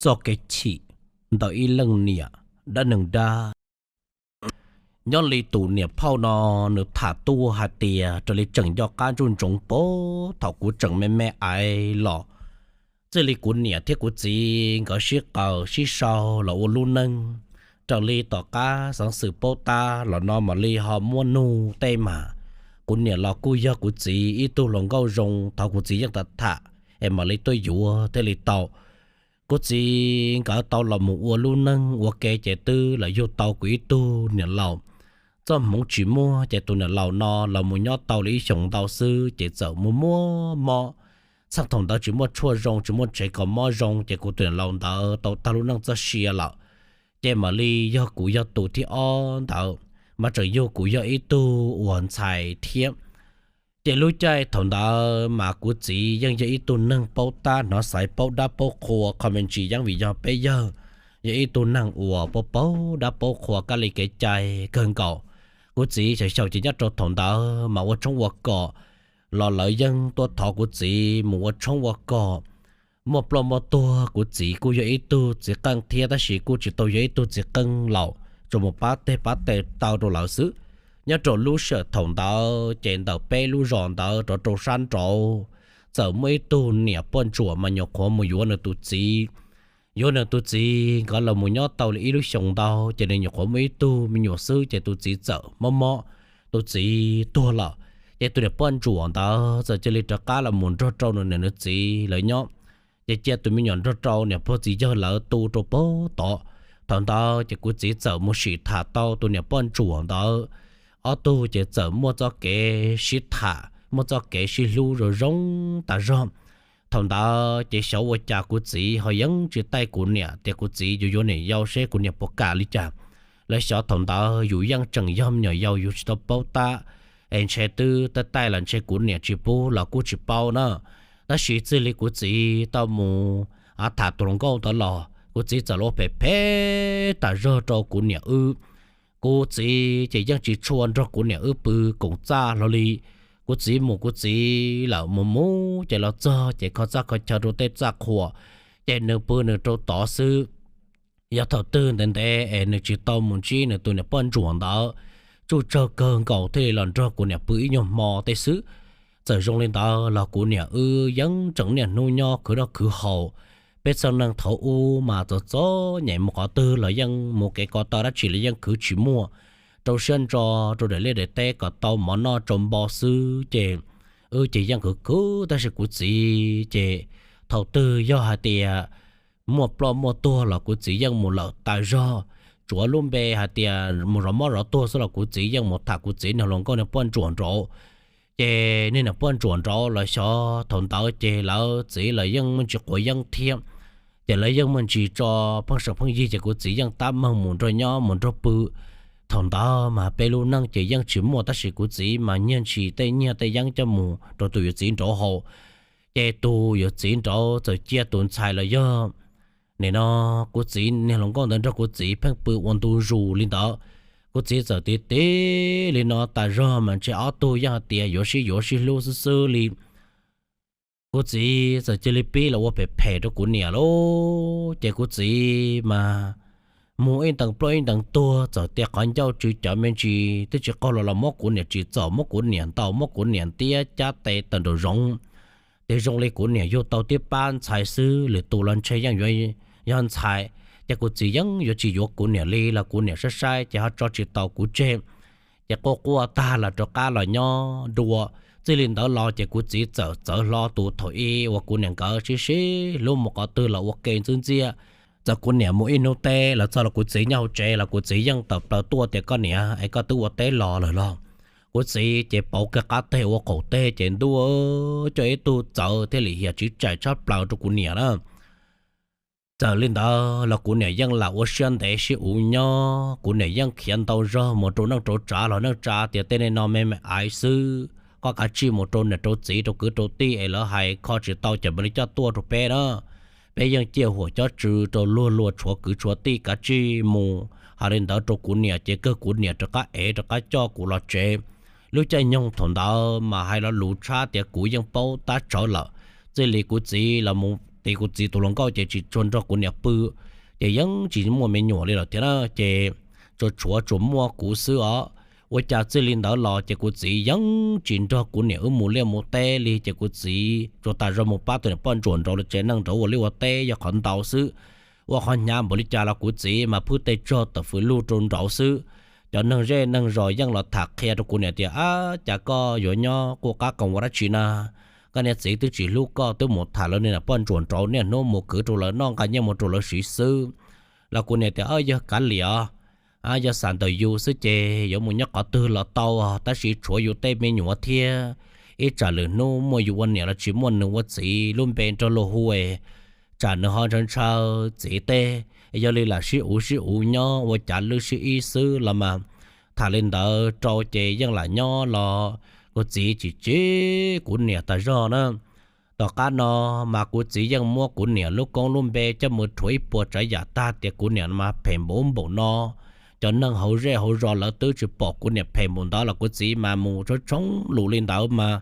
txoj kev chim ntawm ib leej niam dab neeg dab. Nyob li tus niam phauj no, nws tham tuaj hais tias raws li tseem nco qab ntsuj ntsoov puag thaum kuv tseem me me aiv los, txij li kuv niam thiab kuv txiv nkawd sib qaws sib sau los ua lub neej, raws li tom qab xeev xwm paub tab los no mam li ho muab nug tej mas, kuv niam los kuj yog kuv txiv ib tug hluas nkauj zoo, thaum kuv txiv yeej tham tham es mam li tuaj yuav thiaj li tau. Kuv txiv nkawd tau los mus ua lub neej ua ke ces twb los yug tau kuv ib tug niam laus. Txoj hmoov tsis muaj ces tus niam laus no los mus nyob tau li ib xyoos ntau xwb ces txawm muaj muaj mob. Txheej thaum ntawd tsis muaj tshuaj zoo, tsis muaj tsev kom mob zoo ces kuv tus niam laus ntawd tau tag lub neej txoj sia lawm. Ces mam li yog kuv yog tus thib ob ntawd, mas tseem yug kuv yog ib tug uas ntxhais thiab. Ces lub caij thaum ntawd mas kuv txiv yeej yog ib tug neeg paub tab hnov xaiv, paub dab paub qhua, qhov me ntsis yeej vim yog peb yawg yog ib tug neeg uas paub paub dab paub qhua kab li kev cai kawg nkaus. Kuv txiv xyaum xyaum ces nyob rau thaum ntawd mas ua tshoob ua kos los lawv yeej tuaj thov kuv txiv mus ua tshoob ua kos. Muaj ploj muaj tuag, kuv txiv kuj yog ib tug txiv qeej thiab tab sis kuj tsis tau yog ib tug txiv qeej laus tsuas mus pab teg pab taw taw rau lawv xwb. Nyob rau lub sij hawm thaum ntawd ces ntawm peb lub zos ntawd rov rau sab nraud txawm muaj ib tug niam poj ntsuam mas nyuam qhuav mus yuav nws tus txiv. Yuav nws tus txiv nkawd los mus nyob tau li ib lub xyoos ntau ces nws nyuam qhuav muaj ib tug me nyuam xwb ces tus txiv txawm mob mob, tus txiv tuag lawm. Ces tus niam poj ntsuam ntawd txawm cia li rov qab los mus nrog rau nws niam nws txiv lawv nyob. Ces cia tus me nyuam nrog rau niam pog txiv yawg lawv tu rau puag tod. Thaum ntawd ces kuv txiv txawm mus sim tham tau tus niam poj ntsuam ntawd, ob tug ces txawm muaj txoj kev sib tham, muaj txoj kev sib hlub zoo zoo tas zog. Thaum ntawd ces xyov ua cas kuv txiv ho yeej tsis taij kuv niam tias kuv txiv yuav yuav niam yau seb kuv niam puas kam li cas. Lawv xyov thaum ntawd yus yeej tseem yog me nyuam yaus, yus tsis tau paub tab, es ntshe twb taij taij los ntshe kuv niam tsis pub los kuj tsis paub na. Tab sis txij li kuv txiv tau mus tham tus hluas nkauj ntawd los kuv txiv txawm los phem phem tas zog rau kuv niam wb. Kuv txiv ces yeej tsis tshua nrog kuv niam wb pw koom txaj hlo li. Kuv txiv mus kuv txiv lawm, mus mus ces los txog ces kho txaj kho chaw rau tej txaj qhua, ces nws pw nws rau tod xwb. Yog thaum twg ntev ntev es nws tsis tau mus ntsib nws tus niam poj ntsuam ntawd, tsuj tsawg kawg nkaus thiaj li los nrog kuv niam pw ib nyuag hmo tej xwb. Txawm zoo li ntawd los kuv niam wb yeej tseem niaj hnub nyob khwv noj khwv haus. Peb txheej neeg thaum ub mas txom txom nyem, mus qhov twg los yeej mus kev ko taw dab tsi los yeej khwv tsis muaj, rau siab ntso rau daim liaj daim teb kom tau mov noj tsau npo xwb ces wb ces yeej khwv khwv. Tab sis kuv txiv ces thaum twg yog hais tias muaj ploj muaj tuag los kuv txiv yeej mus lawm tas zog. Tsuav lub npe hais tias mus zov mob zov tuag xwb los kuv txiv yeej mus tham kuv txiv niag hluas nkauj niag poj ntsuam nraud. Ces niag niam poj ntsuam nraud los xyov thaum ntawd ces lawv txiv lawv yeej muaj ntsis quav yeeb thiab, ces lawv yeej muaj ntsis tso pheej seem pheej yig ces kuv txiv yeej tab meeg mus nrog nyob mus nrog pw. Thaum ntawd mas peb lub neej ces yeej tsis muaj tab sis kuv txiv mas nyiag ntsis tej nyiag tej yeeb coj mus rau tus yuav txiv nraud haus. Ces tus yuav txiv nraud txawm cia tus ntxhais los yog nim no kuv txiv niag hluas nkauj ntawd nrog kuv txiv pheej pw ua ntu zus li ntawd. Kuv txiv txawm tiv tiv li no tas zog mas ntshe ob tug yeej hais tias yuav sib yuav sib hlub xwb xwb li. Kuv txiv txawm cia li pib los ua phem phem rau kuv niam lauj. Ces kuv txiv mas mus ib ntees ploj ib ntees tuag, txawm tias qhov ncauj tsw cov me ntsis twb tsis qaug los los muab kuv niam tsim txom, muab kuv niam ntaus, muab kuv niam ntiab cab tes tawm nraum zoov. Ces zoo li kuv niam yug tau tib pab ntxhais xwb, lwm tus los ntshe yeej yuav yog ntxhais. Ces kuv txiv yeej yuav tsis yuav kuv niam li los kuv niam saib saib ces ho tso tsis tau kuv tseg. Ces quaj quaj tag los rov qab los nyob dua. Txij li ntawd los ces kuv txiv txawm txawv hlo tus thaum ub uas kuv niam nkawd sib sib hlub mus qhov twg los ua ke ntxwb ntxiaj. Txawm kuv niam mus ib hnub teb los txog los kuv txiv nyob hauv tsev los kuv txiv yeej tawm plaws tuaj tias, koj niam es koj twb ua teb los lawm los? Kuv txiv ces pauv kiag qab teg ua qaum teg ces ntuj, coj ib tug txawv thiaj li hiam tsis tsaim tshab plaws rau kuv niam na. Txawm li ntawd los kuv niam yeej lam ua siab ntev sib uv nyob, kuv niam yeej khiav ntau zog mus rau neej rau tsav los neej tsa tias tej neeg no me me aiv xwb, koj kav tsij mus rau niam rau txiv rau kwv rau tij es lawv hais kho tsis tau ces mam li coj tuaj rau peb na. Peb yeej ciaj huam cob tsw rau luag luag tshuav kwv tshuav tij, kav tsij mus hais li ntawd rau kuv niam ces kawg kuv niam rov qab ev rov qab coj kuv los tsev. Lub caij nyoog thaum ntawd mas hais lo lus tshab tias kuv yeej paub tab tsawv lawm. Txij li kuv txiv los mus qiv kuv txiv tus hluas nkauj ces tsis tshua nrog kuv niam pw, ces yeej tsis muaj me nyuam li lawm thiab na, ces tsuas tshuav tsuas muaj kuv xwb os. Ua cas txij li ntawd los ces kuv txiv yeej tsis nrog kuv niam wb mus liaj mus teb li, ces kuv txiv tsuas tas zog mus pab tus niam poj ntsuam nraud lawv tsev neeg nraud ua liaj ua teb yog qhov ntau xwb. Ua qhov hnyav npaum li cas los kuv txiv mas phwj tej tsog tawm fws lug rau nraud xwb. Cov neeg zej neeg zos yeej los tham qhia rau kuv niam tias, Ab, cas koj yuav nyob quaj qab qees ua dab tsi na? Koj niam txiv twb tsis hlub koj, twb mus tham lawv niam poj ntsuam nraud, niaj hnub mus kwv rau lawv noj, nqa nyiaj mus rau lawv siv xwb. Los kuv niam tias, Yog kav liam, yog xam ntawm yus xwb ces yuav mus nyob qhov twg los tau, tab sis tshuav yus tej me nyuam thiab. Ib tsam lwm hnub muaj yus ua niam los tsis muaj nws ua txiv, lub npe nrog luag hu, tsam nws ho ntshaw ntshaw txiv teb. Yog li lam sib uv sib uv nyob ua cav lwj sib ib xwb los mas. Tham li ntawd rau ces yeej lam nyob los kuv txiv tsis tsim kuv niam tas zog na. Tom qab no mas kuv txiv yeej muab kuv niam lub koob lub npe coj mus rhuav ib puas tsav yam tag tias kuv niam mas phem npaum ub npaum no. Cov neeg hauv zej hauv zos lawv twb tsis pom kuv niam phem npaum ntawd los kuv txiv mas mus tshoob tshoob lus li ntawd mas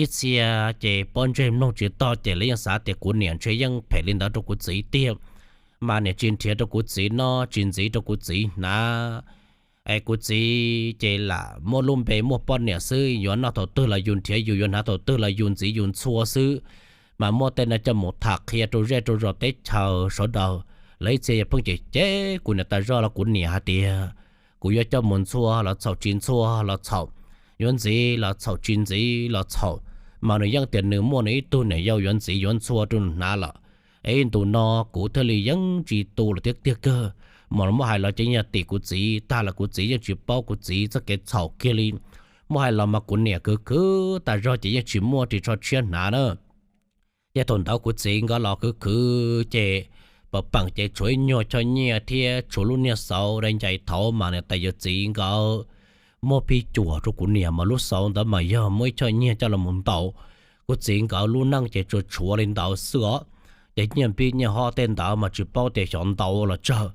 ib txhia ces pob ntseg mloog tsis tog ces lawv yeej xav tias kuv niam ntshe yeej phem li ntawd rau kuv txiv tiag. Mas niam tsis nrhiav rau kuv txiv noj, tsis ntxiv rau kuv txiv hnav. Es kuv txiv ces lam muaj lub npe muaj poj niam xwb, yuav noj thaum twg los yus nrhiav yus, yuav hnav thaum twg los yus ntxiv yus ntxhua xwb. Mas muaj tej no coj mus tham qhia rau zej rau zos teb chaws sawv daws, lawv ib txhia yog pheej cem cem kuv niam tas zog los kuv niam hais tias kuv yuav coj mus ntxhua los txhaum, tsis ntxhua los txhaum, yuav ntxiv los txhaum, tsis ntxiv los txhaum. Mas nws yeej tias nws muaj nws ib tug niam yau yuav ntxiv yuav ntxhua rau nws hnav lawm. Es ib ntus no kuv thiaj li yeej tsis tu lawm thiab tiag kawg. Mas muab hais los ces yog tim kuv txiv tag los kuv txiv yeej tsis paub kuv txiv txoj kev txhaum kiag li. Muab hais los mas kuv niam khwv khwv tas zog ces yeej tsis muaj ris tsho tshiab hnav na. Ces thaum ntawd kuv txiv nkawd los khwv khwv ces pam peem ces tshuav ib nyuag choj nyiaj thiab tshuav lub niag xauv dai ncais thaud mas niam tais yawm txiv nkawd muab pib cuam rau kuv niam mas lub xauv ntawd mas yog muaj ib choj nyiaj coj los mus ntaus kuv txiv nkawd lub neej ces tsuas tshuav li ntawd xwb os. Ces nyiaj npib nyiaj hob tej ntawd mas tsis paub tias xyov ntaus los tsawg.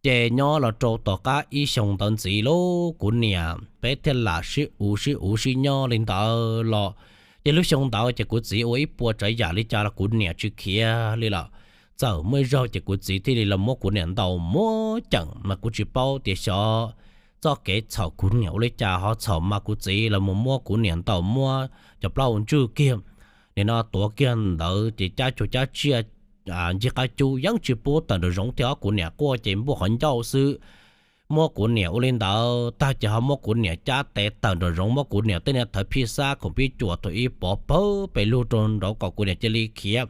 Ces nyob los rau tom qab ib xyoos ntawd ntxiv lauj, kuv niam peb thiaj lam sib uv sib uv sib nyob li ntawd los. Ces lub xyoo ntawd ces kuv txiv ua ib puas tsav yam li cas los kuv niam tsis khiav li lawm. Txawm muaj ib zaug ces kuv txiv thiaj li los muab kuv niam ntaus muab ceem mas kuv tsis paub tias xyov txoj kev txhaum kuv niam ua li cas ho txhaum mas kuv txiv los mus muab kuv niam ntaus muab cov plaub hau ntswj kiag. Nim no tuav kiag ntawd ces cab cuag cab tsiaj ncig qab cub yeej tsis pub tawm nraum zoov thiab os, kuv niam quaj ces npuaj qhov ncauj xwb. Muab kuv niam ua li ntawd tag ces ho muab kuv niam cab tes tawm nraum zoov, muab kuv niam tej niag thawv phij xab khoom pib cuam thaum ib pov pawg pes lug rau nraud kom kuv niam cia li khiav.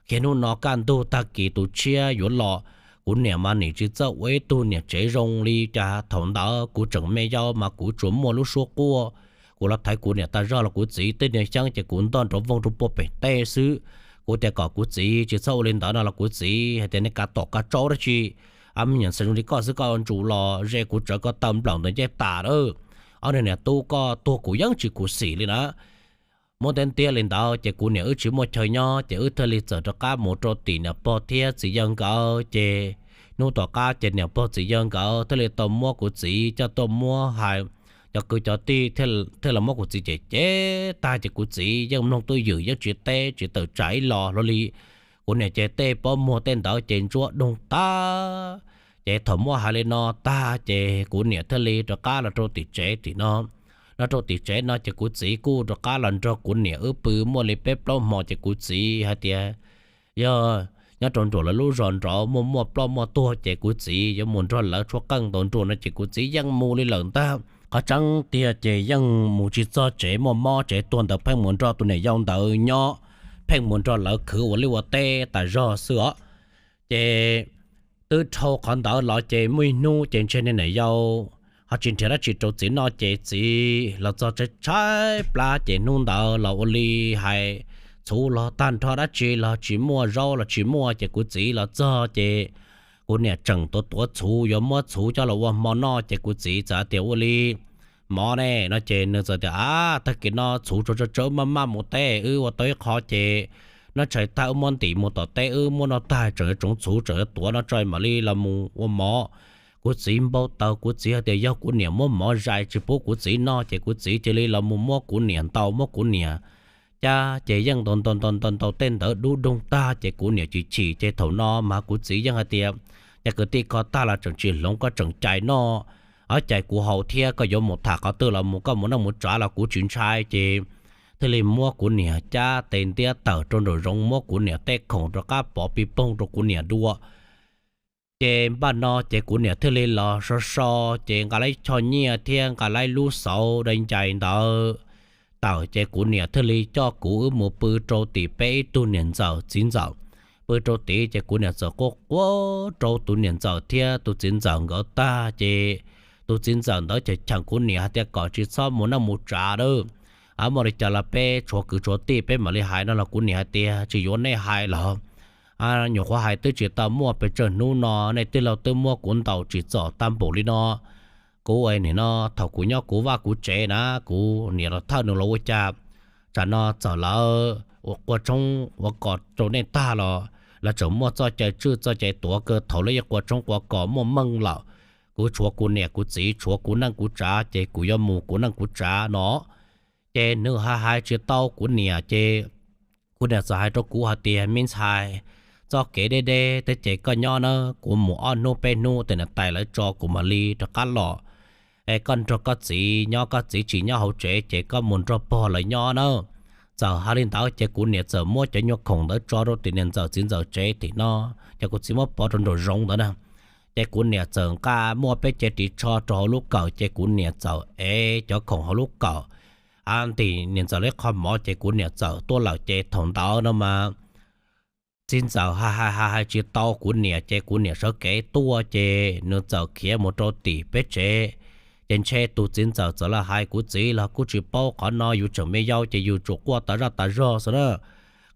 Khiav hnub no kaj ntug tag kis tus tshiab yuav los, kuv niam mas nim tsis txawj ua ib tug niam tsev zoo li cas. Thaum ntawd kuv tseem me yau mas kuv tsuas muaj lub suab quaj, kuv los thaiv kuv niam tas zog los kuv txiv tej niag xyeeb ces kuv ntoj nrov voog rau puag pem teb xwb. Kuv tias kom kuv txiv tsis txhob ua li ntawd no los kuv txiv hais tias nej kav tom kav tsaub dab tsi, me nyuam ntxhais zoo li koj xwb koj ua ntsum los ze kuv tsawv koj taw nplawm ntawm ncej tas lawm. Ob niag niam tub koj tuag kuv yeej tsis khuv xim li na. Muab ntiab ntiab li ntawd ces kuv niam wb tsis muaj chaw nyob ces wb thiaj li txawm rov qab mus rau tim niam pog thiab txiv yawg nkawd ces hnub tom qab ces niam pog txiv yawg nkawd thiaj li tau muab kuv txiv coj tuaj muab hais cov kwv cov tij thiaj los muab kuv txiv cem cem tag ces kuv txiv yeej mloog twj ywm yeej tsis teb tsis tawm tsam ib los hlo li. Kuv niam ces tej pob muag tej ntawd ces ntsuab doog tag. Ces thaum muab hais li no tag ces kuv niam thiaj li rov qab los rau tim tsev tim no. Los rau tim tsev no ces kuv txiv kuj rov qab los nrog kuv niam wb pw muaj li peb plaub hmo ces kuv txiv hais tias yog nyob rau nruam lawv lub zos nraud muaj muaj ploj muaj tuag ces kuv txiv yuav mus nrog lawv tshuab qeej ntaus nruas no ces kuv txiv yeej mus li lawm ntag. Qhov tseeb tiag ces yeej mus tsis txog tsev, muaj mob tsev tuag ntawd pheej mus nrog tus niam yau ntawd nyob, pheej mus nrog lawv khwv ua liaj ua teb tas zog xwb os. Ces twb dhau qhov ntawd los ces muaj ib hnub ces ntshe niag niam yau ho tsis nrhiav dab tsi rau txiv noj ces txiv los txog tshaib tshaib plab ces hnub ntawd los ua li hais txhuv los tag nrho dab tsi los tsis muaj, zaub los tsis muaj ces kuv txiv los txog ces kuv niam tseem tuav tuav txhuv yuav muab txhuv coj los ua hmo noj ces kuv txiv txawm tias ua li mov ne no ces nws txawm tias a tag kis no txhuv tsaus tsawb tsawb maj maj mus teb wb ua tau ib qho ces noj tshais tag wb muab ntim mus tom teb wb muab noj tag tseem yuav tsoov txhuv tseem yuav tuav no tso mam li los mus ua mov. Kuv txiv npau taws, kuv txiv hais tias yog kuv niam muab mov zais tsis pub kuv txiv noj ces kuv txiv cia li los mus muab kuv niam ntaus muab kuv niam cab ces yeej ntaus ntaus ntaus ntaus ntaus tej ntawd dub doog tag ces kuv niam chim chim ces thaum no mas kuv txiv yeej hais tias, Cas kwv tij koj tag los tseem tsis hloov koj tseem cais noj, ob cais kuv haus thiab, koj yuav mus tham qhov twg los mus, koj mus noj mus tsav los kuv tsis ntshai. Ces thiaj li muab kuv niam cab tes ntiab tawm rau nraum zoov, muab kuv niam tej khoom rov qab pov pig poog rau kuv niam dua. Ces npaj no ces kuv niam thiaj li los so so, ces nqa laib choj nyiaj thiab nqa laib lub xauv dai ncais ntawd tawm, ces kuv niam thiaj li coj kuv wb mus pw rau tim peb ib tug niam ntxawm txiv ntxawm. Pw rau tid ces kuv niam txawm quaj quaj rau tus niam ntxawm thiab tus txiv ntxawm nkawd tag, ces tus txiv ntxawm ntawd cheem cheem kuv niam hais tias kom tsis txhob mus noj mus tsav lawm, muaj li cas los peb tshuav kwv tshuav tij peb mam li hais no los kuv niam hais tias, Tsis yuav nej hais los nyuam qhuav hais twb tsis tau muaj pes tsawg hnub no, nej tij laug twb muab kuv ntaus tsim txom tag npaum li no. Kuv nim no thaum kuv nyob kuv vaj kuv tsev na, kuv niam los thawj nws los ua cas, tsam no txawm lawv ua qua tshoob ua kos rau nej tag los lawv tseem muaj txoj cai tswj txoj cai tuav kawg, thaum lawv yeej qua tshoob qua kos muaj meej lawm. Kuv tshuav kuv niam kuv txiv, tshuav kuv neej kuv tsav, ces kuv yuav mus kuv neej kuv tsav no. Ces nws hais hais tsis tau kuv niam ces kuv niam txawm hais rau kuv hais tias, Me ntxhais, txoj kev deb deb tej ces koj nyob na, kuv mus ob hnub peb hnub tej niam tais lawv tso kuv mam li rov qab los. Es koj nrog koj txiv nyob, koj txiv tsis nyob hauv tsev ces koj mus nrog pog lawv nyob na. Txawm hais li ntawd ces kuv niam txawm muab cov nyuag khoom ntawd tso rau tim niam ntxawm txiv ntxawm tsev tim no, ces kuv txiv muab pov rau nraum zoov ntawd na. Ces kuv niam txawm nqa muaj peb cev ris tsho rau hauv lub kawm, ces kuv niam txawm ev cov khoom hauv lub kawm ntim niam ntxawm li qho mov, ces kuv niam txawm tuaj lawm. Ces thaum ntawd no mas txiv ntxawm hais hais hais hais tsis tau kuv niam, ces kuv niam sawv kev tuaj, ces nws txawm khiav mus rau tim peb tsev. Ces ntshe tus txiv ntxawm txawm los hais kuv txiv los kuj tsis paub, qhov no yus tseem me yau ces yus tsuas quaj tas zaj tas zog xwb na.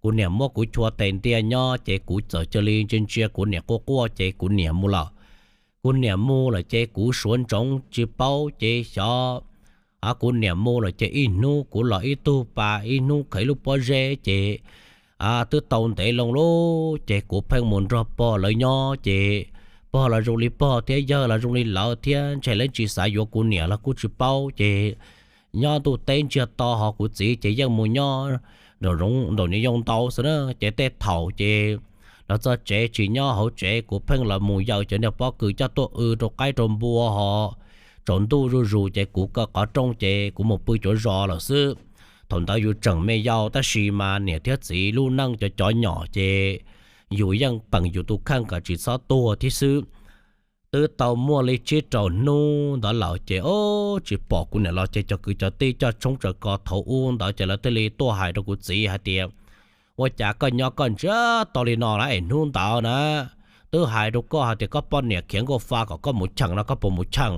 Kuv niam muab kuv chua tes ntia nyob, ces kuv txawm cia li ntsia ntsia kuv niam quaj quaj, ces kuv niam mus lawm. Kuv niam mus lawm ces kuv suav ntsoov tsis paub, ces xyov kuv niam mus lawm ces ib hnub kuv los ib tug pas, ib hnub khaws ib lub pob zeb, ces twb tau ntev loo lawm, ces kuv pheej mus nrog pog lawv nyob, ces pog los zoo li pog thiab, yawg los zoo li lawv thiab, ntshe lawv tsis xav yuav kuv niam los kuj tsis paub. Ces nyob ntuj teb ntsiag to ho kuv txiv ces yeej mus nyob nraum zoov nraum niam yau ntau xwb na. Ces tej thaum ces los txog tsev tsis nyob hauv tsev, kuv pheej los mus yaws cov niag pob kws coj tuaj w rau qaib rau npua ho tsaus ntuj zuj zus ces kuv kaw qhov rooj ces kuv mus pw cuav zos lawm xwb. Thaum ntawd yus tseem me yau tab sis mas niam thiab txiv lub neej cov cov nyom ces yus yeej peem yus tus kheej kom tsis txhob tuag thiab xwb. Twb tau muaj li tsib rau hnub ntawd lawm ces o, tsis pom kuv niam los, ces cov kwv cov tij coj tshoob tsaws kos thaum ub ntawd ces lawv thiaj li tuaj hais rau kuv txiv hais tias, Ua cas koj nyob koj ntsiag to li no na, es hnub ntawd na twb hais rau koj hais tias koj poj niam khiav nkauj fa kom koj mus cheem no, koj puas mus cheem?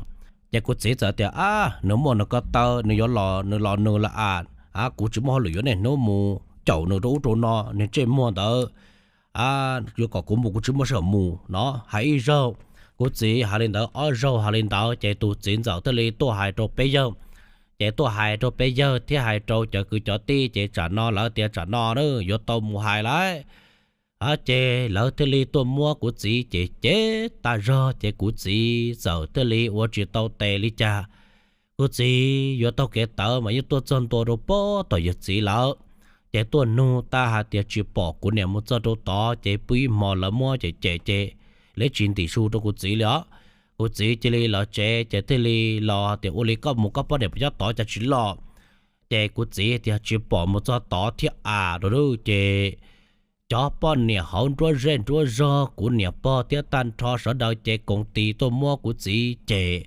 Ces kuv txiv txawm tias, Ab, nws muaj nws ko taw, nws yuav los nws los nws lawm as, kuv tsis muaj hauj lwm yuav niaj hnub mus caum nws rau ub rau no, nws ntsej muag ntawd yuav kom kuv mus kuv tsis muaj sij hawm mus no. Hais ib zaug, kuv txiv hais li ntawd, ob zaug hais li ntawd, ces tus txiv ntxawm thiaj li tuaj hais rau peb yawg. Ces tuaj hais rau peb yawg thiab hais rau cov kwv cov tij, ces tsam no lawv tias tsam no na yuav tau mus hais lawm. Ces lawv thiaj li tuaj muab kuv txiv ces cem tag zog, ces kuv txiv txawm thiaj li ua tsis tau tes li cas. Kuv txiv yuav taug kev tawv mas yeej tuaj txog ntua rau pem tom yawg txiv lawm. Ces tuaj nug tag hais tias tsis pom kuv niam mus txog rau tod, ces pw ib hmo lawv muab cem cem ces lawv tsis ntim su rau kuv txiv li os. Kuv txiv cia li los tsev, ces thiaj li los tias, Ua li koj mus koj poj niam puas nyob tod, cas tsis los? Ces kuv txiv tias, Tsis pom mus txog tod thiab as, rau ces cov poj niam hauv nruab zej nruab zog, kuv niam pog thiab tag nrho sawv daws ces koom tis tuaj muab kuv txiv cem.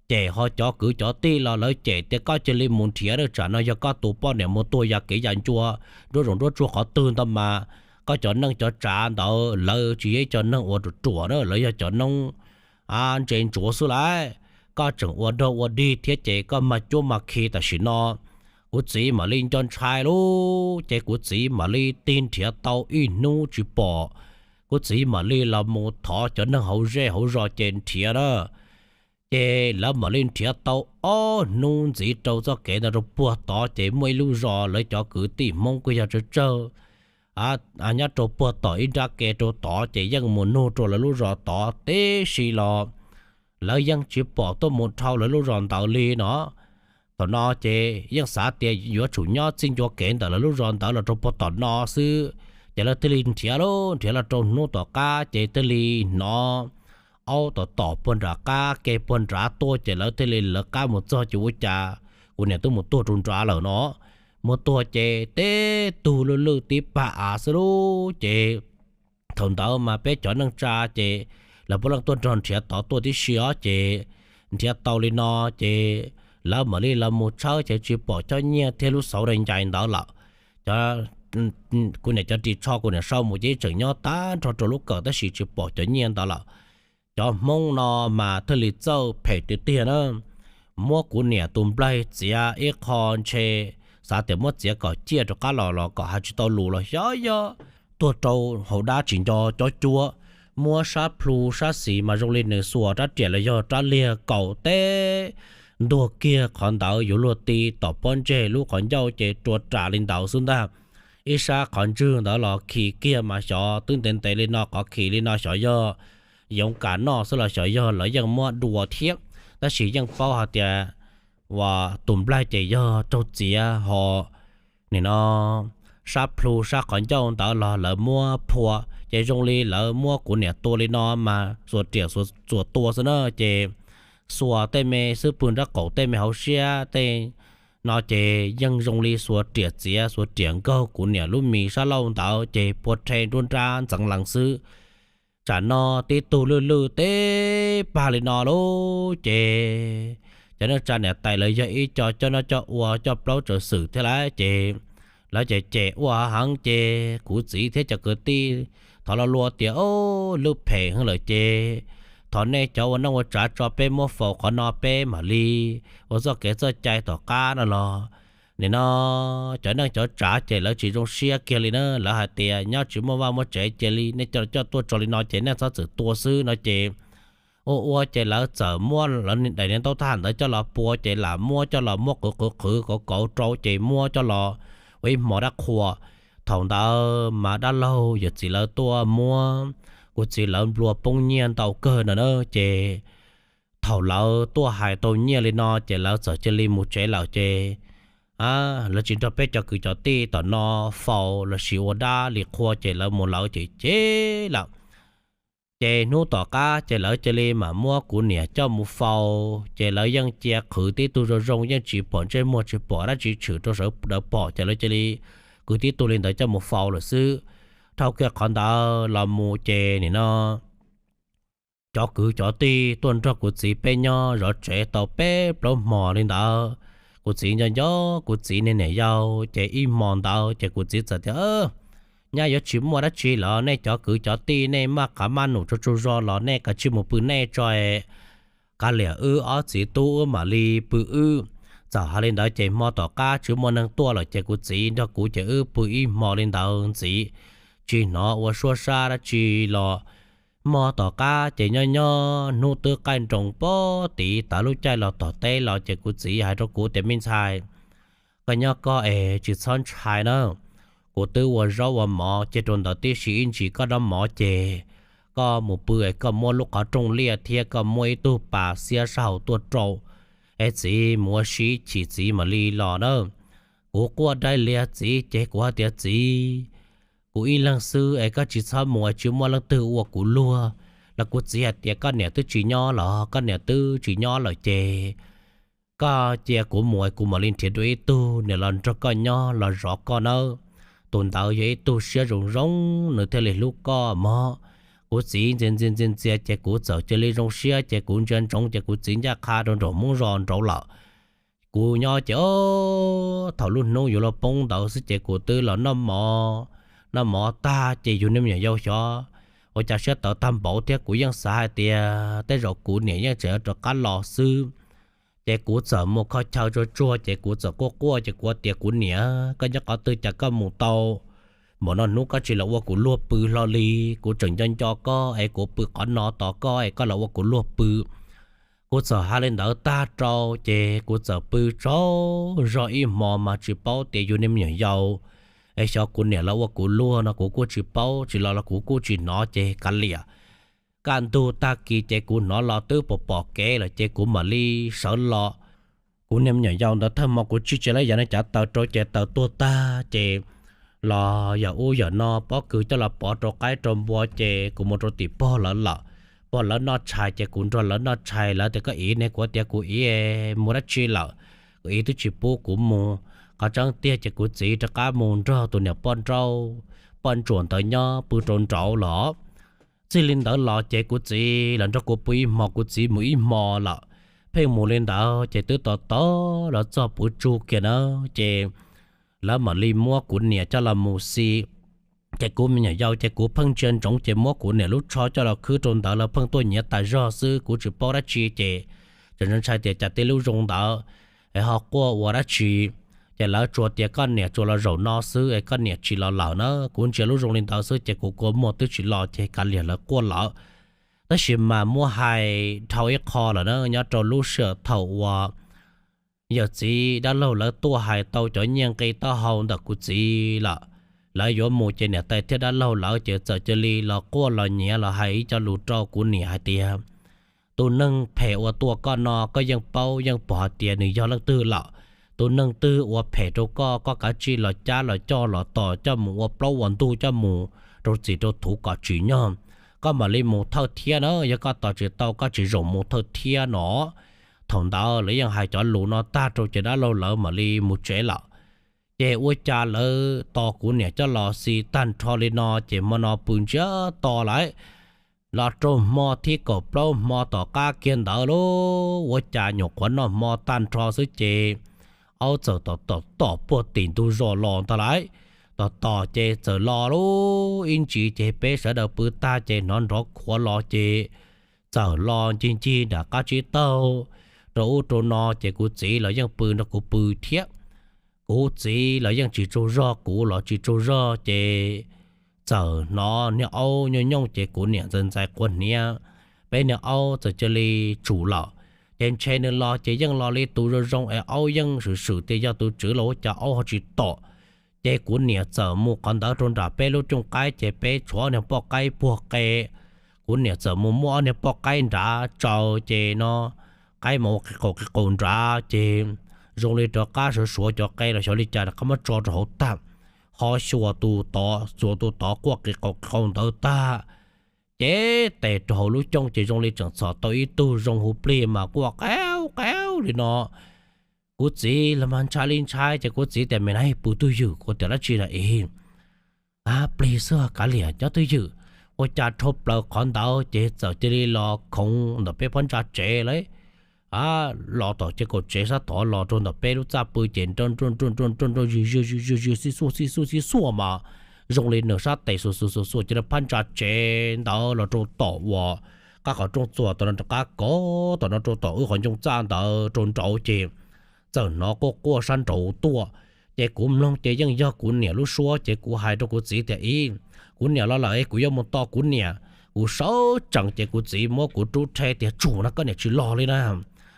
Ces ho cov kwv cov tij los lawv cem tias, Koj cia li mus nrhiav, tsam no yog koj tus poj niam mus tuag ya kev ya ncua nruab zoov nruab tsuag qhov twg ntawd mas koj cov neej cov tsav ntawd lawv tsis yog ib co neeg ua ruam ruam na, lawv yog cov noob ntse ntsuav xwb lauj. Koj tseem ua dog ua dig thiab ces koj mag cuab mag khi tam sim no. Kuv txiv mam li nco ntshai lauj, ces kuv txiv mam li tig nrhiav tau ib hnub tsis pom. Kuv txiv mam li los mus thov cov neeg hauv zej hauv zos ces nrhiav na. Ces lawv mam li nrhiav tau ob hnub ntxiv rau txoj kev ntawd rau puag tod, ces muaj ib lub zos lawv cov kwv tij Hmoob kuj yog tsawg tsawg nyob rau puag tom ib nrab ke rau tod, ces yeej mus nug rau lawv lub zos tod tib si los lawv yeej tsis pom tuaj mus dhau lawv lub zos ntawd li no. Thaum no ces yeej xav tias yuav tsum nyob txij ncua kev ntawm lawv lub zos ntawd los rau puag tom no xwb, ces lawv thiaj li nrhiav lawm nrhiav los rau hnub tom qab ces thiaj li hnov aub tom tom puag nram qab ke puag nrad tuaj ces lawv thiaj li lawv qab mus txog ces ua cas kuv niam twb mus tuag rau nrad lawm no. Mus tuag ces teb tug lwj lwj tib pag av xwb lub ces thaum ntawd mas peb cov neej tsa ces lawv puav leej tuaj nrog nrhiav tod tuaj tib si os ces nrhiav tau li no ces lawv mam li los mus tshawb ces tsis pom cov nyiaj thiab lub xauv dai ncais ntawd lawm. Kuv niam cov ris tsho kuv niam sau mus ces tseem nyob tag nrho rau lub kawm tab sis tsis pom cov nyiaj ntawd lawm. Cov Hmoob no mas thiaj li txawj phem tiag tiag na, muab kuv niam tus nplaig txiav ib qho ntshe xav tias muab txiav kom ciaj rov qab los los kom hais tsis tau lus los xyov yog tuag rau hauv dab tsis nco cov cuab, muab sab plhu sab xis mas zoo li nws xuas rab riam los yog rab liag kaum teb ntuag kiag qhov ntawd yuav luag ti tom pob ntseg lub qhov ncauj ces rua ras li ntawd xwb ntag. Ib sab qhov ntswg ntawd los khi kiag mas xyov twb ntev ntev li no qhov khi li no xyov yog yoov kas noj xwb los xyov yog lawv yeej muab dua thiab, tab sis yeej paub hais tias uas tus nplaig ces yog raug txiav ho nim no sab plhu sab qhov ncauj ntawd los lawv muab phua ces zoo li lawv muab kuv niam tua li no mas xuas riam xuas tua xwb na ces xuas tej me xub pwg nraub qaum tej me hauv siab tej no ces yeej zoo li xuas riam txiav xuas riam nkaug kuv niam lub mis sab laug ntawd ces pua rhe nruab nrab ntxeev lees xwb. Tsam no tib tug lwj lwj teb pag li no lauj ces cov neej tsa niam tais lawv yog ib co coj noj coj ua coj plaub tsawv xwm thiab lawm ces lawv ces cem ua heev ces kuv txiv thiab cov kwv tij thov lo lua tias, Lub phem heev lawm ces thov nej cov ua neej ua tsav tso peb muab faus qhov no peb mam li ua txoj kev txoj cai tom qab no los. Nim no cov neej cov tsav ces lawv tsis zoo siab kiag li na, lawv hais tias, Nyob tsis muaj vaj muaj tsev cia li nej coj coj tuaj tso li no ces nej txhob txwm tua xwb no ces ua ua ces lawv txawm muab lawv daim niag ntaub thaj ntawd coj los pua ces lam muab coj los muab qhwv qhwv qhwv kauv kauv rau ces muab coj los ua ib hmo dab qhua. Thaum ntawd mas dab laug yawm txiv lawv tuaj muab kuv txiv lawv nplua poob nyiaj ntau kawg no na ces thaum lawv tuaj hais tau nyiaj li no ces lawv txawm cia li mus tsev lawm ces lawv tsis nrog peb cov kwv cov tij tom no faus los sis ua dab li qhua ces lawv mus lawv ces cem lawm. Ces hnub tom qab ces lawv cia li mam muab kuv niam coj mus faus ces lawv yeej cia qhwv tib tug zoo zoo yeej tsis pom ntsej muag tsis pom dab tsi tshwm rau sawv daws pom ces lawv cia li kwv tib tug li ntawd coj mus faus lawm xwb. Dhau kiag qhov ntawd los mus ces nim no cov kwv cov tij tuaj nrog kuv txiv peb nyob zov tsev tau peb plaub hmos li ntawd. Kuv txiv nco nco kuv txiv niag niam yau ces ib hmo ntawd ces kuv txiv txawm tias, Nyab yuav tsis muaj dab tsi los nej cov kwv cov tij nej maj qav maj num tsaug tsaug zog los nej kav tsij mus pw nej tso, kav liam wb ob txiv tub wb mam li pw wb. Txawm hais li ntawd ces hmo tom qab tsis muaj neeg tuaj lawm ces kuv txiv nrog kuv ces wb pw ib hmo li ntawd ntxiv, tsis hnov ua suab sab dab tsi los. Hmo tom qab ces nyob nyob hnub twb qaij nroos pob tid tav lub caij los tom teb los ces kuv txiv hais rau kuv tias, Me ntxhais, koj nyob koj es tsis txhob ntshai na. Kuv twb ua zaub ua mov cia rau ntawd tib si ib ntsis, koj noj mov ces koj mus pw es koj muab lub qhov rooj liaj thiab koj muab ib tug pas xiab sab hauv tuaj rau es txiv mus ua si chim txiv mam li los na. Kuv quaj dai lias txiv ces kuv hais tias, Txiv, kuv ib leeg xwb es koj tsis txhob mus es tsis muaj leej twg ua kuv luag los. Kuv txiv hais tias, Koj niam twb tsis nyob los? Koj niam twb tsis nyob lawm ces koj cia kuv mus es kuv mam li nrhiav dua ib tug niam los nrog koj nyob los zov koj nawb. Tus ntawd yog ib tug siab zoo zoo, nws thiaj li hlub koj mog. Kuv txiv ntxias ntxias ntxias ntxias ces kuv txawm cia li zoo siab ces kuv ntsia ntsoov ces kuv txiv ncaj qha rau nraum hmoob zos nraud lawm. Kuv nyob ces thaum lub hnub yuav luag poob ntawd xwb ces kuv twb los noj mov, noj mov tag ces yug niag me nyuam yaus xyov ua cas siab tawv tag npaum thiab kuv yeej xav hais tias tej zaum kuv niam yeej tseem rov qab los xwb. Ces kuv txawm mus kho chaw tsuag tsuag ces kuv txawm quaj quaj ces kuv tias, Kuv niam, koj nyob qhov twg cas koj mus tau npaum no hnub koj tsis los ua kuv luag pw hlo li? Kuv tseem nco nco koj es kuv pw qhov no tos koj es koj los ua kuv luag pw. Kuv txawm hais li ntawd tag rau ces kuv txawm pw tsaug zog ib hmo mas tsis paub tias yug niag me nyuam yaus es xyov kuv niam los ua kuv luag no kuv kuj tsis paub, tsis los los kuv kuj tsis hnov ces kav liam. Kaj ntug tag kis ces kuv hnov los twb pom pom kev lawm ces kuv mam li sawv los kuv niag me nyuam yaus ntawd thawj hmo kuv tsij tsev lawm yog nws cav taws rau ces taws tuag tag ces los yog ub yog no pob kws coj los pov rau qaib rau npua ces kuv mus rau tim pog lawv lawm. Pog lawv noj tshais ces kuv nrog lawv noj tshais, lawv tias koj iv ne, kuv tias kuv iv mus dab tsi lawm, kuv iv twb tsis pub kuv mus. Qhov tseeb tiag ces kuv txiv rov qab mus nrog tus niam poj nrauj poj ntsuam ntawd nyob pw rau nraud los. Txij li ntawd los ces kuv txiv los nrog kuv pw ib hmo, kuv txiv mus ib hmo lawm. Pheej mus li ntawd ces twb tos tos los txog puv tsug kiag na ces lawv mam li muab kuv niam coj los mus xi. Ces kuv me nyuam yaus ces kuv pheej ntsia ntsoov ces muab kuv niam lub tsho coj los khwb rau ntawd, lawv pheej tuaj nyiav tas zog xwb, kuv tsis paub dab tsi ces tseem ntshai tias cas tej lub zoo ntawd es ho quaj ua dab tsi. Ces lawv tsuas tias koj niam tsuas los zaum no xwb es koj niam tsis los lawm na. Kuv ntsia lub zoo li ntawd xwb ces kuv kua muag twb tsis los ces kav liam lawv quaj lawm. Tab sis mas muab hais dhau ib qho lawm na, nyob rau lub sij hawm thaum uas yawm txiv dab laug lawv tuaj hais tau cov nyiaj nqi taub hau ntawm kuv txiv lawm, lawv yuav mus ces niam tais thiab dab laug lawv ces txawm cia li los quaj los nyiav los hais ib co lus rau kuv niam hais tias tus neeg phem uas tua koj no koj yeej paub yeej pom hais tias nws yog leej twg lawm. Tus neeg twg ua phem rau koj, koj kav tsij los cab los coj los tos coj mus ua plaub ua ntug coj mus rau txim rau thuv kom tsim nyog, koj mam li mus thawj thiab na. Yog koj tos tsis tau koj tsis zaum mus thawj thiab no. Thaum ntawd lawv yeej hais cov lus no tag rau ces dab laug lawv mam li mus tsev lawm. Ces ua cas lawv tos kuv niam coj los xi tag nrho li no ces hmo no pw ntsiag to lawm. Los rau hmo thib kaum plaub hmo tom qab kiag ntawd lauj, ua cas nyuam qhuav noj hmo tag nrho xwb ces aub txawm tom tom tom puag tim ntug zos los ntag lauj. Tom tom ces txawm los lauj, ib ntsis ces peb sawv daws pw tag ces hnov nrov khuav los ces txawm los ncig ncig nram qab tsib taug rau ub rau no ces kuv txiv los yeej pw nrog kuv pw thiab. Kuv txiv los yeej tsis tsaug zog, kuv los tsis tsaug zog ces txawm hnov niag aub nyooj nyooj ces kuv niam ntxais ntxais quav hniav, peb niag aub txawm cia li tsum lawm. Ces ntshe nws los ces yeej los li tus zoo zoo es aub yeej swm swm tias yog tus tswv los ua cas aub ho tsis tom. Ces kuv niam txawm mus qhov ntawd rau nram peb lub cooj qaib ces peb tshuav ob niag poj qaib puag qe. Kuv niam txawm mus muab ob niag poj qaib nrad tsaws ces no qaib mas ua qis qaus qis qaus nrad ces zoo li rov qab suav suav cov qe los xyov li cas rov qab muab tso rau hauv tag, ho xyuas tus tod, xyuas tus tod quaj qis qaus qis qaus ntawd tag, ces tes rau hauv lub cooj ces zoo li tseem txhom tau ib tug zoo hu plig mas quaj qev qev li no. Kuv txiv los mas ntshai li ntshai ces kuv txiv tias me na pw twj ywm, kuv tias dab tsi na es plig xwb kav liam nyob twj ywm. Ua cas dhau plaws qhov ntawd ces txawm cia li los khoov ntawm peb phab ntsa tsev lawm. Los tom ces kaum tsev sab tod los rau ntawm peb lub txaj pw ces nraj nruj nruj nruj nruj nruj yig yig yig yig yig xib xuaj xib xuaj xib xuaj mas zoo li nws sab tes xuas xuas xuas xuas cia li phab ntsa tsev ntawd los rau tom uas qab qhov rooj txuas tom no rov qab kov tom no rau tom wb qhov ncoo txaj ntawd rau nraud ces txawm hnov quaj quaj sab nraud tuaj. Ces kuv mloog ces yeej yog kuv niam lub suab ces kuv hais rau kuv txiv tias ib, kuv niam los lawm es kuv yuav mus tos kuv niam. Kuv sawv tsees ces kuv txiv muab kuv rub rhe tias tsum no koj niam tsis los li na,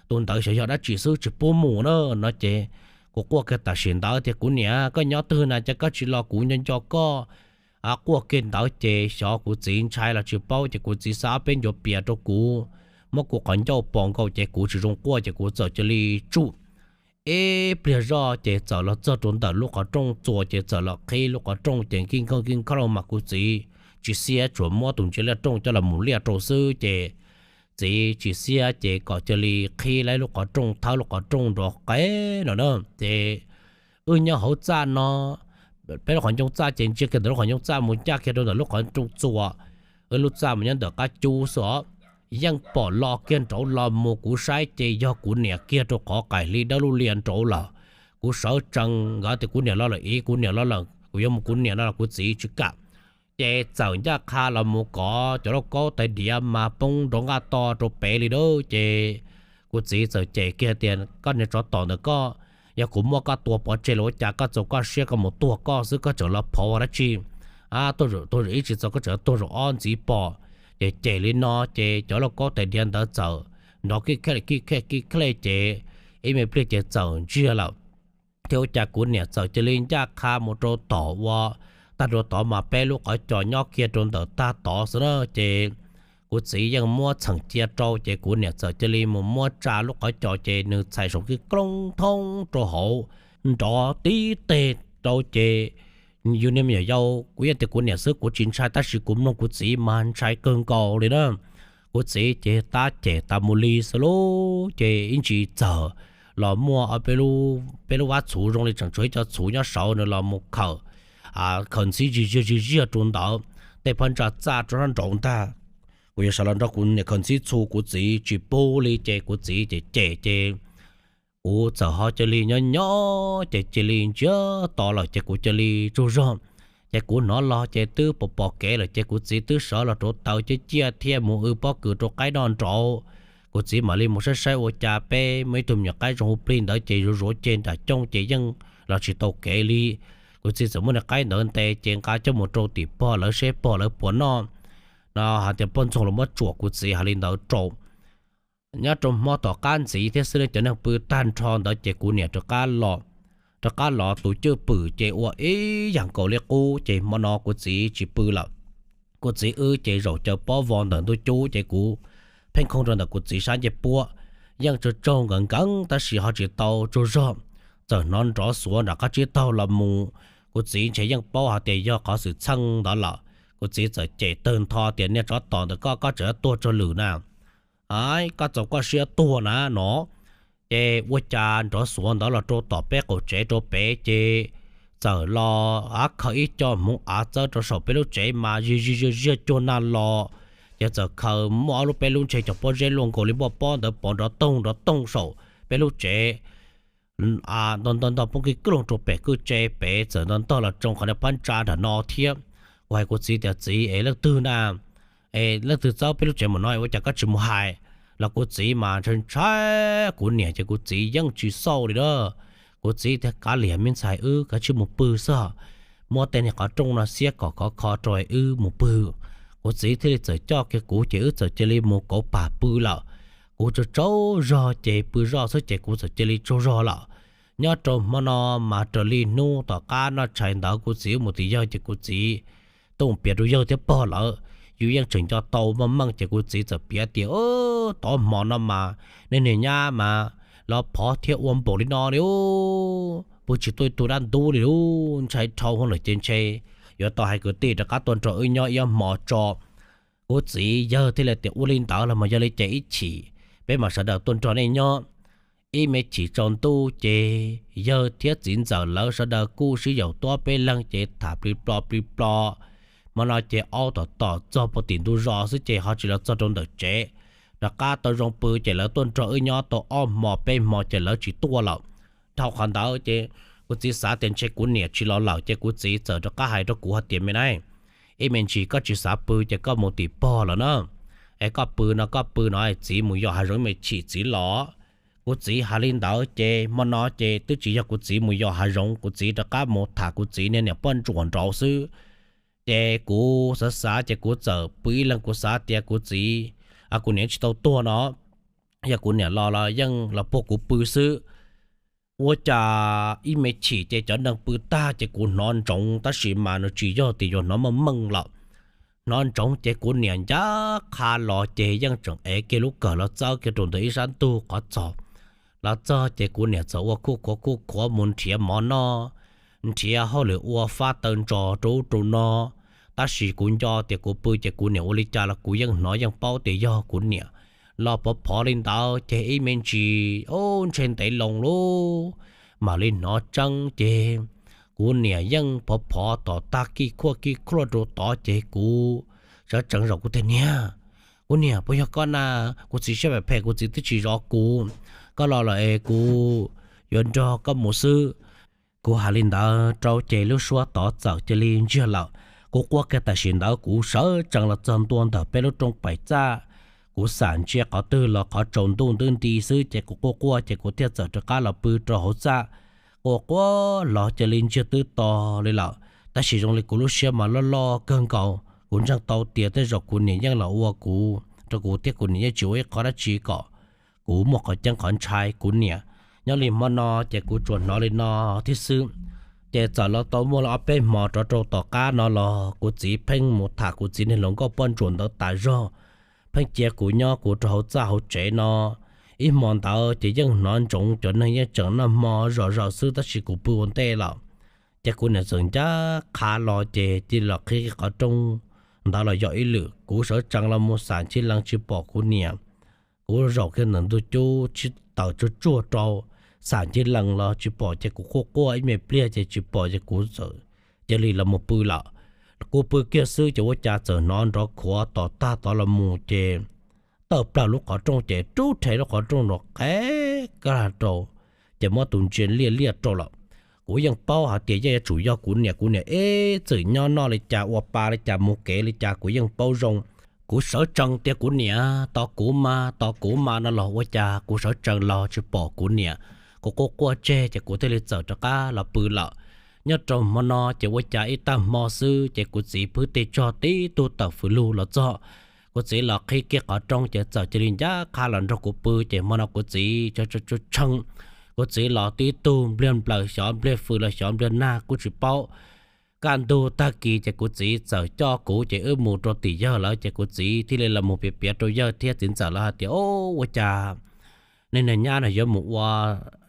tus ntawd xyov yog dab tsi xwb tsis pub mus na no ces kuv quaj kiag tam sim ntawd tias kuv niam koj nyob twg na cas koj tsis los kuv nco nco koj. Quaj kiag ntawd ces xyov kuv txiv ntshai los tsis paub ces kuv txiv xa ob peb ncuav pias rau kuv, muab kuv qhov ncauj pos nkaus ces kuv tsis zoo quaj ces kuv txawm cia li tsum. Ib pliag zoj ces txawm los txog rau ntawm lub qhov rooj txuas ces txawm los qhib lub qhov rooj ces nkij nkauj nkij nkauj mas kuv txiv tsis xiab tsuas muab tus ntsia liaj rooj coj los mus liaj rau xwb ces txiv tsis xiab ces kom cia li qhib lub qhov rooj thawb lub qhov rooj nrov qev no na ces wb nyob hauv txaj no, peb lub qhov ncoo txaj ces ntsia kiag ntawm lub qhov ncoo txaj mus ncaj kiag rau ntawm lub qhov rooj txuas, wb lub txaj mas nyob ntawm qab cub xwb os. Yeej pom los kiag nraud los mus kuv saib ces yog kuv niam kiag rau qhov qaim hli dawb lub lias nraud lawm. Kuv sawv tsees nkawd tias kuv niam los lawm ib, kuv niam los lawm, kuv yuav mus kuv niam no los kuv txiv tsis kam. Ces txawm ncaj qha los mus kov cov lauj kaub tais diav mas poob nrov nqaj to rau pem li dawb ces kuv txiv txawm cem kiag tias koj niag tsov tom ntawm koj, yog kuv muab koj tua pov tseg los ua cas koj txaus koj siab koj mus tuag koj xwb koj tseem los phov ua dab tsi? Tuag zaum ib tsis txaus koj tseem tuag zaum ob ntxiv pom. Ces cem li no ces cov lauj kaub tais diav ntawd txawm nrov kij khej kij khej kij khej ces ib me pliag ces txawm ntsiag lawm. Thiab ua cas kuv niam txawm cia li ncaj qha mus rau tom ua tag rau tod mas peb lub qhov cos nyob kiag rau ntawm tag tod xwb na ces kuv txiv yeej muab txheem cia rau ces kuv niam txawm cia li mus muab tsa lub qhov cos ces nws txhais saum kib kloob thoob rau hauv nrov tib teg rau ces yus niag me nyuam yaus kuv yeej tias kuv niam xwb kuv tsis ntshai tab sis kuv mloog kuv txiv mas ntshai kawg nkaus li na. Kuv txiv ces tab cem tas mus li xwb lauj ces ib ntsis txawm los muaj peb lub vab txhuv zoo li tseem tshuav ib co txhuv nyob saud nws los mus khawm, khawm ntxhib zig ziag zig ziag rau ntawd, tej phab ntsa txaj rau sab nraud ntag. Kuv yuav sawv los nrog kuv niam khawm ntxhib txhu kuv txiv tsis pub li ces kuv txiv ces cem ces kuv txawm ho cia li nyob nyob ces cia li ntsiag to lawm ces kuv cia li tsaug zog. Ces kuv hnov los ces twb pom pom kev lawm ces kuv txiv twb sawv los rauv taws ciaj ciaj thiab mus w pob kws rau qaib noj nraud. Kuv txiv mam li mus saib saib ua cas peb muaj ib tug me nyuam qaib zoo hu plig ntawd ces zuav zuav ceg nram cooj ces yeej los tsis tau kev li. Kuv txiv txawm muab niag qaib ntawd ntes ces nqa coj mus rau tim pog lawv seb pog lawv puas noj no hais tias poj ntxoog los muab tsuam kuv txiv hais li ntawd rau. Nyob rau hmo tom qab ntxiv thiab xwb ne cov neeg pw tag nrho ntawd ces kuv niam rov qab los, rov qab los tus cwj pwm ces ua ib yam nkaus li qub ces hmo no kuv txiv tsis pw lawm. Kuv txiv wb ces zaum caws pob vog ntawm ntug cub ces kuv pheej khooj rau ntawm kuv txiv sab ncej puab, yeej tsaug tsaug nkees nkees tab sis ho tsis tau tsaug zog. Txawm hnov nrov xuav nram qab tsib taug los mus, kuv txiv ntshe yeej paub hais tias yog qhov xwm txheej ntawd lawm. Kuv txiv txawm cem tawg ntho tias niag tsov tom ntawm koj, koj tseem tuag tsaug lwm na. Koj txaus koj siab tuag na no. Ces ua cas nrov xuav ntawd los rau tom peb qaum tsev rau pem ces txawm los av khaws ib co hmoov av txawb rau saum peb lub tsev mas zig zig ziag ziag cuag nag los. Ces txawm khaws muaj ob lub peb lub ntshe cov pob zeb luaj nkaus li npoj pob ntawd pov nrov toog nrov toog saum peb lub tsev. Ntog ntog ntog poob kig kig loo rau pem kwj tse pem txawm ntog ntog los tsoo qhov niag phab ntsa nram no thiab. Kuv hais kuv txiv tias txiv es leej twg na, es leej twg txawb peb lub tsev mus no ua cas koj tsis mus hais? Los kuv txiv mas ntshai ntshai kuv niam ces kuv txiv yeej tsis xauj li na. Kuv txiv tias kav liam me ntxhais wb kav tsij mus pw xwb, muab tej niag qhov rooj no xiab kom khov kho rau wb mus pw. Kuv txiv thiaj li txawm coj kiag kuv ces wb txawm cia li mus kauv pam pw lawm. Kuv tsaug tsaug zog ces pw zoj xwb ces kuv txawm cia li tsaug zog lawm. Nyob rau hmo no mas raws li hnub tom qab noj tshais ntawd kuv txiv wb mus tim yawg ces kuv txiv tuaj piav rau yawg thiab pog lawm, yus yeej tseem nco tau meej meej ces kuv txiv txawm piav tias tov hmo no mas nej niag nyab mas los phov thiab ua npaum li no li, pw tsis tuaj ib tug dab ntub li lub, ntshai dhau hwv lawm ces ntshe yuav tau hais kwv tij rov qab tuaj nrog wb nyob ib ob hmo tso. Kuv txiv yawg thiaj li tias ua li ntawd los mas yog li ces ib chim peb mam sawv daws tuaj nrog nej nyob. Ib me chim tsaus ntuj ces yawg thiab txiv ntxawm lawv sawv daws kuj sib yaum tuaj peb leeg ces tham plig plo plig plo. Hmo no ces aub tom tom txog puag tim ntug zos xwb ces ho tsis los txog rau ntawm tsev. Rov qab tau zoo pw ces lawv tuaj nrog wb nyob tau ob hmo peb hmo ces lawv tsis tuaj lawm. Dhau qhov ntawd ces kuv txiv xav tias ntshe kuv niam tsis los lawm ces kuv txiv txawm rov qab hais rau kuv hais tias me na, ib me ntsis koj tsis xav pw ces koj mus tim pog lawm na, es koj pw no koj pw no txiv mus yos hav zoov ib me chim txiv los. Kuv txiv hais li ntawd ces hmo no ces twb tsis yog kuv txiv mus yos hav zoov, kuv txiv rov qab mus tham kuv txiv niag niam poj ntsuam nraud xwb. Ces kuv xav xav ces kuv txawm pw ib leeg, kuv xav tias kuv txiv, kuv niam tsis tau tuag no, yog kuv niam los los yeej los puag kuv pw xwb. Ua cas ib me chim ces cov neeg pw tag ces kuv hnov ntsoov tab sis mas nws tsis yog tias yuav hnov meej meej lawm. Hnov ntsoov ces kuv niam ncaj qha los ces yeej tseem ev kiag lub kawm los txawb kiag rau ntawm ib sab ntug qhov txog. Los txog ces kuv niam txawm ua khuj khuav khuj khuav mus nrhiav mov noj, nrhiav hauj lwm ua fab taw ntsos rau ub rau no. Tab sis kuv nco tias kuv pw ces kuv niam ua li cas los kuv yeej hnov yeej paub tias yog kuv niam los phov phov li ntawd ces ib me ntsis ub ntshe ntev loo lub mam li hnov tseeb ces kuv niam yeej phov phov tom tag kij khuaj kij khuaj rau tod ces kuv sawv tsees zaum kuv tias niam, kuv niam puas yog koj na? Kuv txiv siab phem phem kuv txiv twb tsis zov kuv, koj los lawm es kuv yuav nrog koj mus xwb. Kuv hais li ntawd rau ces lub suab tod txawm cia li ntsiag lawm. Kuv quaj kiag tam sim ntawd kuv sawv tsees los txog ntua ntawm peb lub rooj paim txaj. Kuv xam ntsia qhov twg los qhov tsaus ntuj ntub nti xwb ces kuv quaj quaj ces kuv thiaj txawm rov qab los pw rau hauv txaj. Quaj quaj los cia li ntsiag twb to li lawm tab sis zoo li kuv lub siab mas loj loj kawg nkaus. Kuv ntseeg tau tias tej zaum kuv niam yeej los ua kuv rau kuv thiab kuv niam yeej tsis ua ib qho dab tsi kom kuv muaj qhov ceeb qhov ntshai kuv niam. Nyob li hmo no ces kuv tsuas hnov li no thiab xwb. Ces txawm los tau muaj li ob peb hmo rov rau tom qab no los kuv txiv pheej mus tham kuv txiv niag hluas nkauj poj ntsuam ntawd tas zog. pheej cia kuv nyob kuv rau hauv txaj hauv tsev no. Ib hmo ntawd ces yeej hnov ntsoov cov neeg yeej tseem noj hmo zom zaws xwb tab sis kuv pw ua ntej lawm. Ces kuv niam txawm ncaj qha los ces cia li los qhib qhov rooj ntawd los yog ib lwm. Kuv sawv tsees los mus xam ncig lees tsis pom kuv niam. Kuv zaum kiag ntawm ntug cub tsis tawm tsuag tsuag rau, xam ncig lees los tsis pom ces kuv quaj quaj ib me pliag ces tsis pom ces kuv txawm cia li los mus pw lawm. Kuv pw kiag xwb ces ua cas txawm hnov nrov khuav tom tag tod los mus ces tawm plaws lub qhov rooj ces rub rhe lub qhov rooj nrov qev kaj rau, ces muab tus ntsia liaj liaj rau lawm. Kuv yeej paub hais tias yeej yuav tsum yog kuv niam, kuv niam ib txwm nyob noj li cas ua pa li cas mus kev li cas kuv yeej paub zoo. Kuv sawv tsees tias kuv niam tos kuv mas tos kuv mas no los ua cas kuv sawv tsees los tsis pom kuv niam. Kuv quaj quaj tseg ces kuv thiaj li txawm rov qab los pw lawm. Nyob rau hmo no ces ua cas ib tag hmo xwb ces kuv txiv phwb tig tsog tib tug tawm fws lug los txog. Kuv txiv los qhib kiag qhov rooj ces txawm cia li ncaj qha los nrog kuv pw ces hmo no kuv txiv tshee, kuv txiv los tib tug npliag nplaws xyov npliag fws los xyov npliag nag kuj tsis paub. Kaj ntug tag kis ces kuv txiv txawm coj kuv ces wb mus rau tim yawg lawm ces kuv txiv thiaj li los mus piav piav rau yawg thiab txiv ntxawm lawv hais tias, O, ua cas nej niag nyab no yuav mus ua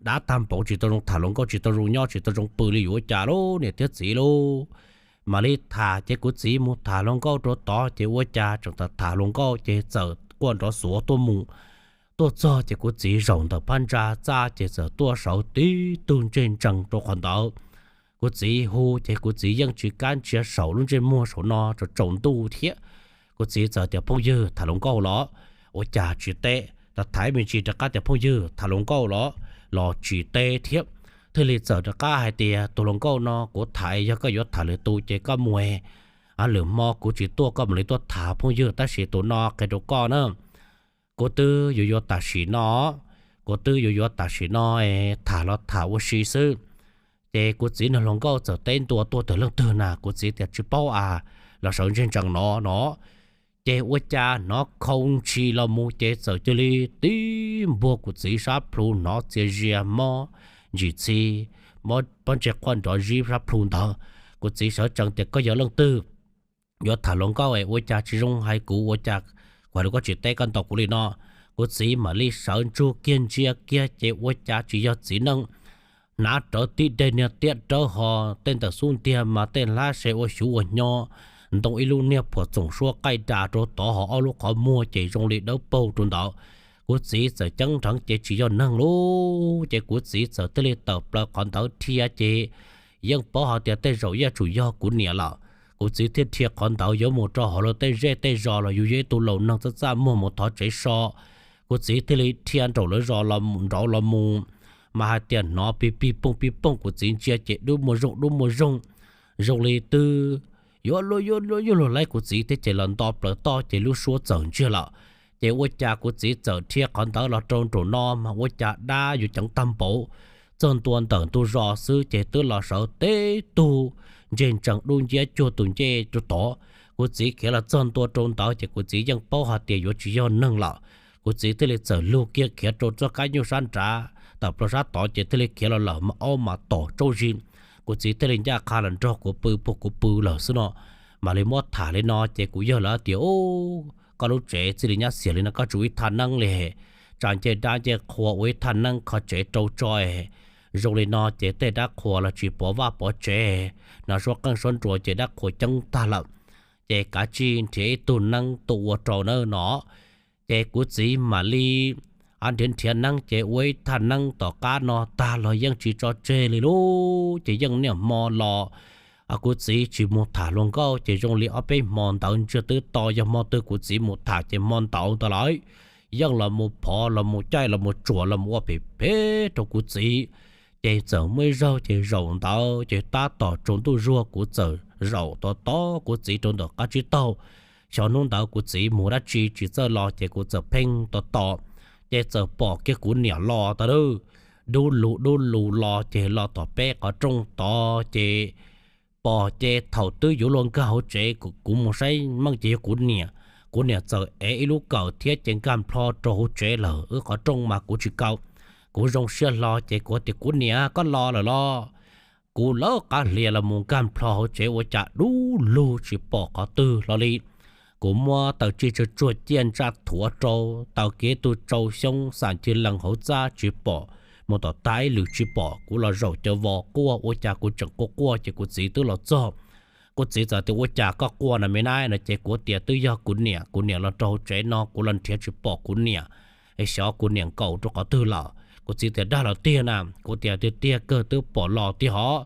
dab tag npaum tsis tau zoo tham hluas nkauj tsis tau zoo nyob tsis tau zoo pw li yuav ua cas lauj niam thiab txiv lauj. Mam li tham ces kuv txiv mus tham hluas nkauj rau tod ces ua cas tseem tham tham hluas nkauj ces txawm quaj nrov xuav tuaj mus. Tuaj txog ces kuv txiv zaum ntawm phab ntsa txaj ces txawm tuaj sawv tib tug ntseg ntsees rau qhov ntawd. Kuv txiv hu ces kuv txiv yeej tsis kam ntsia saum lub ntsej muag saum no tsaus ntuj thiab. Kuv txiv txawm tias, Phooj ywg, tham hluas nkauj los? Ua cas tsis teb, tham ib me ntsis rov qab tias, Phooj ywg, tham hluas nkauj los? Los tsis teb thiab. Thiaj li txawm rov qab hais tias, Tus hluas nkauj no kuv tham, yog koj yuav tham lwm tus ces koj mus, lwm hmo kuv tsis tuaj koj mam li tuaj tham phooj ywg, tab sis tus no qhia rau koj na, kuv twb yuav yuav tam sim no, kuv twb yuav yuav tam sim no, tham los tham ua si xwb. Ces kuv txiv nws hluas nkauj txawm teb ntua tuaj tias, Leej twg na? Kuv txiv tias, Tsis paub as, los sawv ntseg ntsees no no. Ces ua cas hnov khau ntshis los mus ces txawm cia li tib npuag kuv txiv sab plhu, hnov txias zias mob ntsis txhi, mob pob ntseg quaj nrov zib sab plhu ntawd. Kuv txiv sawv tsees tias, Koj yog leej twg? Yuav tham hluas nkauj es ua cas tsis zoo hais kuv, ua cas kuv hais lus koj tsis teb, koj ntaus kuv li no? Kuv txiv mam li sawv ntsug kiag ntsia kiag ces ua cas tsis yog txiv neej, hnav rawv tib deg niag tiab rawv ho, tej ntawm xub ntiag mas tej hlab se ua xyuv ua hnyo, ntoo ib lub niag phuam txoom suab qaij das rau tod ho ob lub qhov muag ces zoo li dawb paug rau ntawd. Kuv txiv txawm ceeb nrheev ces tsis yog neeg lauj, ces kuv txiv txawm thiaj li tawm plaws qhov ntawd dhia ces yeej paub hais tias tej zaum yeej tsum yog kuv niam lawm. Kuv txiv thiaj dhia qhov ntawd yuav mus rau hauv lawv tej zej tej zos los yus yog ib tug laus neeg txaj txaj muag mus thov tsev so. Kuv txiv thiaj li dhia nraum lawv zos los nraud los mus, mas hais tias hnov pig pig pooj pig pooj, kuv txiv ntsia ces dub muaj zoog dub muaj zoog, zoo li twb yuav luag yuav luag yuav luag laib kuv txiv thiab ces los nto plaws toj ces lub suab txawm ntsiag lawm. Ces ua cas kuv txiv txawm dhia qhov ntawd los rau nraum no mas ua cas dab yuav ceev tag npaum, txog ntua ntawm ntug zos xwb ces twb los sawv tib tug ntseg ntsees dub nciab cuag tus ncej rau tod. Kuv txiv khiav los txog ntua rau ntawd ces kuv txiv yeej paub hais tias yuav tsis yog neeg lawm. Kuv txiv thiaj li txawm lug kiag khiav rau txoj kab nyuj sab nrad, tawm plaws sab tod ces thiaj li khiav los lawm mas aub mas tom tsaub zis. Kuv txiv thiaj li ncaj qha los nrog kuv pw, pug kuv pw lawm xwb no. Mam li muab tham li no ces kuv yawg lawv tias, Koj lub tsev txij li nyab xiam li no koj tsis ua ib thaj neeb li, tsa ncej dab ncej qhua ua ib thaj neeb kho tsev rau tso. Zoo li no ces tej dab qhua los tsis pov vaj pov tsev, no suab qeej suab nruas ces dab qhua ceeb tag lawm. Ces kav tsij nrhiav ib tug neeb tuaj ua rau nawb no. Ces kuv txiv mam li nrhiav nrhiav neeb ces ua ib thaj neeb tom qab no tag los yeej tsis tso tseg li lauj. Ces yeej niaj hmo los kuv txiv tsis mus tham hluas nkauj ces zoo li ob peb hmo ntawd ntsiag twb to, yog hmo twg kuv txiv mus tham ces hmo ntawd ntag lauj. Yeej los mus phov los mus caij los mus tsuam los mus ua phem phem rau kuv txiv. Ces txawm muaj ib zaug ces zaum ntawd ces tab tom tsaus ntuj zuag kuv txawm zaum tod tos kuv txiv rau ntawm qab tsib taug. Xyov hnub ntawd kuv txiv mus dab tsi tsis txawj los ces kuv txawm pheej tos tos, ces txawm pom kiag kuv niam los tod, dub lug dub lug los ces los tom peb qhov rooj tod ces pom ces thaum twb yuav luag nkag hauv tsev kuv mus saib meej ces yog kuv niam. Kuv niam txawm ev ib lub kawm thiab ces nkag nplho rau hauv tsev lawm, wb qhov rooj mas kuv tsis kaw. Kuv zoo siab hlo ces kuv tias, Kuv niam, koj los lawm los? Kuv lawv qab hlias los mus nkag nplho hauv tsev ua cas dub lug tsis pom qhov twg hlo li. Kuv muab taws tsig tsuag tsuag ciaj ntsaj thuav rau, taws kiag tug tsau xyoob xam cig lees hauv txaj tsis pom, mus tom tag ib lwm tsis pom, kuv los zaum cav vos quaj ua cas kuv tseem quaj quaj ces kuv txiv twb los txog. Kuv txiv txawm tias ua cas koj quaj na me nab no ces kuv tias twb yog kuv niam, kuv niam los rau hauv tsev no kuv los nrhiav tsis pom kuv niam, es xyov kuv niam nkaum rau qhov twg lawm. Kuv txiv tias dag los tiag na, kuv tias tiag tiag kawg twb pom los tiag hov.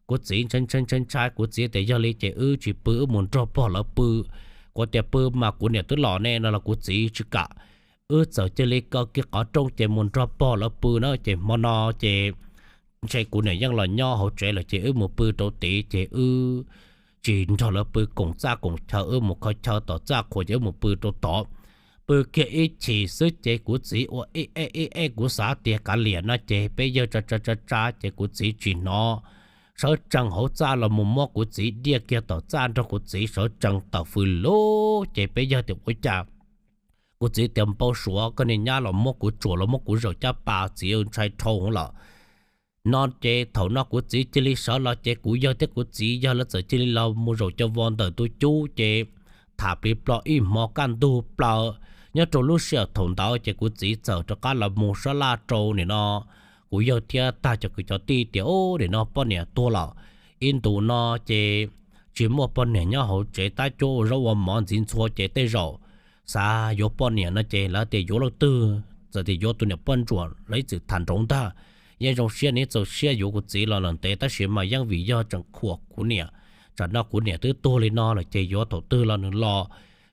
Kuv txiv ntshai ntshai ntshai ntshai, kuv txiv tias yog li ces wb tsis pw wb mus nrog pog lawv pw. Kuv tias pw mas kuv niam twb los ne no los kuv txiv tsis kam. Wb txawm cia li kaw kiag qhov rooj ces mus nrog pog lawv pw na ces hmo no ces ntshe kuv niam yeej los nyob hauv tsev lawm ces wb mus pw rau tid ces wb tsis nrog lawv pw koom txaj koom chaw, wb mus kho chaw tom txaj qhua ces wb mus pw rau tod. Pw kiag ib chim xwb ces kuv txiv ua ib eb ib eb, kuv xav tias kav liam no ces peb yawg tsa tsa tsa tsa ces kuv txiv tsis hnov, sawv tsees hauv txaj los mus muab kuv txiv diaj kiag tom txaj nrog kuv txiv sawv tsees tawm fws lug ces peb yawg tias ua cas. Kuv txiv tias npau suav koj niag nyab los muab kuv tsuam los muab kuv zaum caj pas, txiv ntshai dhau lawm no ces thaum no kuv txiv cia li sawv los ces kuv yawg thiab kuv txiv yawg lawv txawm cia li los mus zaum cav vos ntawm tus cub ces tham plig plo ib hmo kaj ntug plaws. Nyob rau lub sij hawm thaum ntawd ces kuv txiv txawm rov qab los mus sab laj rau nim no kuv yawg thiab tag cov kwv cov tij tias ub nim no poj niam tuag lawm, ib ntus no ces tsis muaj poj niam nyob hauv tsev tab cuab ua zaub ua mov ntxiv ntxhua ces tej zaum xav yuav poj niam no ces lawv tias yuav leej twg, txawm tias yuav tus niam poj ntsuam los ib txwm tham nraud ntag, yeej zoo siab nws txaus siab yuav kuv txiv los lawm ntev tab sis mas yeej vim yog tseem khuam kuv niam, tsam no kuv niam twb tuag li no lawm ces yuav thaum twg los nws los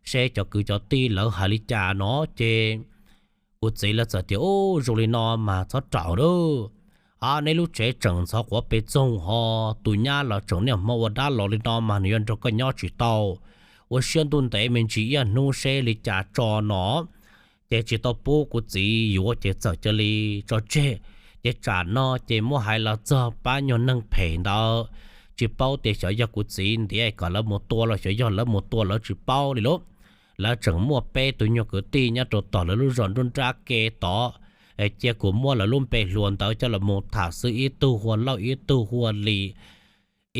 seb cov kwv cov tij lawv hais li cas no ces kuv txiv lawv txawm tias ub zoo li no mas txhob raws lawm, neb lub tsev tseem ntxhov quav pes txoog ho tus nyab los tseem niaj hmo ua dab los li no mas nws yuav nrog koj nyob tsis tau, ua siab ntuj ntev me ntsis ib hnub seb li cas tso no ces tsis tau pub kuv txiv yuav ces txawm cia li tso tseg. Ces tsam no ces muab hais los txog pab nyuag neeg phem ntawd, tsis paub tias xyov yog kuv txiv ntiav kom lawv mus tua los xyov yog lawv mus tua lawv tsis paub li lauj. Lawv tseem muaj peb tus nyuag kwv tij nyob rau tom lawv lub zos nruab nrab ke tod, cia kuv muab lawv lub npe hluas ntawd coj los mus tham xwb, ib tug hu ua Lauj, ib tug hu ua Lis,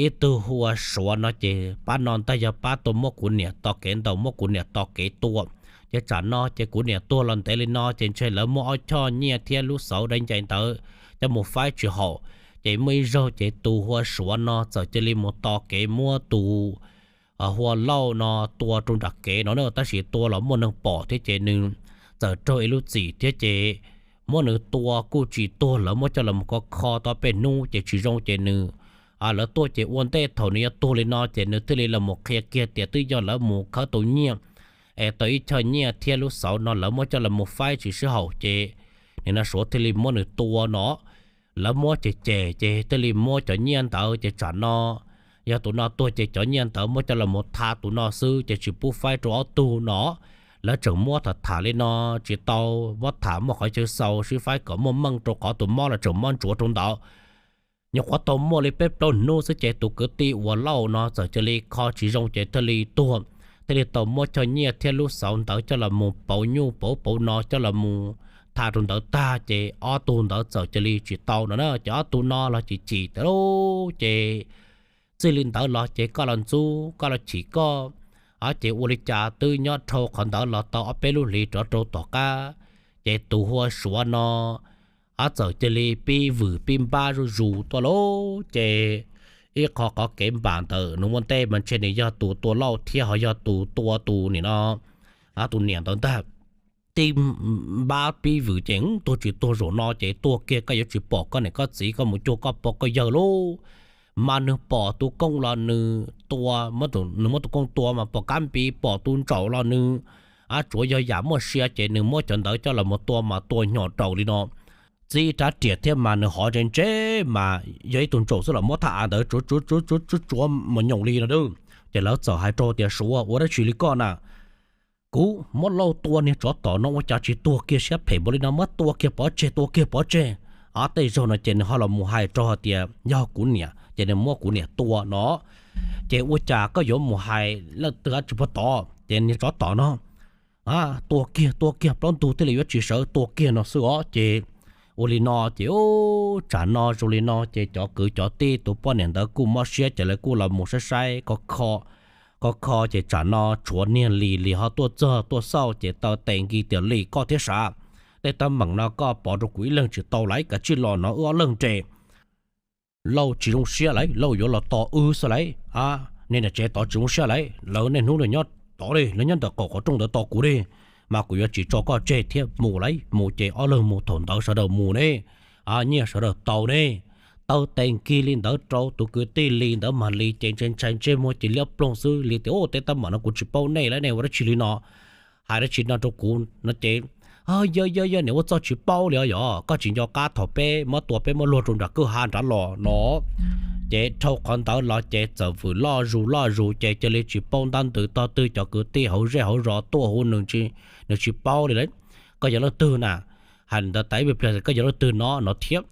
ib tug hu ua Suav no ces pab no ntag yog pab tuaj muab kuv niam tos kev ntaus, muab kuv niam tos kev tua. Ces tsam no ces kuv niam tuag los ntev li no ces ntshe lawv muab ob choj nyiaj thiab lub xauv dai ncais ntawd coj mus faib tsis haum. Ces muaj ib zaug ces tus hu ua Suav no txawm cia li mus tos kev muab tus hu ua Lauj no tua rau nram kev no na, tab sis tua los muaj neeg pom thiab ces nws txawm raug ib lub txim thiab ces muab nws tua kuj tsis tuag, lawv muab coj los mus kho kho tau peb hnub ces tsis zoo ces nws, lawv tuaj ces ua ntej thaum nws yuav tuag li no ces nws thiaj li los mus qhia kiag tias twb yog lawv mus khawb tau nyiaj es tau ib choj nyiaj thiab lub xauv no lawv muab coj los mus faib tsis sib haum ces nim no Suav thiaj li muab nws tua no. Lawv muab cem cem ces thiaj li muab cov nyiaj ntawd ces tsam no yog tus no tuag ces cov nyiaj ntawd muab coj los mus tha tus no xwb ces tsis pub faib rau ob tug no. Lawv tseem muab tham tham li no tsis tau, muab tham muaj qhov chaw xaus sib faib kom muaj meej rau qhov tus mob los tseem mob ntsuav rau ntawd. Nyuam qhuav tau muaj li peb plaub hnub xwb ces tus kwv tij uas Lauj no txawm cia li kho tsis zoo ces thiaj li tuag, thiaj li tau muab choj nyiaj thiab lub xauv ntawd coj los mus pauv nyuj pauv pauv no coj los mus tha rau ntawd tag ces ob tug ntawd txawm cia li tsis tau no na ces ob tug no los chim chim tas lawm ces txij li ntawd los ces koj los ntxub koj los chim koj, ces ua li cas twb nyob dhau qhov ntawd los tau ob peb lub hlis rov rau tom qab, ces tus hu ua Suav no txawm cia li pib vwm pib npab zuj zus tuaj lauj. Ces ib qho qhov kev npam ntawm nws ua ntej mas ntshe nws yog tus tua Lauj thiab ho yog tus tua tus nim no tus niam ntawd ntag. Pib npab pib vwm ces tuag tsis tuag zaum no ces tuag kiag koj yuav tsis pom koj niam koj txiv, koj mus cuag koj pog koj yawg lauj. Mas nws pom tus kooj los nws tua, nws muab tus kooj tua mas pom kab npis, pom tus ntsaum los nws, tsuav yog yam muaj sia ces nws muab cov ntawd coj los mus tua mas tua hnyo raus li no. Txib rab riam thiab mas nws hov ntse ntse mas yog ib tug ntsaum xwb los muab thaj av ntawd tsuav tsuav tsuav tsuav mos nyoos li no. Ces lawv txawm hais rau tias Suav, ua dab tsi li koj na? Kuv muab Lauj tua niag tsov tom no ua cas tsis tuag kiag, siab phem npaum li no, muab tua kiag pov tseg, tua kiag pov tseg. Tej zaug no ces nws ho los mus hais rau hais tias yog kuv niam ces nws muab kuv niam tua no. Ces ua cas koj yuav mus hais leej twg dab tsi pov tod, ces niag tsov tom no tua kiag tua kiag plaub ntug thiaj li yuav tsis sawv, tua kiag no xwb os. Ces ua li no ces tsam no zoo li no ces cov kwv cov tij tus poj niam ntawd kuj mob siab ces lawv kuj los mus saib saib kho kho Koj kho ces tsam no tshuav niag Lis, Lis ho tuaj txog tuaj xauj ces taw tes nkis tias Lis koj thiab sav, tej teeb meem no koj pov rau kuv ib leeg tsis tau lawm, kav tsij los no wb ob leeg nres. Lauj tsis zoo siab lawm, Lauj yuav los tos wb xwb lawm. Niag niam tsev tod tsis zoo siab lawm, lawv niaj hnub nyob tod li, lawv nyob ntawm qaum qhov rooj ntawd tos kuv li, mas kuv yuav tsis tso koj tseg thiab, mus lawm, mus ces ob leeg mus thaum ntawd sawv daws mus ne, nyiaj sawv daws tau ne. Taw tes nkig li ntawd rau tus kwv tij Lis ntawd mas Lis ces ntshai ntshai ntsej muag ces liab ploog xwb. Lis tias, Ua, tej teeb meem no kuv tsis paub nej lawm, nej ua dab tsi li no, hais dab tsi no rau kuv no ces, Yog yog yog, niam ua txuj tsis paub li os, yog koj tsis nco qab thaum peb muab tua peb muab luag rau nram kwj ha nrad los no. Ces dhau qhov ntawd los ces txawm vwm loj zus loj zus ces cia li tsis paub ntab ntws tog twg, cov kwv tij hauv zej hauv zos tuaj hu nws, nws tsis paub li lawm. Koj yog leej twg na? Hais ntawd tas ib pliag, Koj yog leej twg no no thiab?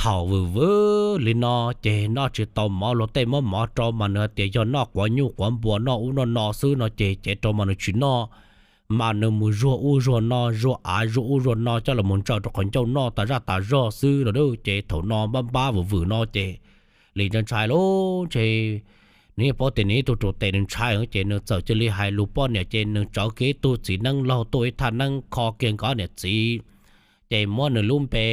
Thaum vwm vwm li no ces noj tsis tau mov, luag tej muab mov rau mas nws hais tias yog noj quav nyuj quav npua noj ub noj no xwb no ces cev rau mas nws tsis noj, mas nws mus zuag ub zuag no, zuag av zuag ub zuag no coj los mus ntsaws rau qhov ncauj noj tas zaj tas zog xwb no. Ces thaum no npab npab vwm vwm no ces Lis ntshai ntshai lub ntshe, nws yeej paub tias nws ib tug ruam tes nws ntshai ces nws txawm cia li hais lus poj niam ces nws tsawv kiag ib tug txiv neeb laug tuaj ib thaj neeb kho kiag nkawd niam txiv, ces muab nws lub npe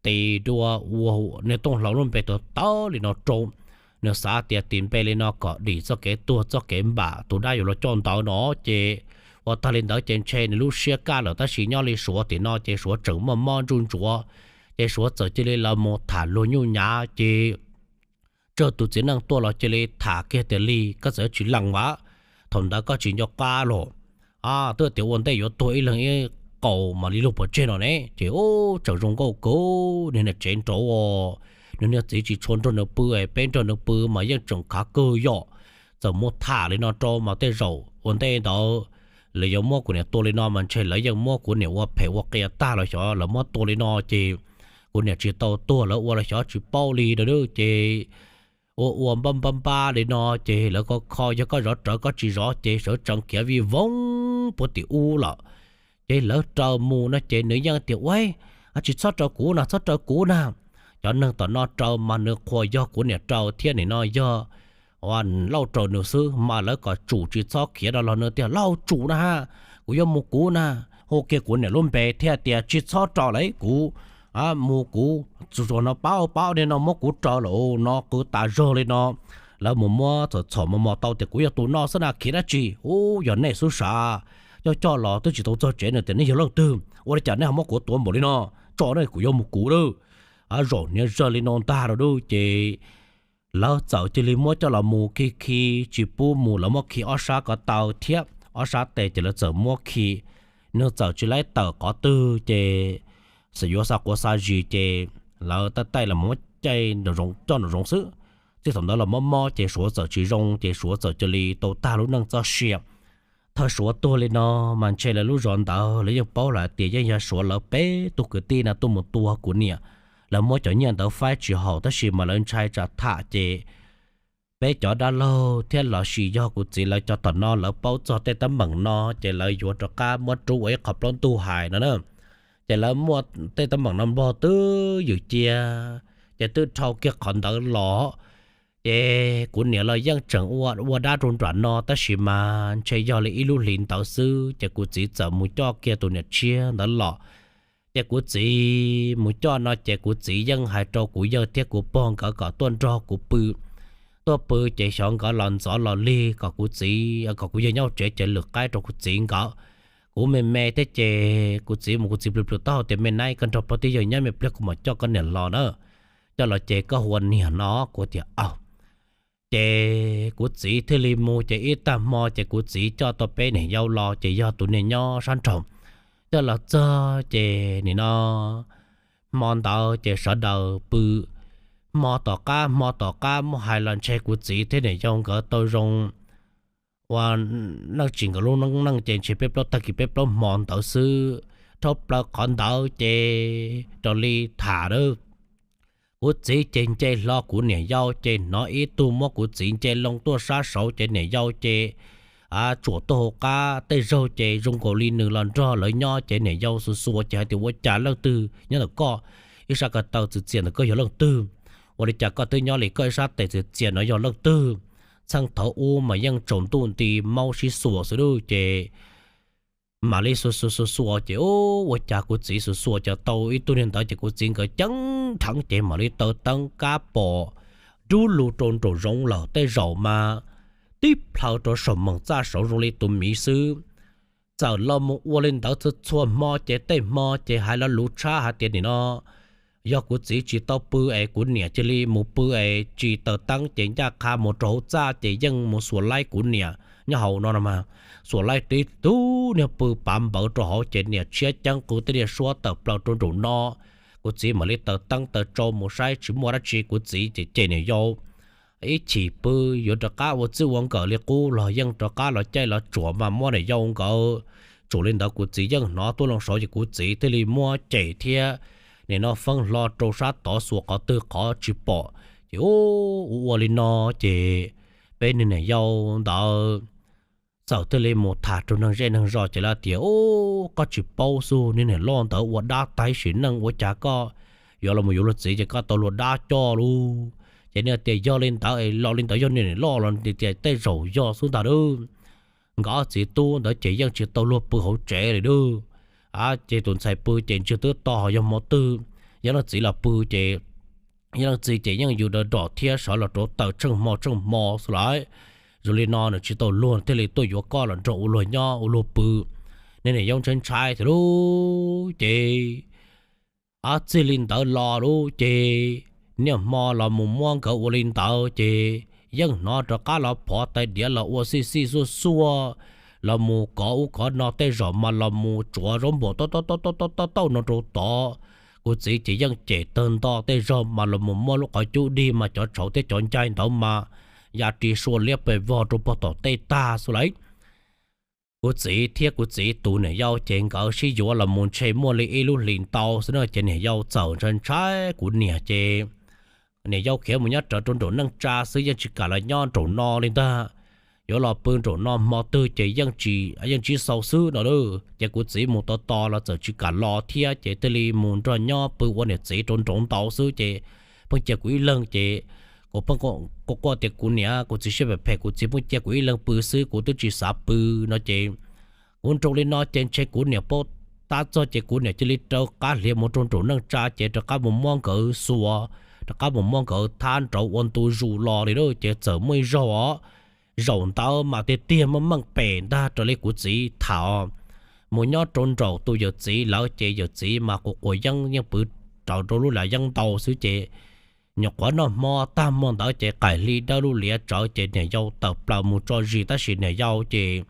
tis dua ua niag tooj hlau lub npe tau tawv li no rau. Nws xav tias tis npe li no kom dim txoj kev tuag txoj kev npam tus dab yuav luag coj ntawd no. Ces ua tag li ntawd ces ntshe nws lub siab kaj lawm, tab sis nyob li Suav tim no ces Suav tseem muaj mob ntsuj ntsuav, ces Suav txawm cia li lawv mus tham luag nyuj nyav ces tsawg tus txiv neej tuaj los cia li tham kiag tias Lis, koj txawm tsis lees vas, thaum ntawd koj tsis nco qab los, twb tias ua ntej yuav tuag ib leeg ib qaus mam li lug pov tseg no ne. Ces ub, tseem zoo nkauj kawg, niag niam tsev nraud, nws niag txiv tsis tshua nrog nws pw, peb nrog nws pw mas yeej tseem khav kawg yom. Txawm muab tham li no rau mas tej zaum ua ntej ntawd lawv yuav muab kuv niam tua li no mas ntshe lawv yeej muab kuv niam ua phem ua qias tag los xyov, lawv muab tua li no ces kuv niam tsis tau tuag lawv ua los xyov tsis paub li no. Ces ua ua npab npab npab li no ces lawv kho kho, yog koj zov rawv koj tsis zov ces sawv tsees khiav vij voog puag tim ub lawm. Ces lawv raws mus no ces nws yeej tias, Ua, tsis txhob raws kuv na, txhob raws kuv na. Cov neeg tom no raws mas nws qhuas yog kuv niam raws thiab nim no yog Lauj raws nws xwb, mas lawv kom tsum tsis txhob khiav rau los nws tias, Lauj tsum na, kuv yuav mus kuv na, hu kiag kuv niam lub npe thiab tias tsis txhob raws lawm, kuv mus kuv, tsuas no paub paub li no muab kuv raws lawm no qw tas zog li no. Lawv mus muab txhom txhom mos mos tau tias kuv yog tus no xwb na, khiav dab tsi, ub, yog nej xwb sav. Coj coj los twb tsis tau txog tsev nws tias nej yog leej twg, ua li cas nej ho muab kuv tua npaum li no, tso nej kuv yuav mus kuv lawm. Zaum hniav zawg li no ntag rau dub ces lawv txawm cia li muab coj los mus khi khi tsis pub mus, lawv muab khi ob sab ko taw thiab ob sab tes ces lawv txawm muab khi, nws txawm tsis laib tawm qhov twg ces yuav xa quav xa zis ces lawv taij taij los muab caij coj nraum zoov xwb. Txij thaum ntawd los mob mob ces Suav txawm tsis zoo ces Suav txawm cia li tau tag lub neej txoj sia. Thaum Suav tuag li no mas ntshe lawv lub zos ntawd lawv yeej paub lawm tias yeej yog Suav lawv peb tug kwv tij no tuaj mus tua kuv niam. Lawv muab cov nyiaj ntawd faib tsis haum tab sis mas lawv ntshai tsam tham ces peb cov dab laug thiab los sis yog kuv txiv lawv cov tom no lawv paub txog tej teeb meem no ces lawv yuav rov qab muab rub ua ib qho plaub ntug hais no na. Ces lawv muaj tej teeb meem no nplog twb ywm cia, ces twb dhau kiag qhov ntawd los. Ces kuv niam los yeej tseem ua ua dab rau nram no tab sis mas ntshe yog li ib lub hlis ntawd xwb ces kuv txiv txawm mus coj kiag tus niam tshiab ntawd los. Ces kuv txiv mus coj no ces kuv txiv yeej hais rau kuv yawg thiab kuv pog nkawd kom tuaj nrog kuv pw. Tuaj pw ces xyov nkawd los ntxov los lig kom kuv txiv, kom kuv yawg nyob tsev ces lwm qaib rau kuv txiv nkawd. Kuv me me thiab ces kuv txiv mus kuv txiv plhws plhws taub hau tias, Me naib, koj nrog pog thiab yawg nyob me pliag kuv mam coj koj niam los na. Coj los ces koj hu ua niam no. Kuv tias, Aws. Ces kuv txiv thiaj li mus ces ib tag hmo ces kuv txiv coj tau peb niam yau los ces yog tus niag nyob sab nraud coj los txog ces nim no hmo ntawd ces sawv daws pw. Hmo tom qab, hmo tom qab muab hais los ntshe kuv txiv thiab niam yau nkawd tau zoo ua neej tsis nkawd lub neej ces ntshe peb plaub tag kis peb plaub hmo ntawd xwb. Dhau plaws qhov ntawd ces raws li tham lawm, kuv txiv ces nce hlo kuv niam yau ces hnov ib tug muab kuv txiv nce loo tuaj sab saud ces niam yau ces tsuam tuaj hauv qab tej zaug ces zoo nkaus li nws los nrog lawv nyob ces niam yau xuas xuas ces hais tias, Ua cas leej twg nyob ntawm koj ib sab ko taw txias txias ntawm koj yog leej twg? Ua li cas koj twb nyob li koj ib sab tes txias txias no yog leej twg? txheej thaum ub mas yeej tsaus ntuj nti maub sib xuas xwb lauj. Ces mam li xuas xuas xuas xuas ces ua cas kuv txiv xuas xuas ces tau ib tug niag ntawd ces kuv txiv nkawd ceeb dheev ces mam li taws teeb kab pom dub lug rau nraum zoov lawm. Tej zaum mas tib plhaw rau saum moos txaj saud zoo li tus miv xwb. Txawm los mus ua li ntawd txhua txhua hmo ces tej hmo ces hais lo lus tshab hais tias nim no yog kuv txiv tsis tau pw es kuv niam cia li mus pw es tsis taws teeb ces ncaj qha mus rau hauv txaj ces yeej mus xuas laib kuv niam nyob hauv no no mas, xuas laib tib tug niag pw pav npawv rau hauv ces niam tshiab ceeb qw tej niag suab tawm plaws rau nraum no. Kuv txiv mam li taws teeb taws tsau mus saib tsis muaj dab tsi, kuv txiv ces cem niam yau ib chim pw yuav rov qab ua txij ua nkawm li qub los yeej rov qab los caij los tsuam mas muab niam yau nkawd tsuam li ntawd kuv txiv yeej hnov tuaj loo saud ces kuv txiv thiaj li muab cem thiab nim no feeb hlo rau sab tod xuas qhov twg qhov tsis pom. Ces ua ua li no ces peb niag niam yau ntawd txawm thiaj li mus tham rau neeg zej neeg zos ces lawv tias, Ub, koj tsis paub xwb, niag niam loj ntawd ua dab tag sim neej ua cas koj yuav los yuav luag txiv ces koj tau luag dab coj lauj. Ces nws tias yog li ntawd es los li ntawd yog niag niam loj los tias tej zaum yog xwb ntag lauj. Nkawd ob txiv tub ntawd ces yeej tsis tau luag pw hauv tsev li lauj. Ces tus ntxhais pw ces ntsiag twb to ho yog hmo twg, yog leej txiv los pw ces yog leej txiv ces yeej yus daws dom thiab sawv los rauv taws tsheej hmo tsheej hmo xwb lawm. Zoo li no nws tsis tau luag thiaj li tuaj yuav koj los nrog ua luag nyob ua luag pw. Niag niam yau ntshai ntshai thiab lauj. Ces ob txij li ntawd los lauj ces niaj hmo los mus muab nkawd ua li ntawd ces yeej hnov rov qab los phov tais diav los ua xij xij xuaj xuaj, los mus kov ub kov no tej zaum mas los mus tsuav zaub npua tauj tauj tauj tauj tauj no rau tod. Kuv txiv ces yeej cem tawg nto tej zaum mas los mus muab lub qhov cub dig mas cov tshauv thiab cov ncaig ntawd mas ya ri sua liab pes vog rau pog tom tej tag xwb lauj. Kuv txiv thiab kuv txiv tus niam yau ces nkawd sib yuav los mus ntshe muaj li ib lub hlis ntau xwb na ces niam yau txawm ntshai ntshai kuv niam ces niam yau khiav mus nyob rawv rau nraum neej tsa xwb yeej tsis kam los nyob nraum no li ntag. Yuav los pw nraum no hmo twg ces yeej tsis, yeej tsis xaus xwb no lauj. Ces kuv txiv mus tos tos los txawm tsis kam los thiab ces thiaj li mus nrog nyob pw ua niam txiv rau nraud ntau xwb ces pheej cia kuv ib leeg ces kuv pheej quaj quaj tias kuv niam, kuv txiv siab phem phem, kuv txiv pheej cia kuv ib leeg pw xwb kuv twb tsis xav pw no ces kuv nroo li no ces ntshe kuv niam paub tab txog ces kuv niam cia li rov qab hliav mus rau nraum neej tsa ces rov qab mus muab nkawd xuas, rov qab mus muab nkawd thab nraud ua ntu zus los li lauj. Ces txawm muaj ib zaug os, zaum ntawd mas tiag tiag muaj meej pem ntag raws li kuv txiv tham, mus nyob rau nraum tus yawm txiv lawv ces yawm txiv mas quas quas yeeb yeej pw rawv rau lub lav yeeb ntau xwb ces nyuam qhuav noj hmo tag hmo ntawd ces qaim hli dawb lub liav tsawv ces niam yau tawm plaws mus tso zis tab sis niam yau ces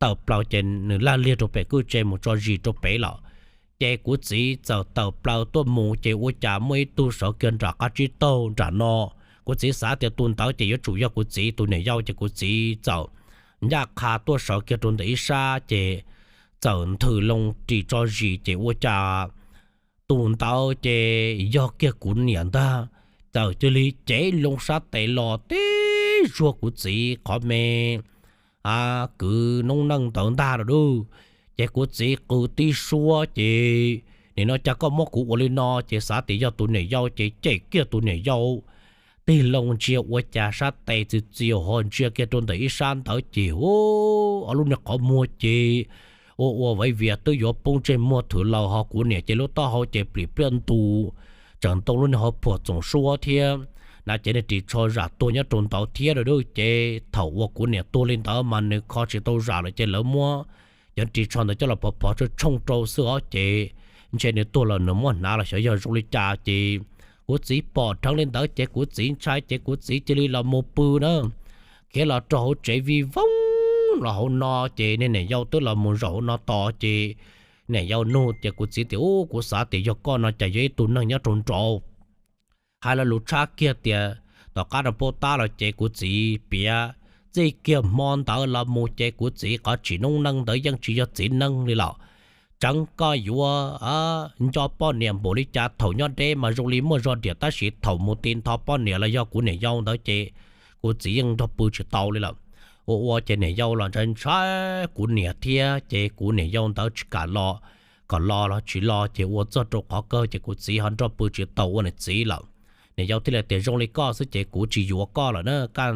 tawm plaws ces nws laj liag rau pem kwj tse mus tso zis rau pem lawm. Ces kuv txiv txawm tawm plaws tuaj mus ces ua cas muaj ib tug sawv kiag nram qab tsib taug nram no. Kuv txiv xav tias tus ntawd ces yuav tsum yog kuv txiv tus niam yau ces kuv txiv txawm ncaj qha tuaj sawv kiag rau ntawm ib sab ces txawm nthwm loo ris tso zis ces ua cas tus ntawd ces yog kiag kuv niam ntag. Txawm cia li cev loo sab tes los tib zuag kuv txiv qhov me kwv noob neej ntawd ntag lauj. Ces kuv txiv qw tib suab ces, nim no cas koj muab kuv ua li no? Ces xav tias yog tus niam yau ces cem kiag tus niam yau. Tig loo ntsia ua cas sab tes txias txias ho ntsia kiag rau ntawm ib sab ntawd ces ob lub niag qhov muag ces ua ua vaiv vias twb yuav poob ntsej muag thwm laus ho kuv niam ces lub taub hau ces plim pliaj ntus, tseem ntoo lub niag hauv phuam txoom suab thiab. Na ces niag ris tsho zam tuag nyob rau ntawd thiab lauj. Ces thaum uas kuv niam tuag li ntawd mas nws kho tsis tau zam lawm ces lawv muab cov ris tsho ntawd coj los pov pov tshooj tshooj rau xwb os. Ces ntshe nws tuag los nws muab hnav los xyov yog zoo li cas ces kuv txiv pom dheev li ntawd ces kuv txiv ntshai ces kuv txiv cia li los mus pw na. Khiav los rau hauv tsev vij voog los hauv no ces niag niam yau twb los mus zaum hauv no tos ces niam yau nug ces kuv txiv tias, Ub, kuv xav tias yog koj no cas yog ib tug neeg nyob rau nraud. Hais lo lus tshab kiag tias tom qab rau pub tab los ces kuv txiv piav txij kiag hmo ntawd los mus ces kuv txiv qhov tsim noob neej ntawd yeej tsis yog txiv neej li lawm. Tseev koj yuav nco poj niam npaum li cas thaum nyob deb mas zoo li muaj zog diam tab sis thaum mus ti ntho poj niam los yog kuv niam yau ntawd ces kuv txiv yeej nrog pw tsis tau li lawm. Ua ua ces niam yau los ntshai ntshai kuv niam thiab ces kuv niam yau ntawd tsis kam los, kom los los tsis los ces ua txog rau qhov kawg ces kuv txiv ho nrog pw tsis tau ua niam txiv lawm. Niam yau thiaj li tias, Zoo li koj xwb ces kuv tsis yuav koj lawm na, kaj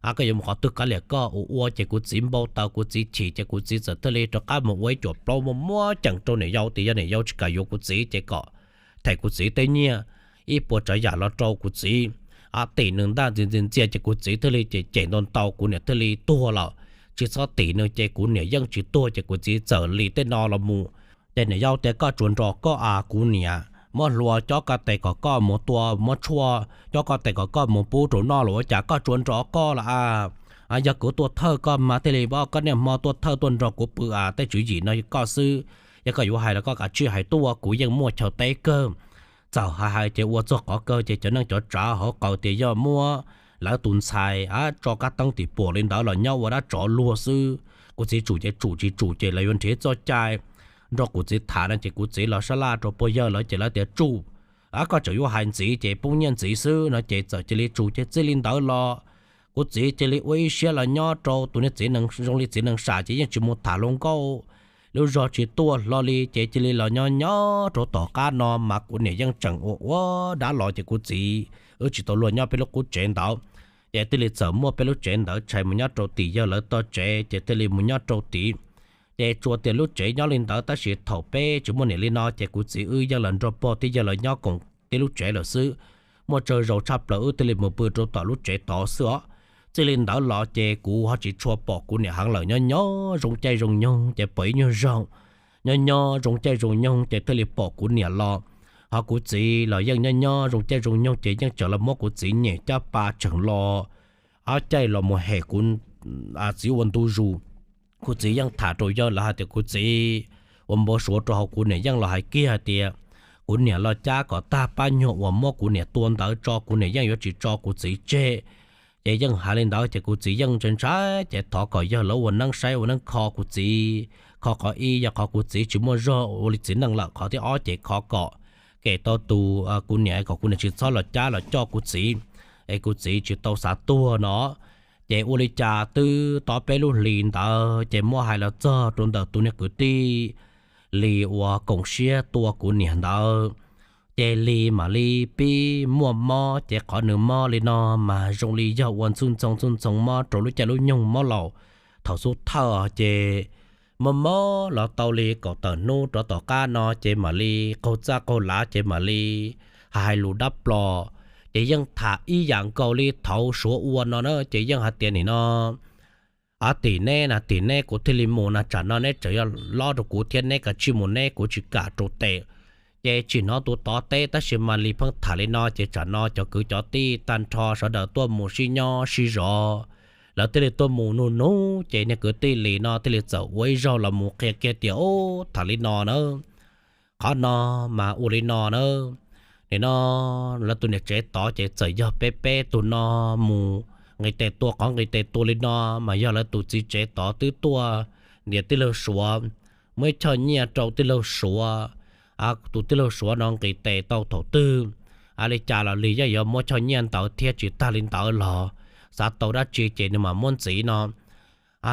Koj yuav mus qhov twg kav liam koj. Ua ua ces kuv txiv npau taws, kuv txiv chim ces kuv txiv txawm thiaj li rov qab mus ua ib cuam plaub muaj muab ceem rau niam yau tias yog niam yau tsis kam yuav kuv txiv ces kom them kuv txiv tej nyiaj ib puas tsav yam los rau kuv txiv. Tim nws ntaj ntxias ntxias ntxias ces kuv txiv thiaj li cem cem ntau ntau, kuv niam thiaj li tuag lawm. Tsis txhob tim nws ces kuv niam yeej tsis tuag ces kuv txiv txawm li tej no los mus. Ces niam yau tias koj tsuas nrog koj a, kuv niam muab hlua cob koj tes kom koj mus tua, muab tshuaj cob koj tes kom koj mus pub rau noj los ua cas koj tsuas nrog koj los a. Yog kuv tuaj thawj koj mas thiaj li pab koj niaj hmo tuaj thawj tuaj nrog kuv pw a, tej tswv yim no koj xwb. Yog koj yuav hais los koj kav tsij hais tuaj, kuv yeej muaj chaw teb kawg. Txawm hais hais ces ua txog qhov kawg ces cov neej cov tsav hauv qhov tias yog muab lawv tus ntxhais tso kab teeb tim puam li ntawd los nyob ua dab tsov luag xwb. Kuv txiv tsum ces tsum, tsis tsum ces lawv yuav nrhiav txoj cai nrog kuv txiv tham no ces kuv txiv los sab laj rau pog yawg lawv ces lawv tias tsum, koj tseem yuav hais ntxiv ces poob nyiaj ntxiv xwb no ces txawm cia li tsum ces txij li ntawd los kuv txiv cia li ua ib siab los nyob rau tus niag txiv zoo li txiv nees sam ces yeej tsis mus tham hluas nkauj, lub zog tsis tuaj hlo li ces cia li los nyob nyob rau tom qab no mas kuv niam yeej tseem ua ua dab los ces kuv txiv wb tsis tau luag nyob peb lub qub tsev ntawd. Ces thiaj li txawm muaj peb lub tsev ntawd tshais mus nyob rau tim yawg lawv tog tsev ces thiaj li mus nyob rau tid. Ces tsuas tias lub tsev nyob li ntawd tab sis thaum peb tsis muaj niam li no ces kuv txiv wb yeej los nrog pog thiab yawg lawv nyob koom tib lub tsev lawm xwb. Muaj tsawg zaus tshaj plaws wb thiaj li mus pw rau tom lub tsev tod xwb os. Txij li ntawd los ces kuv ho tsis tshua pom kuv niam heev lawm, nyob nyob zoo caij zoo nyoog ces pom ib nyuag zaug, nyob nyob zoo caij zoo nyoog ces thiaj li pom kuv niam los. Ho kuv txiv los yeej nyob nyob zoo caij zoo nyoog ces yeej tseem los muab kuv txiv nyem caj pas tseem los ob caij los mus hem kuv txiv ua ntu zus. Kuv txiv yeej tham rau yawg lawv hais tias kuv txiv ua npau suav rau hauv, kuv niam yeej los hais kiag hais tias kuv niam los cab kom tag pab nyuag uas muab kuv niam tua ntawd tso, kuv niam yeej yuav tsis tso kuv txiv tseg. Ces yeej hais li ntawd ces kuv txiv yeej ntshai ntshai ces thov kom yawg lawv ua neeb saib ua neeb kho kuv txiv. Kho qhov ib yog qhov kuv txiv tsis muaj zog ua li txiv neej lawm, qhov thib ob ces kho kom kem tau tus kuv niam kom kuv niam tsis txhob los cab los coj kuv txiv es kuv txiv tsis tau xav tuag no. Ces ua li cas twb tau peb lub hlis ntawd ces muab hais los txog rau ntawm tus niag kwv tij Lis uas koom siab tua kuv niam ntawd. Ces Lis mam li pib muaj mob ces qhov nws mob li no mas zoo li yog ua ntxhwj ntxhoo ntxhwj ntxhoo mob rau lub caij lub nyoog mob laus thaum xub thawj ces mob mob los tau li kaum tawm hnub rov tom qab no ces mam li qaug txaj qaug lav ces mam li hais lus dab plos. Ces yeej tham ib yam nkaus li thaum suav ua no na ces yeej hais tias nim no tim neb na tim neb kuv thiaj li mus na, tsam no neb tseem yog lob rau kuv thiab, neb kav tsij mus neb, kuv tsis kam rau tes. Ces tsis hnov tus tod teb tab sis mas Lis pheej tham li no ces tsam no cov kwv cov tij tag nrho sawv daws tuaj mus sib nyob sib zov, lawv thiaj li tuaj mus nug nug ces niag kwv tij Lis no thiaj li txawm ua ib zaug los mus qhia kiag tias ub tham li no na, qhov no mas ua li no na. Nim no lawv tus niam tsev tod ces txawm yog peb peb tug no mus nqis tes tua qhov nqis tes tua li no mas yog lawv tus txiv tsev tod twb tuaj ntiav tij laug Suav, muab ib choj nyiaj rau tij laug Suav. Tus tij laug Suav no nqis tes tau thaum twg, a li cas los Lis yeej yuav muab choj nyiaj ntawd thiab tsis tag li ntawd los xav tau dab tsi ces nws mam muab ntxiv no.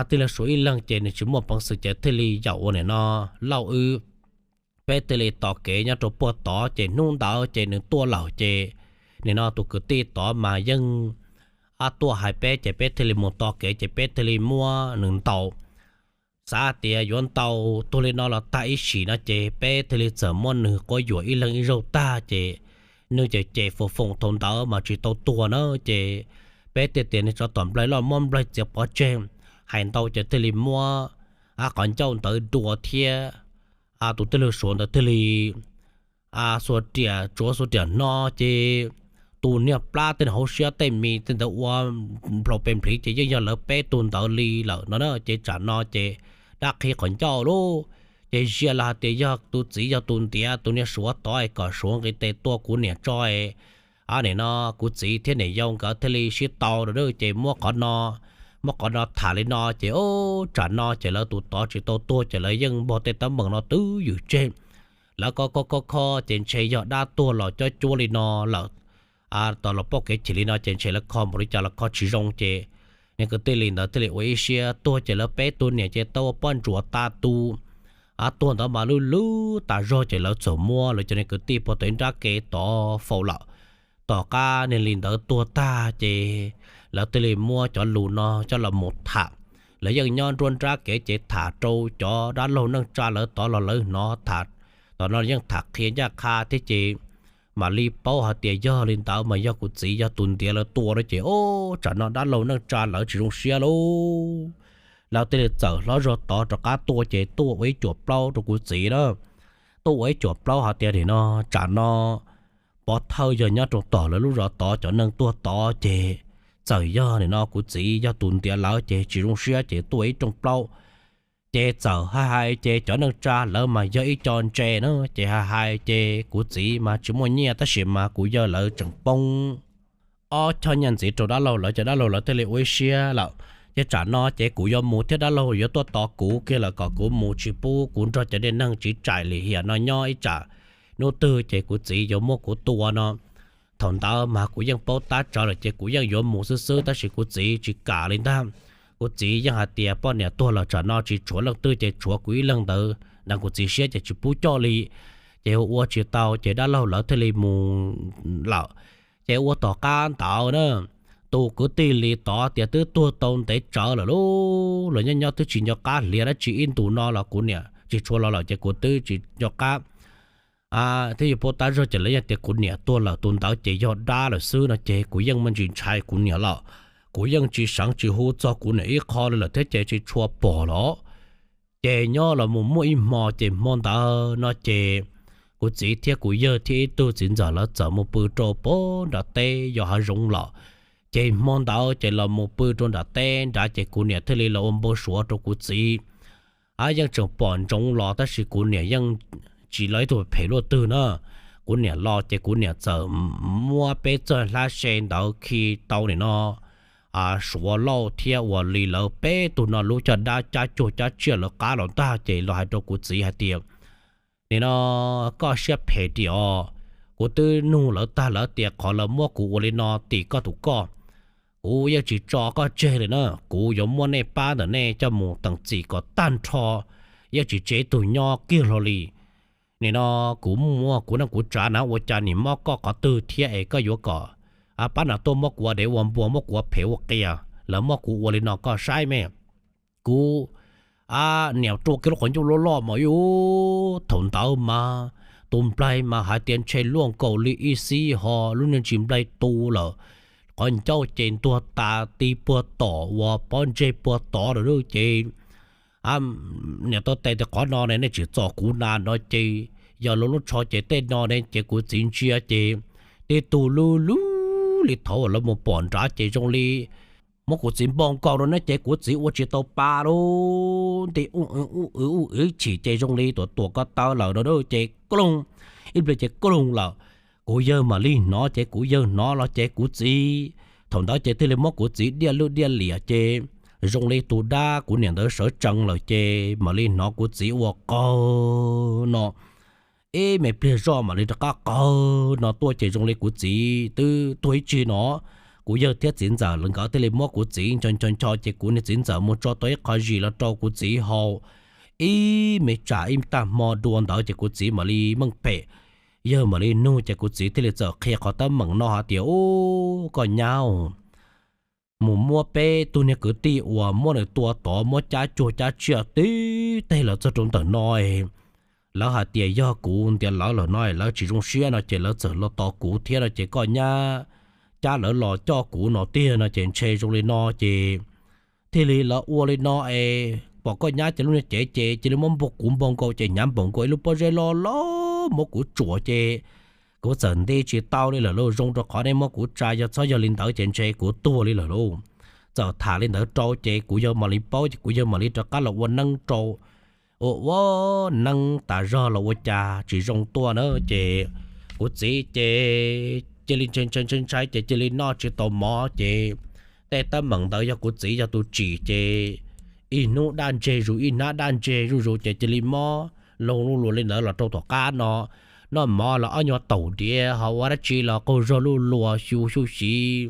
Tij laug Suav ib leeg ces nws tsis muaj peev xwm ces thiaj li yaum ua nim no Lauj wb, peb thiaj li tos kev nyob rau puag tod ces hnub ntawd ces nws tuaj lawm ces nim no tus kwv tij tod mas yeej tuaj hais peb ces peb thiaj li mus tos kev ces peb thiaj li muab nws ntaus. Xav tias yuav ntaus tuag li no los tag ib sim no ces peb thiaj li txawm muab nws quab yuam ib leeg ib zaug tag ces nws ces cem foom foom thaum ntawd mas tsis tau tuag na ces peb thiaj tias nws tsov tom nplaig loj muab nplaig txiav pov tseg. Hais ntau ces thiaj li muab qhov ncauj ntawd dua thiab tus tij laug Suav ntawd thiaj li xuas riam tsuav xuas riam hno ces tus niag plab tej hauv siab tej mis tej ntawd ua nplaum pes nplhiv ces yeej yog lawv peb tug ntawd li lawm no na ces tsam no ces dab qhib qhov ncauj lauj. Ces ziaj los hais tias yog tus txiv yog tus ntiav tus niag Suav tod es kom Suav nqis tes tua kuv niam tso es nim no kuv txiv thiab niam yau nkawd thiaj li sib tau ces muab qhov no, muab qhov no tham li no ces ub tsam no ces lawv tus tod tsis tau tuag ces lawv yeej npog tej teeb meem no twb ywm tseg. Lawv kho kho kho kho ces ntshe yog dab tuag los cob cuab li no lawm. Tos los poj kev chim li no ces ntshe lawv kho npaum li cas los kho tsis zoo ces niag kwv tij Lis ntawd thiaj li ua ib siab tuag ces lawv peb tug niam ces tau ua poj ntsuam tas tu. Tuag ntawd mas lub lub tas zog ces lawv txawm muab lawv cov niag kwv tij puag tom ib nrab kev tod faus lawm. Tom qab niag Lis ntawd tuag tag ces lawv thiaj li muab cov lus no coj los mus tham. Lawv yeej nyob nruab nrab kev ces tham rau cov dab laug neej tsa lawv tod los lawv hnov tham, tom no yeej tham qhia ncaj qha thiab ces mam li paub hais tias yog li ntawd mas yog kuv txiv yog tus ntiav lawv tua no ces, o, tsam no dab laug neej tsa lawv tsis zoo siab lauj. Lawv thiaj li txawm hlob zog tod rov qab tuaj ces tuaj ua ib cuam plaub rau kuv txiv na. Tuaj ua ib cuam plaub hais tias nim no tsam no pov thawj yog nyob rau tom lawv lub zos tod cov neeg tuag tod ces txawm yog nim no kuv txiv yog tus ntiav lawv ces tsis zoo siab ces tuaj ib rooj plaub. Ces txawm hais hais ces cov neej tsa lawv mas yog ib co ntse na, ces hais hais ces kuv txiv mas tsis muaj nyiaj tab sis mas kuv yawg lawv tseem poob ob choj nyiaj ntxiv rau dab laug lawv ces dab laug lawv thiaj li ua ib siab lawm. Ces tsam no ces kuv yuav mus thiab dab laug yuav tuaj tos kuv kiag lawm kom kuv mus tsis pub kuv nrog cov dej neeg tsiv tsaim lim hiam no nyob ib tsam hnub twg ces kuv txiv yuav muab kuv tua no. Thaum ntawd mas kuv yeej paub tab tsawv lawm ces kuv yeej yuav mus xwb xwb tab sis kuv txiv tsis kam li ntag. Kuv txiv yeej hais tias poj niam tuag lawm tsam no tsis tshuav leej twg ces tshuav kuv ib leeg ntawd deev kuv txiv siab ces tsis pub coj li. Ces ua tsis tau ces dab laug lawv thiaj li mus lawm. Ces ua tom qab ntawd na, tus kwv tij li tod tias twb tuag tau ntev tsawv lawm lauj, los nyob nyob twb tsis nco qab hlias dab tsi ib ntus no los kuv niam tsis tshuav los lawm ces kuv twb tsis nco qab thiab yuav paub tab zog ces lawv yeej tias kuv niam tuag lawm tus ntawd ces yog dab lawm xwb no ces kuv yeej muaj ntsis ntshai kuv niam lawm. Kuv yeej tsis seev tsis hu txog kuv niam ib qho li lawm thiab ces tsis tshua pom los. Ces nyob los mus muaj ib hmo ces hmo ntawd no ces kuv txiv thiab kuv yawg thiab ib tug txiv ntxawm lawv txawm mus pw rau pem nram teb yos hav zoov lawm. Ces hmo ntawd ces los mus pw rau nram teb nrad ces kuv niam thiaj li los ua npau suav rau kuv txiv. Yeej tseem pom ntsoov los tab sis kuv niam yeej tsis los ib tug phem luaj twg na. Kuv niam los ces kuv niam txawm muab peb txoj hlab se ntawd khi tau nim no Suav Lauj thiab ua li lawv peb tug no lub caj dab cab cuag cab tsiaj lawv qab los ntag ces los hais rau kuv txiv hais tias, nim no koj siab phem tiag os, kuv twb nug lawv tag lawv tias qhov lawv muab kuv ua li no tim koj tus koj, kuv yeej tsis tso koj tseg li na, kuv yuav muab nej pab ntawm nej coj mus teem txim kom tag nrho, yeej tsis tseg ib tug nyob kiag hlo li. Nim no kuv muaj kuv neej kuv tsav na ua cas nim mob koj qhov twg thiab es koj yuav kom pab no tuaj muab kuv ua dev ua npua muab kuv ua phem ua qias, lawv muab kuv ua li no koj saib me. Kuv niam rua kiag lub qhov ncauj loj loj mas ub, thaum ntawd mas tus nplaig mas hais tias ntshe luaj nkaus li ib xib ho lub niag ntsis nplaig tu lawm, qhov ncauj ces ntuag tas ti puag tom uas pob ntseg puag tod lawm ces niam tau tes tias qhov no ne nej tsis txom kuv na no ces yog lub lub tsho ces tej no ne ces kuv txiv ntsia ces tib tug lub lub li thaud lawv mus pom nrad ces zoo li muab kuv txiv npau nkaus rau na ces kuv txiv ua tsis tau pa lub nti ub ub ub chim ces zoo li tuam tuam ko taw lawm no ces kloog, ib pliag ces kloog lawm. Kuv yawg mam li hnov ces kuv yawg hnov los ces kuv txiv, thaum ntawd ces thiaj li muab kuv txiv diaj lwj diaj liam ces zoo li tus dab kuv niam ntawd sawv tsees lawm ces mam li hnov kuv txiv ua qawg no. Ib me pliag zoj mam li rov qab qawg no tuaj ces zoo li kuv txiv twb tuag ib tsig no. Kuv yawg thiab txiv ntxawm lawv nkawd thiaj li muab kuv txiv ncho ncho ncho ces kuv niag txiv ntxawm mus tso tau ib qho zis los rau kuv txiv haus. Ib me tsam ib tag hmo dua ntawd ces kuv txiv mam li meej pem. Yawg mam li nug ces kuv txiv thiaj li txawm qhia qhov teeb meem no hais tias, ub, koj nyab, mus muab peb tug niag kwv tij uas muab nws tua tod muab cab cuag cab tsiaj tib teg los txog rau ntawm no, lawv hais tias yog kuv ntiav lawv lawm no lawv tsis zoo siab no ces lawv txawm los tos kuv thiab no ces koj nyab cab lawv los coj kuv no tiag no ces ntshe zoo li no ces thiaj li lawv ua li no es pom koj nyab ces lub niag cev ces cia li muab npog kuv npog nkaus ces hnyav npaum nkaus ib lub pob zeb loj loj muab kuv tsuam ces kuv txawm nti tsis tau li lawm lauj. Zoo rau qhov nej muab kuv tsa, yog txhob yog li ntawd ces ntshe kuv tuag li lawm lauj. Txawm tham li ntawd rau ces kuv yawg mam li paub ces kuv yawg mam li rov qab los ua neeb rau. Ua ua neeb tas zog los ua cas tsis zoo tuaj na ces kuv txiv ces cia li ntshai ntshai ntshai ntshai ces cia li noj tsis tau mov ces tej teeb meem ntawd yog kuv txiv yog tus tsim ces ib hnub daj ntseg zus ib hnab daj ntseg zuj zus ces cia li mob loo luj luas li ntawd los rau tom qab no. Noj mov los ob nyuag taum diav ho ua dab tsi los qaug zog luj luas xyu xyuj xyiv.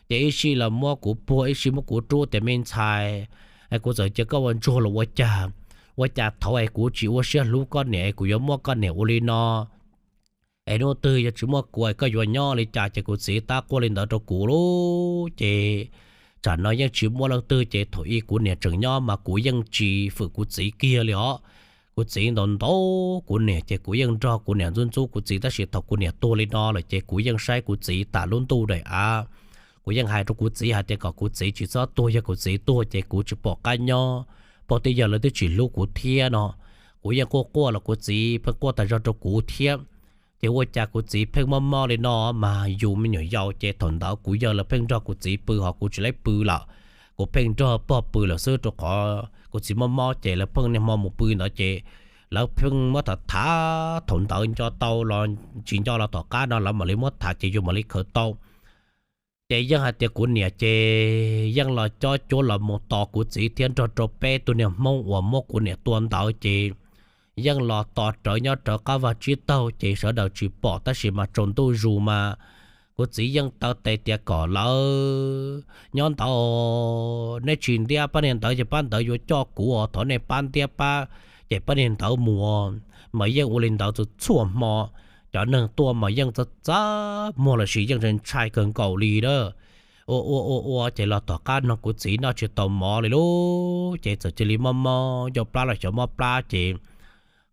Ces ib sij los muab kuv puag ib sij muab kuv rub tias me ntxhais, kuv txawm cia koj ua ntsuag los ua cas, ua cas thaud es kuv tsis ua siab hlub koj niam es kuv yuav muab koj niam ua li no. Es hnub twg yog tsis muaj kuv es koj yuav nyob li cas ces kuv txiv tab quaj li ntawd rau kuv lauj ces tam no yeej tsis muaj leej twg ces thaum ub kuv niam tseem nyob mas kuv yeej tsis fwm kuv txiv kiag li os. Kuv txiv ntaus ntaus kuv niam ces kuv yeej nrog kuv niam ntxub ntxub kuv txiv, tab sis thaum kuv niam tuag li no lawm ces kuv yeej saib kuv txiv tas lub ntuj daim av. Kuv yeej hais rau kuv txiv hais tias kom kuv txiv tsis txhob tuag, yog kuv txiv tuag ces kuv tsis pom qab nyob, pog thiab yawg lawv twb tsis hlub kuv thiab no. Kuv yeej quaj quaj los kuv txiv pheej quaj tas zog rau kuv thiab. Ces ua cas kuv txiv pheej mob mob li no mas yus me nyuam yaus ces thaum ntawd kuv yawg lawv pheej nrog kuv txiv pw ho kuv tsis laib pw lawm. Kuv pheej nrog pog pw lawm xwb rau qhov kuv txiv mob mob ces lawv pheej niaj hmo mus pw ntawd ces lawv pheej muab tham tham thaum ntawd nco tau los tsis nco los tom qab no lawv mam li muab tham ces yus mam li khaws tau. Ces yeej hais tias kuv niam ces yeej los cob cuab los mus tos kuv txiv thiab nrog rau peb tug niag Hmoob uas muab kuv niam tua ntawd ces yeej los tos rawv nyob rawv qab vaj tsib taug ces sawv daws tsis pom tab sis mas tsaus ntuj zus mas kuv txiv yeej taw tes tias kom lawv nyob ntawd, nej tsis ntiab pab niag ntawd ces pab ntawd yuav coj kuv os, thov nej pab ntiab pab ces pab niag ntawd mus. Mas yeej ua li ntawd txhua txhua hmo, cov neeg tuaj mas yeej txawj txawj muag lossis yeej ntshai kawg nkaus li a. Ua ua ua ua ces los tom qab no kuv txiv noj tsis tau mov li lauj, ces txawm cia li mob mob ncauj plab los xyov mob plab ces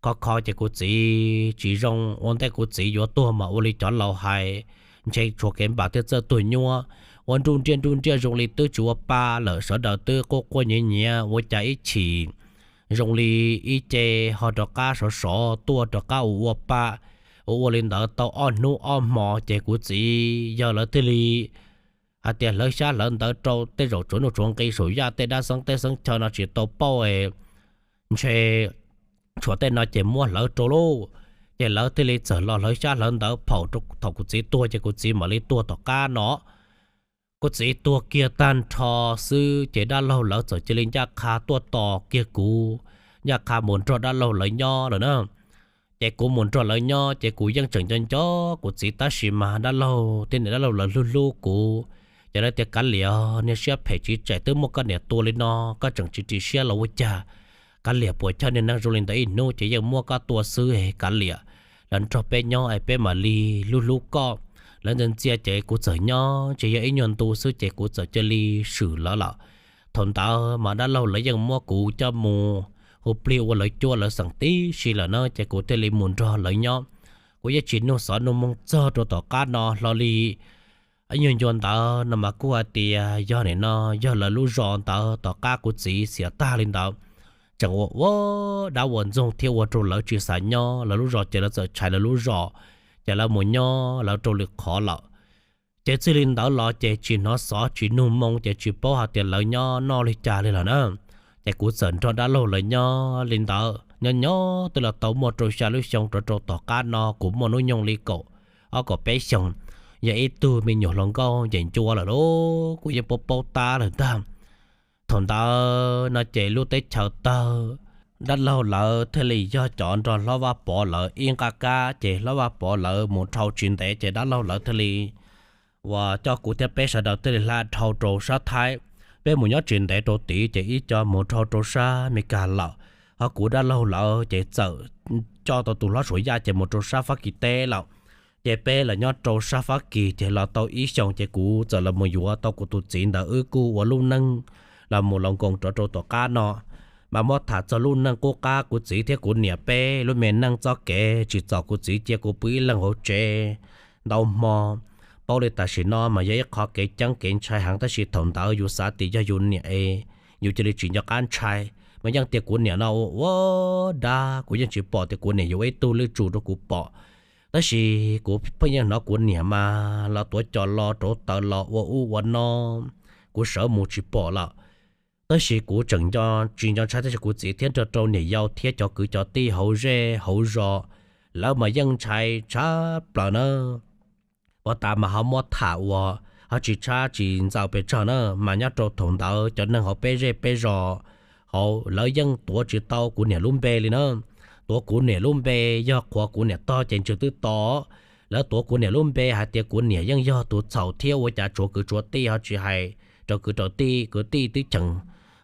kho kho ces kuv txiv tsis zoo, ua ntej kuv txiv yuav tuag mas ua li cov laus hais, ntshe tshuav kev npam thiaj txawj tuag nyuaj. Ua nruj nriaj nruj nriaj zoo li twb tsis ua pa lawm, sawv daws twb quaj quaj nyiav nyiav ua cas ib chim zoo li ib ce ho rov qab sov sov tuaj rov qab ua ua pa. Ua ua li ntawd tau ob hnub ob hmo ces kuv txiv yawg lawv thiaj li hais tias hlawv xyab hlawv ntawv rau, tej zaum tsuav nuj tsuav nqi saum yaj tej dab xeeb teb xeeb chaw no tsis tau paub, ntshe tshuav tej no ces muab hlawv rau lauj. Ces lawv thiaj li txawm los hlawv xyab hlawv ntawv phaum rau thaum kuv txiv tuag ces kuv txiv mam li tuag tom qab no. Kuv txiv tuag kiag tag nrho xwb ces dab laug lawv txawm cia li ncaj qha tuaj tos kiag kuv, ncaj qha mus nrog dab laug lawv nyob lawm na. Ces kuv mus nrog lawv nyob ces kuv yeej tseem nco nco kuv txiv tab sis mas dab laug thiab niam dab laug lawv hlub hlub kuv. Ces lawv tias, Kav liam, niag siab phem tsis tsem, twb muab koj niam tua li no koj tseem tsis ris siab los ua cas? Kav liam, puas chawj niag neeg zoo li ntawd ib hnub ces yeej muab koj tua xwb es kav liam, los nrog peb nyob es peb mam li hlub hlub koj. Lawv ntxias ntxias ces kuv txawm nyob tsis yog ib nyuag ntu xwb ces kuv txawm cia li swm lawv lawm. Thaum ntawd mas dab laug lawv yeej muab kuv coj mus hu plig ua lawv cuab lawv xeem tib si lawm na ces kuv thiaj li mus nrog lawv nyob. Kuv yeej tsis nug xov nug moo txog rau tom qab no hlo li. Ib nyuag ncua ntawd no mas kuj hais tias yog nim no yog lawv lub zos ntawd tom qab kuv txiv xiam tag li ntawd, tseem ua ua dab ua ntxoog thiab ua rau lawv tsis xav nyob lawv lub zos ces lawv txawm tshais lawv lub zos, ces lawv mus nyob lawv rau lwm qhov lawm. Ces txij li ntawd los ces tsis hnov xov tsis nug moo ces tsis paub hais tias lawv nyob noj li cas li lawm na. Ces kuv txawm nrog dab laug lawv nyob li ntawd nyob nyob twb los tau muaj rau xya lub xyoo rov rau tom qab no kuv muaj hnub nyoog li kaum ob kaum peb xyoos, yog ib tug me nyuam hluas nkauj ncees ncua lawm lauj, kuv yeej paub paub tab lawm ntag. Thaum ntawd no ces lub teb chaws tawg, dab laug lawv thiaj li yog cov nrog hlob Vaj Pov lawv ib nqaj kab ces hlob Vaj Pov lawv mus dhau tsis ntev ces dab laug lawv thiaj li uas coj kuv thiab peb sawv daws thiaj li hla dhau rau sab Thaib. Peb mus nyob tsis ntev rau tid ces ib co mus dhau rau sab Meskas lawm, ho kuv dab laug lawv ces txawm coj tau tus hlob Suav Yaj ces mus rau sab Fab Kis teb lawm. Ces peb los nyob rau sab Fab Kis ces los tau ib xyoos ces kuv txawm los mus yuav tau kuv tus txiv ntawd wb kuj ua lub neej los mus los nkoos rov rau tom qab no. Mas muab tham txog lub neej qub qab kuv txiv thiab kuv niam peb lub me neej txoj kev tsim txom kuv txiv cia kuv pw ib leeg hauv tsev ntau hmo, paub li tam sim no mas yog ib qho kev ceeb kev ntshai heev tab sis thaum ntawd yus xav tias yog yus niam es yus cia li tsis nco qab ntshai. Mas yeej tias kuv niam no ua ua dab kuv yeej tsis pom tias kuv niam yuav ua ib tug lwj tsum rau kuv pom. Tab sis kuv pheej yeej hnov kuv niam mas los tuav cos los rauv taws los ua ub ua no, kuv sawv mus tsis pom lawm. Tab sis kuv tseem nco tsis nco ntshai tab sis kuv txiv thiab nrog rau niam yau thiab cov kwv cov tij hauv zej hauv zos, lawv mas yeej ntshai tshaj plaws na. Ua tas mas ho muab tham uas ho tsis tshab tsis ntxaws pes tsawg na, mas nyob rau thaum ntawd cov neeg hauv peb zej peb zos hauv lawv yeej tuav tsis tau kuv niam lub npe li na. Tuav kuv niam lub npe yog qhuav kuv niam tog ces ntshe twb to. Lawv tuav kuv niam lub npe hais tias kuv niam yeej yog tus txhaum thiab ua cas tshuav kwv tshuav tij ho tsis hais rau kwv rau tij, kwv tij twb cheem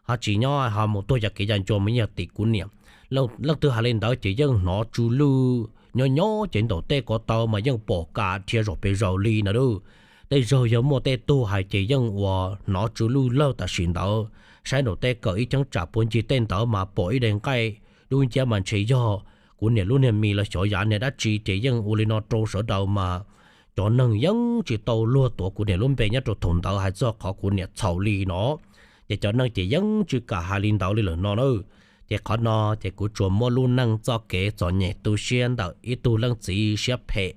ho tsis nyob ho mus tuag yog kev yog ncua mus yog tim kuv niam. Leej twg hais li ntawd ces yeej hnov tsw lwj nyob nyob ces ntaum tej ko taw mas yeej pom kam dhia zaum pes zaum li no lauj. Tej zaug yog muaj tej tug hais ces yeej ua hnov tsw lwj lawg tam sim ntawd. Saib nraum teb kawm ib cheeb tsam puag ncig tej ntawd mas pom ib daim nqaij dub nciab mas ntshe yog kuv niam lub niag mis los xyov yam niag dab tsi ces yeej ua li no rau sawv daws mas cov neeg yeej tsis tau luag tuav kuv niam lub npe nyob rau thaum ntawd hais txog qhov kuv niam txhaum li no. Ces cov neeg ces yeej tsis kam hais li ntawd li lawm no na. Ces qhov no ces kuv tsuas muab lub neej txoj kev txom nyem tu siab ntawm ib tug leej txiv siab phem,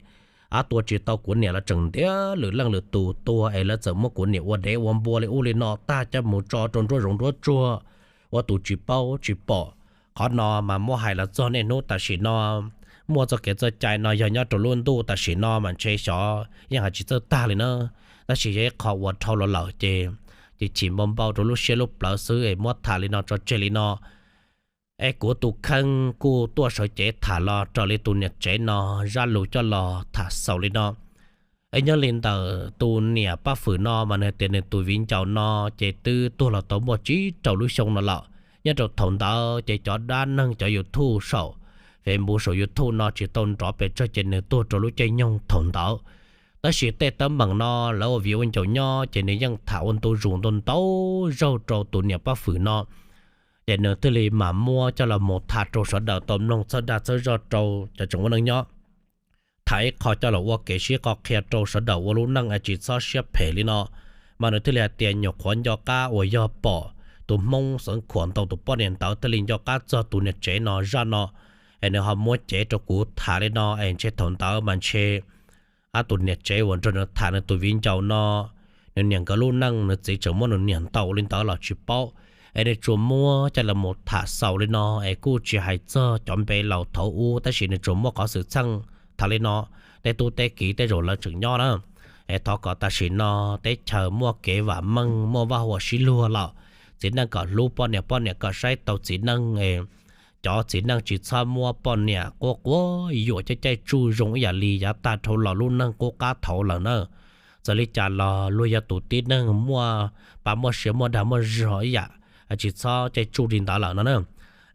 ab, tua tsis tau kuv niam los tseem ntiav lwm leej lwm tus tuag es lawv txawm muab kuv niam ua dev ua npua li ub li no tag coj mus tso rau nruab zoov nruab tsuag ua tus tsis paub tsis pom. Qhov no mas muab hais los txog niaj hnub tam sim no muaj txoj kev txoj cai no yog nyob rau lub ntuj tam sim no mas ntshe xyov yeej hais tsis txawj tag li na. Tab sis yog ib qho uas dhau los lawm ces chim npau npau rau lub siab lub plawv xwb es muab tham li no tso tseg li no. Es kuv tus kheej kuj tuaj sawv cev tham los raws li tus niam tsev no zaj lus coj los tham xaus li no. Es nyob li ntawm tus niam Paj Fwm no mas nws tias nws tus viv ncaus no ces twb tuag los tau muaj tsib rau lub xyoo no lawm. Nyob rau thaum ntawd ces cov dab neeg cov YouTube saum Facebook saum YouTube no tsis tau nrov pes tsawg ces nws tuag rau lub caij nyoog thaum ntawd. Tab sis tej teeb meem no lawv ua viv ua ncaus nyob ces nws yeej tham ua ntu zus ntau ntau zaug rau tus niam Paj Fwm no. Ces nws thiaj li mam muab coj los mus tham rau sawv daws tau mloog txhawb dag txhawb zog rau cov tseem ua neej nyob. Tham ib qho coj los ua kev sib qho qhia rau sawv daws ua lub neej es tsis txhob siab phem li no. Mas nws thiaj li hais tias nyuam qhuav nco qab uas yog pom tus Hmoob Xeev Khuam ntaus tus poj niam ntawd thiaj li nco qab txog tus niam tsev no zaj no. Es nws ho muab cev rau kuv tham li no es ntshe thaum ntawd mas ntshe ab, tus niam tsev uas nrog nws tham nws tus viv ncaus no, nws niam nkawd lub neej nws txiv tseem muab nws niam ntaus li ntawd los tsis paub. Es nws tsuas muab coj los mus tham xaus li no es kuj tsis hais txog cov npe laus thaum ub tab sis nws tsuas muab qhov xwm txheej tham li no. Tej tub tej kiv tej zaum lawv tseem nyob na, es thov kom tam sim no teb chaws muaj kev vam meej muaj vaj huam sib luag lawm, txiv neej kom hlub poj niam poj niam kom saib taus txiv neej es cov txiv neej tsis txhob muab poj niam quab quab yuam caij caij tsuj zoo ib yam li yav tag dhau los lub neej qub qab thaud lawm na. Txawm li cas los luag yog tus tib neeg muaj pa muaj sia muaj dag muaj zog ib yam, tsis txhob caij tsuj li ntawd lawm no na.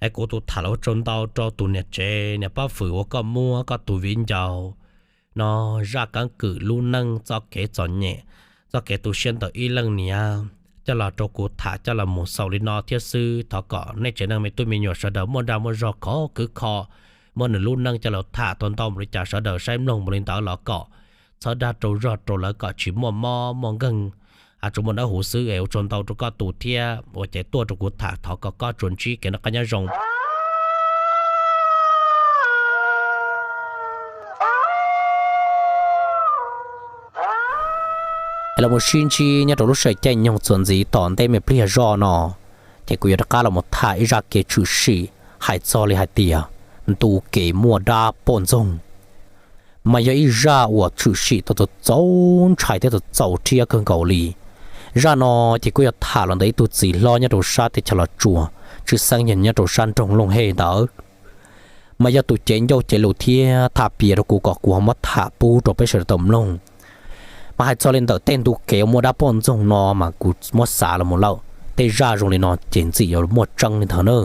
Es kuv tus tham los ua tsaug ntau rau tus niam tsev niam Paj Fwm uas koj muab koj tus viv ncaus no zaj keeb kwm lub neej txoj kev txom nyem, txoj kev tu siab ntawm ib leej niam coj los rau kuv tham coj los mus xaus li no thiab xwb. Thov kom nej tsev neeg me tub me nyuam sawv daws muaj dag muaj zog khov khov kho, muab nws lub neej coj los tham tau ntau npaum li cas sawv daws saib mloog npaum li ntawd los kom txhawb dag rau zog rau lawv kom tsis muaj mob muaj nkeeg, tsuas muaj dawb huv xwb. Es ua tsaug ntau rau koj tus thiab uas ces tuaj rau kuv tham, thov kom koj tsuas ntsib kev noj qab nyob zoo. Es los mus sib ntsib nyob rau lub sij hawm caij nyoog txuas ntxiv tom ntej me pliag zoj no, ces kuv yuav rov qab los mus tham ib zaj kev tshwm sim hais txog li hais tias ntu kev muaj dab poj ntxoog, mas yog ib zaj uas tshwm sim tau txaus ntshai thiab txaus rhiab kawg nkaus li. Zaj no ces kuj yog tham los ntawm ib tug txiv hlob nyob rau sab teb chaws Los Tsuas, tshwj xeeb yog nyob rau sab nroog Looj Hej ntawd. Mas yog tus cev ncauj cev lus thiab tham piav rau kuv kom kuv ho muab tham pub rau peb sawv daws tau mloog. Mas hais txog li ntawm tej ntu kev uas muaj dab poj ntxoog no mas kuv muab xav los mus lawm, tej zaj zoo li no ces ntxim yuav muaj tseeb li ntawd na.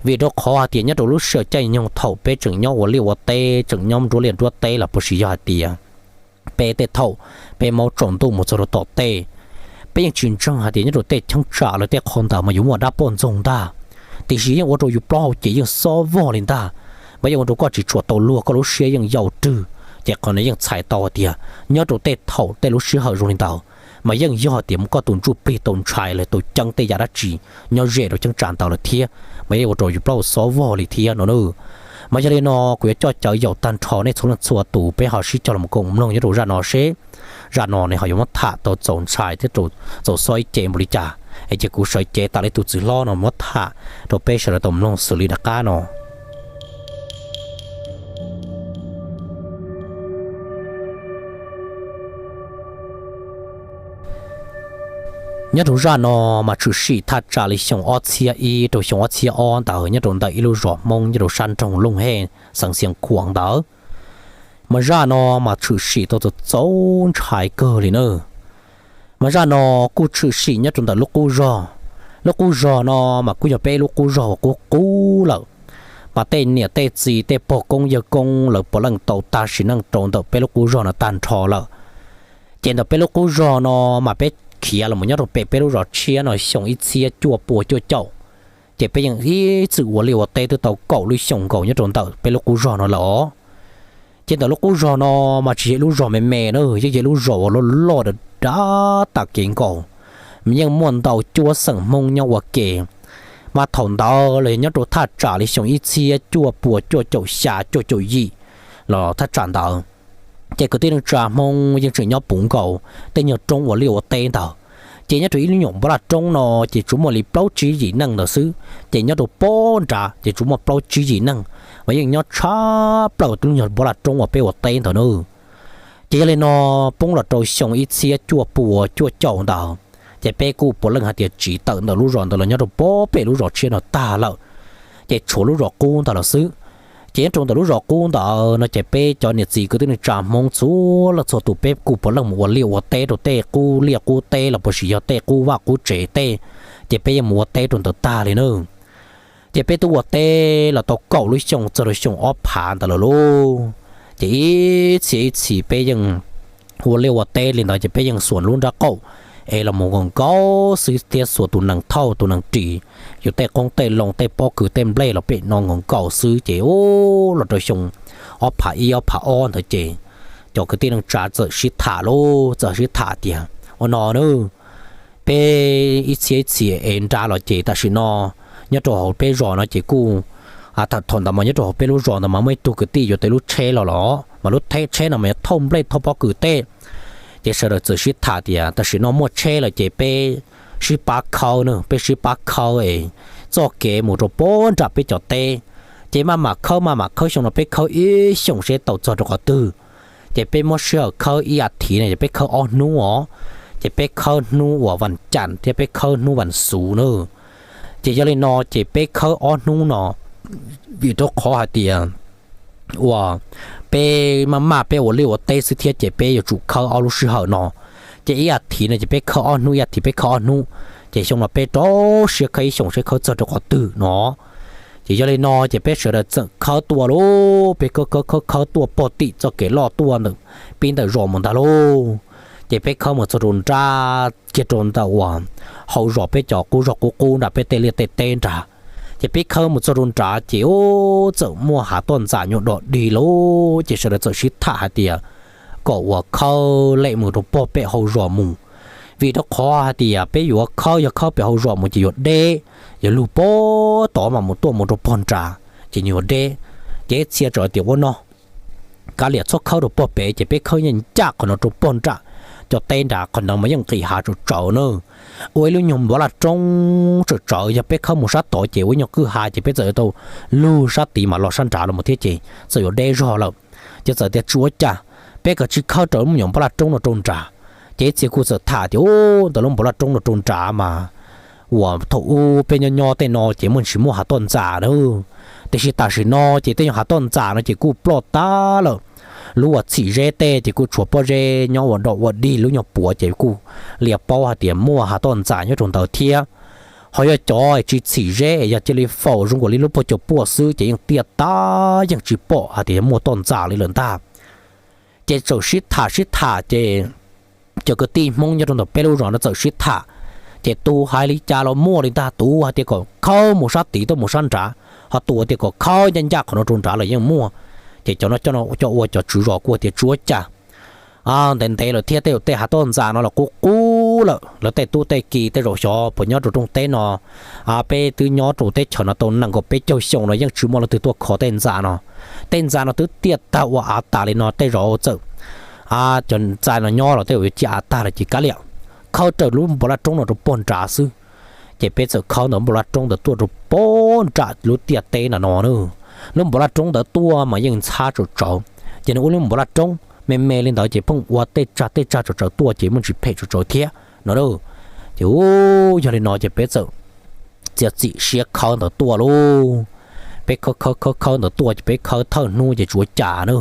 Vim rau qhov hais tias nyob rau lub sij hawm caij nyoog thaum peb tseem nyob ua liaj ua teb tseem nyob nruab liaj nruab teb los puas sis yog hais tias peb tej thaum peb maub tsaus ntuj mus txog rau tom tej, peb yeej tsis ntseeg hais tias nyob rau tej cheeb tsam los tej qhov ntawd mas yuav muaj dab poj ntxoog ntag. Tiam sis yeej ua rau yus plaub hau ces yeej xob vog li ntag, mas yeej ua rau koj tsis tshua tau luag, koj lub siab yeej yau rwg. Ces qhov no yeej txhais tau hais tias nyob rau tej thaum tej lub sij hawm zoo li ntawd, mas yeej yog tias koj tus ntsuj plig tau ntshai los tau ceeb tej yam dab tsi nyob ze rau cheeb tsam ntawd lawm thiab, mas yeej ua rau yus plaub hau xob vog li thiab no na. Mas yog li no kuv yuav coj caw yaum tag nrho nej txhua leej txhua tus peb ho sib cog los koom mloog nyob rau zaj no seb zaj no nws ho yuav muab tham tau txaus ntshai thiab txaus xob ib ce npaum li cas. Es ces kuv sawv cev tas li tus txiv hlob no muab tham rau peb sawv daws tau mloog xws li daim qab no. Nyob rau zaj no mas tshwm sim thaj tsam li xyoo ob txhiab ib rau xyoo ob txhiab ob ntawd nyob rau ntawm ib lub zos Hmoob nyob rau sab nroog Looj Hej, xeev Xiav Khuam ntawd. Mas zaj no mas tshwm sim tau txaus ntshai kawg li na. Mas zaj no kuj tshwm sim nyob rau ntawm lub qub zog. Lub qub zog no mas kuj yog peb lub qub zog uas qub qub lawm, mas tej niam tej txiv tej pog koob yawg koob lawv puav leej tau tag sim neej rau ntawm peb lub qub zog no tag nrho lawm. Ces ntawm peb lub qub zog no mas peb khiav los nyob rau pem peb lub zos tshiab no xyoo ib txhiab cuaj pua cuaj caum, ces peb yeej ib txwm ua liaj ua teb twb tau kaum lub xyoo nkaus nyob rau ntawm peb lub qub zog no lawm os. Ces ntawm lub qub zog no mas tsis yog ib lub zog me me na, yeej yog ib lub zos uas loj loj dav dav tas kev nkaus, mas yeej muaj ntau cuab xeem Hmoob nyob ua ke. Mas thaum ntawd los yog nyob rau thaj tsam li xyoo ib txhiab cuaj pua cuaj caum xya cuaj caum yim los thaj tsam ntawd, ces kwv tij neej tsa Hmoob yeej tseem nyob puv nkaus tej nyuag roob ua liaj ua teb ntawd. Ces nyob rau ib lub nyuam npov laj roob no ces tsuas muaj li plaub tsib yim neej ntawd xwb, ces nyob rau pob nrad ces tsuas muaj plaub tsib yim neej, mas yeej nyob tshab plaws lub nyuag npov laj roob uas peb ua teb ntawd na. Ces yog li no, poob los rau xyoo ib txhiab cuaj pua cuaj caum ntawd, ces peb kuj puav leej hais tias tsiv tawm ntawm lub zos ntawd los nyob rau pob pem lub zos tshiab no tag lawm, ces tshuav lub zos qub ntawd lawm xwb. Ces nyob rau ntawm lub zos qub ntawd no ces peb cov niam txiv kwv tij neej tsa Hmoob txhua leej txhua tus peb kuj puav leej mus ua liaj ua teb rau tej qub liaj qub teb los puas sis yog tej qub vaj qub tsev tej, ces peb yeej mus ua teb rau ntawd tag li na. Ces peb twb ua teb los tau kaum lub xyoo txog rau xyoo ob phav ntawd lawm lauj. Ces ib txhia ib txhis peb yeej ua liaj ua teb li ntawd ces peb yeej xuas lub nrab qaum es los mus nkaus nkaus xwb thiab xuas tus nees thauj tus nees ris, yus tej qoob tej loo tej pob kws tej nplej los pem no nkaus nkaus xwb ces ub los rau xyoo ob phav ib ob phav ob ntawd ces cov kwv tij neej tsa txawm sib tham lauj, txawm sib tham tias ua no na, peb ib txhia ib txhis es nrad los ces tam sim no nyob rau hauv peb zos no ces kuj, thaum ntawd mas nyob rau hauv peb lub zos ntawd mas muaj ib tug kwv tij yuav tau lub tsheb los los mas lub tsheb no mas yuav thauj nplej thauj pob kws tej. Ces sawv daws txawm sib tham tias tam sim no muaj tsheb lawm ces peb sib pab khawb na, peb sib pab khawb es txoj kev mus rau pob nram peb cov teb, ces maj mam khawb maj mam khawb, xyoo no peb khawb ib xyoos seb tau txog rau qhov twg. Ces peb muab sij hawm khawb ib as thiv no ces peb khawb ob hnub os. Ces peb khawb hnub uas vas cam thiab peb khawb hnub vas xuv na. Ces yog li no ces peb khawb ob hnub no, vim rau qhov hais tias uas peb maj maj peb ua liaj ua teb xwb thiab ces peb yuav tsum khawb ob lub sij hawm no. Ces ib as thiv no ces peb khawb ob hnub, ib as thiv peb khawb ob hnub, ces xyoo no peb rau siab khawb ib xyoos seb khawb txog rau qhov twg no. Ces yog li no ces peb sawv daws txawm khawb tuaj lauj, peb khawb khawb khawb khawb tuaj pog tim txoj kev loj tuaj ntawm pib ntawm zos mus ntag lauj. Ces peb khawb mus txog rau nrad kiag rau ntawm uas hauv zos peb cov qub zos qub qub nram peb tej liaj tej teb nrad. Ces peb khawb mus txog rau nrad ces ub txawm muaj hav toj ntxas nyuag dog dig lauj, ces sawv daws txawm sib tham hais tias kom uas khawb lem mus rau pog pem hauv zos mus, vim rau qhov hais tias peb yuav khawb, yog khawb pem hauv zos mus ces yuav deb, yog lug puag tod mas mus tuaj mus rau pog nrad ces yuav deb. Ces ib txhia txawm tias ua no, kav liam txhob khawb rau pog pem ces peb khawb ncaj ncaj qhov no rau pog nram cov teb nrad, qhov ntawd mas yeej nqis hav tsawm tsawv na. Ua ib lub nyuag npov laj roob tsawm tsawv, yog peb khawb mus sab tod ces ua ib nyuag kwj ha ces peb txawm yuav tau lug sab tid mas los sab nrad los mus thiab ces txawm yuav deb zog lawm. Ces txawm tias tsis ua cas, peb kav tsij khawb raws lub nyuag npov laj roob no rau nrad. Ces ib txhia kuj txawm tham tias ub ntawm lub npov laj roob no rau nrad mas uas thaum ub peb nyob nyob tej no ces muaj tsis muaj hav toj ntxas na. Tiam sis tam sim no ces tej nyuag hav toj ntxas no ces kuj ploj tag lawm. Lub uas txhim zeb tej ces kuj tshuav pob zeb nyob ua dog ua dig, lub nyuag puav ces kuj lias paub hais tias muaj hav toj ntxas nyob rau ntawd thiab. Ho yog cov tsis txhim zeb es yog cia li faus zoo nkaus li lub puag caug puaj xwb ces yeej tiaj tag yeej tsis pom hais tias yog muaj toj ntxas li lawm ntag. Ces txawm sib tham sib tham ces cov kwv tij Hmoob nyob rau ntawm peb lub zos no txawm sib tham, ces tus hais li cas los muaj li ntag, tus hais tias kom khawb mus sab tid tuaj mus sab nrad, ho tus tias kom khawb ncaj ncaj qhov no rau nrad los yeej muaj. Ces cov no cov ua cov tswv zos kuj tias tsis ua cas, ntev ntev lawm thiab tej tej hav toj ntxas no los qub qub lawm, lawv tej tub tej ki tej zaum xyov puas nyob rau rooj teb no. Peb twb nyob rau teb chaws no tau nees nkaum peb caug xyoo no yeej tsis muaj leej twg tuaj kho tej ntxas no. Tej ntxas no twb tiaj tag ua av tas li no tej zaum txawm cov ntxas no nyob los tej zaum yuav ciaj av tag lawm ces kav liam, khawb raws lub npov laj roob no rau pog nrad xwb. Ces peb txawm khawb ntawm npov laj roob ntawd tuaj rau pog nram lub tiaj teb na no na. Lub npov laj roob ntawd tuaj mas yeej ntxhab tsawm tsawv, ces nws ua lub npov laj roob me me li ntawd ces pheej ua tej tsag tej tsag tsawm tsawv tuaj ces muaj ntsis phem tsawm tsawv thiab no. Ces yog li no ces peb txawm txiav txim siab khawb ntawd tuaj lauj. Peb khawb khawb khawb khawb ntawd tuaj ces peb khawb thawj hnub ces tsis ua cas na.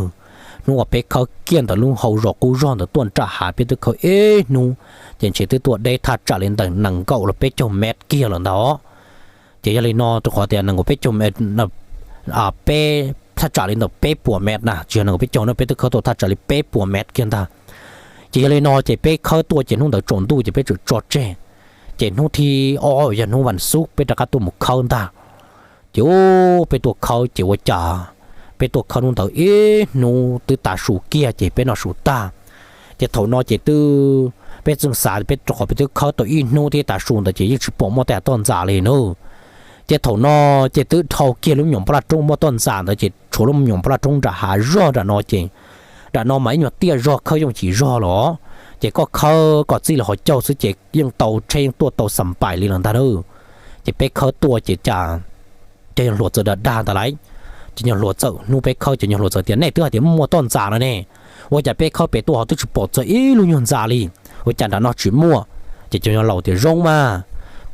Hnub uas peb khawb kiag ntawm lub hau zos qub zog ntawd tuaj nram hav peb twb khawb ib hnub, ces ntshe twb tuaj deb thaj tsam li ntawm nees nkaum los peb caug mev kiag lawm ntag. Ces yog li no rau qhov tias nees nkaum peb caug mev, peb, thaj tsam li ntawm peb puas mev na, tsis yog nees nkaum peb caug no, peb twb khawb tau thaj tsam li peb puas mev kiag ntag. Ces yog li no ces peb khawb tuaj ces hnub ntawd tsaus ntuj ces peb txawm tso tseg. Ces hnub thib ob yog hnub vas xuv peb rov qab tuaj mus khawb ntag. Ces ub, peb tuaj khawb ces ua cas, peb tuaj khawb hnub ntawd ib hnub twb tav su kiag ces peb noj su tag. Ces thaum no ces twb, peb txeej xav peb rau qhov peb twb khawb tau ib hnub thiab tav su ntawd ces yeej tsis pom muaj tej toj ntxas li na. Ces thaum no ces twb dhau kiag lub nyuam npab laj roob muaj toj ntxas ntawd ces tshuav lub nyuam npab laj roob nram hav zog nram no ces, nram no mas ib nyuag tiaj zog khawb yooj yim zog los, ces koj khawb kom txij li hauv caug xwb ces yeej tau tsheb yeej tuaj tau xam pais li lawm ntag na. Ces peb khawb tuaj ces cas cov nyuag hluas txawm dag dag ntawd lauj. Cov nyuag hluas txawm, hnub peb khawb cov nyuag hluas txawm tias nej twb hais tias muaj toj ntxas no ne, ua cas peb khawb pem tuaj ho twb tsis pom txog ib lub nyuag ntxa li, ua cas nram no tsis muaj? Ces cov nyuag laus tias zoo mas,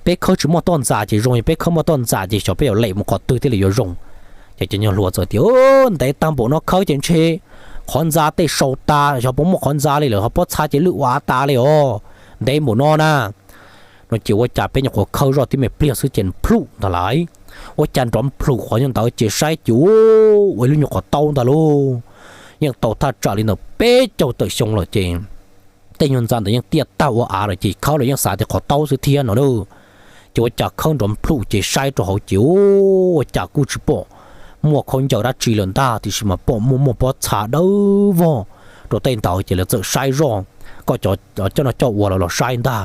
peb khawb tsis muaj toj ntxas ces zoo, yog peb khawb muaj toj ntxas ces xyov peb yuav lem mus qhov twg thiaj li yuav zoo. Ces cov nyuag hluas txawm tias ntev tag npaum no khawb ces ntshe qhov ntxa tej sau tas, xyov puas muaj qhov ntxa li lawm, ho pob txha ces lwj ua av tas li os, ntev npaum no na. No ces ua cas peb nyuam qhuav khawb zoj tib me pliag xwb ces plhum ntag lauj. Ua cas nrov plhum qhov nyuag ntawd ces saib ces ua ib lub nyuag qhov taub ntag lauj. Yeej tau thaj tsam li ntawm peb caug tawm xyoo lawm ces tej nyuag ntxa ntawd yeej tiaj tag ua av lawm ces khawb los yeej xav tias qhov taub xwb thiab no na. Ces ua cas khawb nrov plhum ces saib rau hauv ces ua cas kuj tsis pom muaj khaub ncaws dab tsi lawm ntag, tiam sis mas pom muaj muaj pob txha dawb vog rau tej ntawd ces lawv txawm saib zoj, kom cov coj noj coj ua los los saib ntag.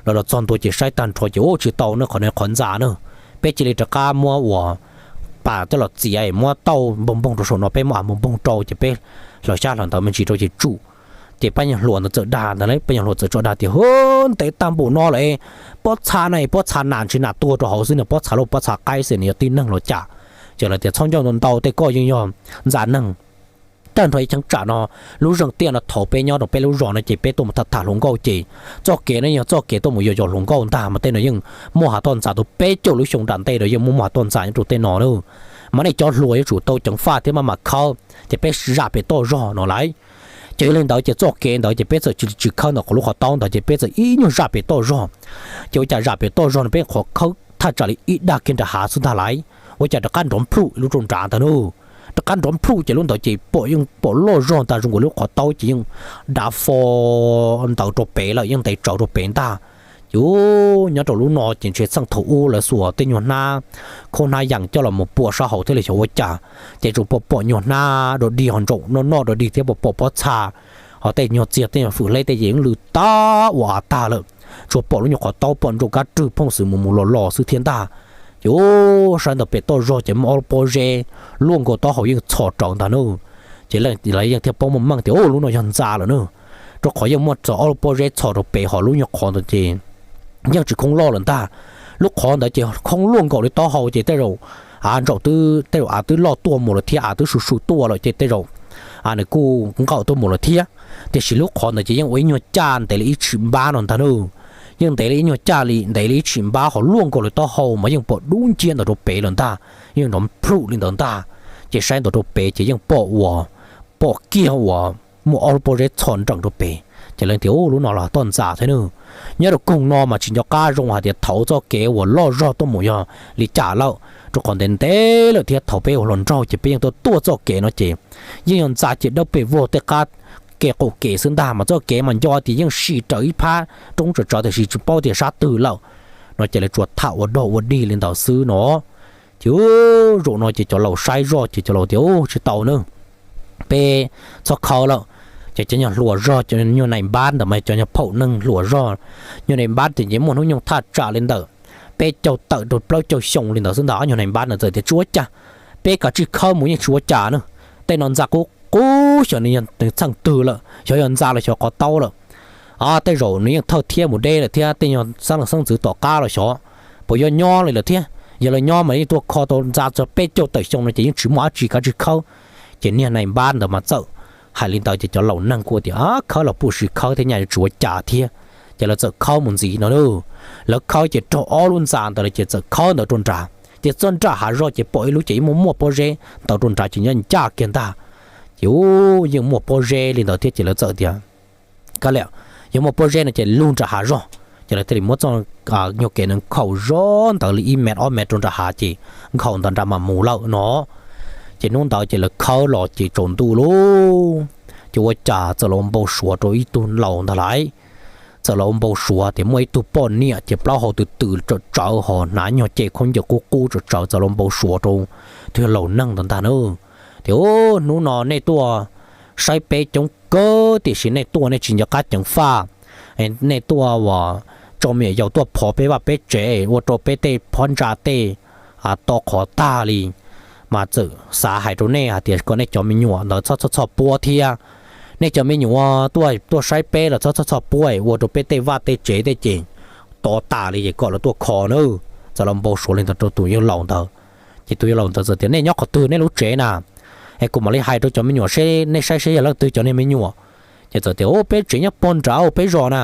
Lawv los txog ntua ces saib tag nrho ces ua tsis tau na, qhov no qhov ntxa na. Peb cia li rov qab muab uas pas coj los txiav, muab tauj npog npoog rau saum no, peb muab av npog npoog rau ces peb hlawv xyab hlawv ntawv me ntsis rau ces tsum. Ces pab nyuag hluas ntawd txawm dag ntag lauj, pab nyuag hluas txawm tso dag tias hu, ntev tag npaum no lawm, pob txha na, pob txha nas ntsis nas tuag rau hauv xwb, nws pob txha loj pob txha qaib xwb, nws yog tib neeg los cas? Ces lawv tias txhob nco ntau ntau tej, koj yeej yog ntxa neeg. Tag nrho ib cheeb tsam no, lub zeej tiaj no thaum peb nyob rau peb lub zos no ces peb tuaj mus tham tham hluas nkauj ces txoj kev no yog txoj kev tuaj mus yos yos hluas nkauj ntag, mas tej no yeej muaj hav toj ntxas tau peb caug lub xyoo nram ntej rau yeej muaj muaj hav toj ntxas nyob rau tej no na. Mas nej cov hluas yuav tsum tau ceev faj thiab maj mam khawb, ces peb zam pem toj zog no lauj. Ces yog li ntawd ces txoj kev ntawd ces peb txawm tsis tsis khawb ntawm qhov lub qhov taub ntawd ces peb txawm ib nyuag zam pem toj zog. Ces ua cas zam pem toj zog no peb qhov khawb thaj tsam li ib dag kiag nram hav xwb ntag lauj, ua cas rov qab nrov plhum lub rau nrad ntag na. Rov qab nrov plhum ces lub ntawd ces pom yeej pom loj zog ntag, zoo nkaus lub qhov taub ces yeej dav fo ntawd rau pem lawm, yeej ntev tsawv rau pem ntag. Ces nyob rau lub no ces ntshe txheej thaum ub lawv xuas tej nyuag hnab khaub hnab yees coj los mus pua sab hauv thiab los xyov ua cas, ces tsuas pom pom nyuag hnab dog dig ho ntsaum noj noj dog dig thiab pom pom pob txha, ho tej nyuag txiag tej nyuag fwm hleb tej ces yeej lwj tag ua av tag lawm. Tsuas pom lub nyuag qhov taub pom ntsaum kab rwg phooj xwm mus mus los los xwb thiab ntag. Ces saib ntawm pem toj zog ces muaj ob lub pob zeb luaj nkaus taub hau yeej txhos rawv ntag na. Ces lawv yeej thiaj paub meej meej tias ub, lub no yog ntxa lawm na, rau qhov yeej muaj txog ob lub pob zeb txhos rau pem, ho lub nyuag qhov ntawd ces yeej tsis khoob loj lawm ntag. Lub qhov ntawd ces khoob luaj nkaus li taub hau ces tej zaum av ntsaum twb, tej zaum av twb loj tuaj mus lawm thiab av twb su su tuaj lawm ces tej zaum nws kuj nqawm tuaj mus lawm thiab. Tiam sis lub qhov ntawd ces yeej ua ib nyuag caj ntev li ib tshim npab no ntag na. Yeej ntev li ib nyuag caj li ntev li ib tshim npab ho luaj nkaus li taub hau mas yeej pom dub nciab ntawd rau pem lawm ntag, yeej nrov plhum li ntawd ntag. Ces saib ntawd rau pem ces yeej pom uas, pom kiag uas muaj ob lub pob zeb txhos nrees rau pem. Ces lawv tias ub, lub no los toj ntxas thiab na. Nyob rau koog no mas tsis nco qab zoo hais tias thaum txoj kev uas loj zog tuaj mus yog li cas lawm, rau qhov ntev ntev lawm thiab thaum peb ua hluas nraug ces peb yeej tuaj tuaj txoj kev no ces yeej yog ntxa ces dawb pes vog tej qab kev qaum kev xwb ntag, mas txoj kev mas nco tias yeej sim raws ib phab roob tsav tsav tiam sis tsis paub tias sab twg lawm. No ces lawv tsuas tham ua dog ua dig li ntawd xwb no. Ces zaum no ces cov laus saib zoj ces cov laus tias ub, tsis tau na, peb txhob khawb lawm. Ces cov nyuag hluas zog, cov nyuag nais npab ntawd mas cov nyuag phaum neeg hluas zog, nyuag nais npab ces muaj hnub nyoog thaj tsam li ntawm peb caug tawm rau plaub caug xyoo li ntawd xwb ntag, ob nyuag nais npab ntawd txawm tias tsis ua cas, peb kav tsij khawb mus yeej tsis ua cas na. Tej no ntxa qub qub xyov nws yog txheej twg lawm, xyov yog ntxa los xyov qhov taub lawm. Tej zaum nws yeej thawj thiab mus deb lawm thiab tej nyuag xeeb leej xeeb ntxwv tom qab los xyov puas yuav nyob li lawm thiab. Yog lawv nyob mas yeej tuaj kho tau ntxa txog peb caug tawm xyoo no ces yeej tsis muaj dab tsi, kav tsij khawb. Ces niag nais npab ntawd mas txawm hais li ntawd ces cov laus neeg kuj tias khawb los puj sis khawb thiab nyaj yuav tsis ua cas thiab. Ces lawv txawm khawb mus ntxiv no na. Lawv khawb ces raug ob lub ntxa ntawd lawm ces txawm khawb ntawd rau nrad. Ces txog nram hav zog ces pom ib lub ces yeej muaj muaj pob zeb ntawd rau nrad ces nyob ncaj kiag ntag. Ces ub, yeej muaj pob zeb li ntawd thiab ces lawv txawm tias, kav liam, yog muaj pob zeb no ces lug nram hav zog. Ces lawv thiaj li muab txoj nyuag kev ntawd nkhaus zog ntawd li ib mev ob mev rau nram hav ces nkhaus ntawd nrad mam mus lawm no. Ces hnub ntawd ces lawv khawb los ces tsaus ntuj lauj. Ces ua cas txawm los ua npau suav rau ib tug laus ntag lauj. Txawm los ua npau suav tias muaj ib tug poj niam ces plaub hau tws tws tsawv tsawv ho hnav nyuag ce khaub ncaws qub qub tsawv tsawv txawm los ua npau suav rau tus yawg laus neeg ntawd ntag na. Tias, Ub, hnub no nej tuaj saib peb coob kawg tiam sis nej tuaj nej tsis nco qab ceev faj. Nej tuaj ua tso me nyuam yaus tuaj phov peb vaj peb tsev ua rau peb tej phab ntsa tej to qhov tag li. Mas txawm xav hais rau nej hais tias kom nej cov me nyuam ntawd txhob txhob txhoj puab thiab. Nej cov me nyuam tuaj tuaj saib peb los txhob txhob txhoj puab ua rau peb tej vaj tej tsev tej ces to tas li ces kom lawv tuaj kho na. Txawm los npau suav li ntawd rau tus yawg laus ntawd. Ces tus yawg laus ntawd txawm tias, Nej nyob qhov twg nej lub tsev na? Es kuv mam li hais rau cov me nyuam seb nej saib seb yog leej twg cov niag me nyuam. Ces txawm tias, Ub, peb tsev nyob puag nram peb zos na.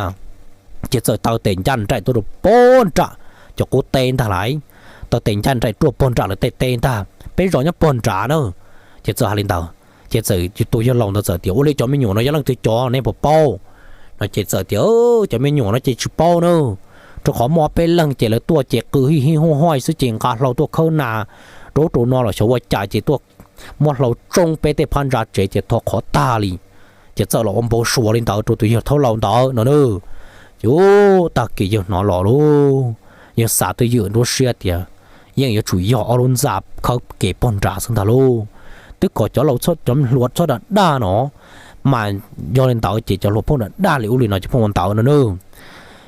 Ces txawm taw tes ncaj nraim tuaj rau puag nram cov qub teb ntag lauj. Taw tes ncaj nraim ruaj puag nram lawv tej teb ntag, Peb zos nyob puag nrad na. Ces txawm hais li ntawd ces txawm tus yawg laus ntawd txawm tias, Ua li cov me nyuam no yog leej twg cov nej puas paub? No ces txawm tias, Cov me nyuam no ces tsis paub na, rau qhov muaj ob peb leeg ces lawv tuaj ces qw hij hij huj huj xwb ces nqa hlau tuaj khawb nas rau ub rau no los xyov ua cas ces tuaj muab hlau tsoob peb tej phab ntsa tsev ces to qhov tag li. Ces txawm los ua npau suav li ntawd rau tus yawg thaub laus ntawd no na. Ces ub, tag kis yawg hnov los lauj, yawg xav twj ywm nruab siab tias yeej yuav tsum yog ob lub ntxa khawb kev puag nrad xwb ntag lauj. Twb kom cov laus cov hluas txhob dag dag no, mas yog li ntawd ces cov hluas pheej dag dag li ub li no ces pheej ua ntawd no na.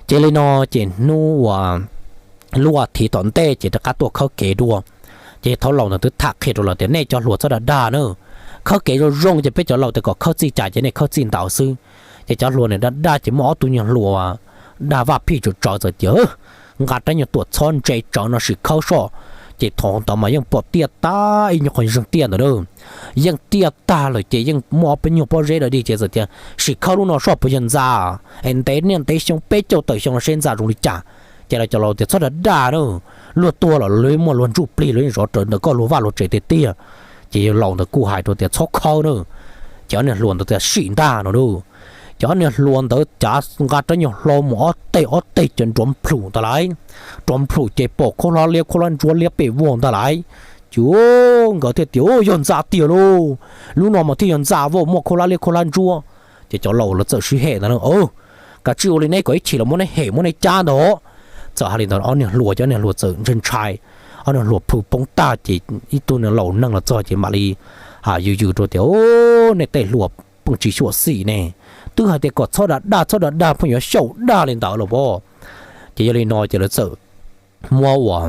Ces li no ces hnub uas lub as thiv tom ntej ces rov qab tuaj khawb kev dua. Ces thaub laus ntawd twb tham qhia rau lawv tias, Nej cov hluas txhob dag dag na, khawb kev zoo zoo ces peb cov laus tias kom khawb txij cas ces nej khawb txij ntawd xwb. Ces cov hluas niag dag dag ces muaj ob tug nyuag hluas dag vaj phij tsawv tsawv txawm tias, Nqa rab nyuag tuam txhob ntse tsawv no sim khawb soj. Ces thaum ntawd mas yeej pom tiaj tag ib nyuag qhov zeeg tiaj ntawd na, yeej tiaj tag lawm ces yeej muaj ob peb nyuag pob zeb dawm dig ces txawm tias, Sim khawb lub no soj puas yog ntxa? Es ntev niaj ntev xyoo peb caug tawm xyoo no seb ntxa zoo li cas. Ces lawv cov laus tias, Txhob dag dag na, luag tuag los luag muaj luag ntsuj plig luag yeej zov rawv ntawm koj luag vaj luag tsev tiag tiag. Ces yawg laus ntawd kuj hais rau tias, Txhob khawb na. Ces ob niag hluas ntawd tias, Sim ntag no na. Ces ob niag hluas ntawd cav nqa rab nyuag hlau mus ob teg ob teg ces nrov nplhum ntag lauj. Nrov nplhum ces pom khaub hlab liab khaub hlab ntsuab liab pem voj ntag lauj. Ces nkawd thiaj tias, Yog ntxa tiag lauj, lub no mas thiaj yog ntxa voj muaj khaub hlab liab khaub hlab ntsuab. Ces cov laus lawv txawm sib hem ntag na, Kav tsij ua li neb kom ib chim los muab neb hem muab neb cab ntag. Txawm hais li ntawd ob niag hluas ces ob niag hluas txawm ntshai ntshai, ob niag hluas plhu poob tag ces ib tug niag laus neeg los txog ces mam li yws yws rau tias, Nej tej hluas pheej tsis xyuam xim ne, twb hais tias kom txhob dag dag txhob dag dag pheej yuav xyaum dag li ntawd los pob. Ces yog li no ces lawv txawm muab ua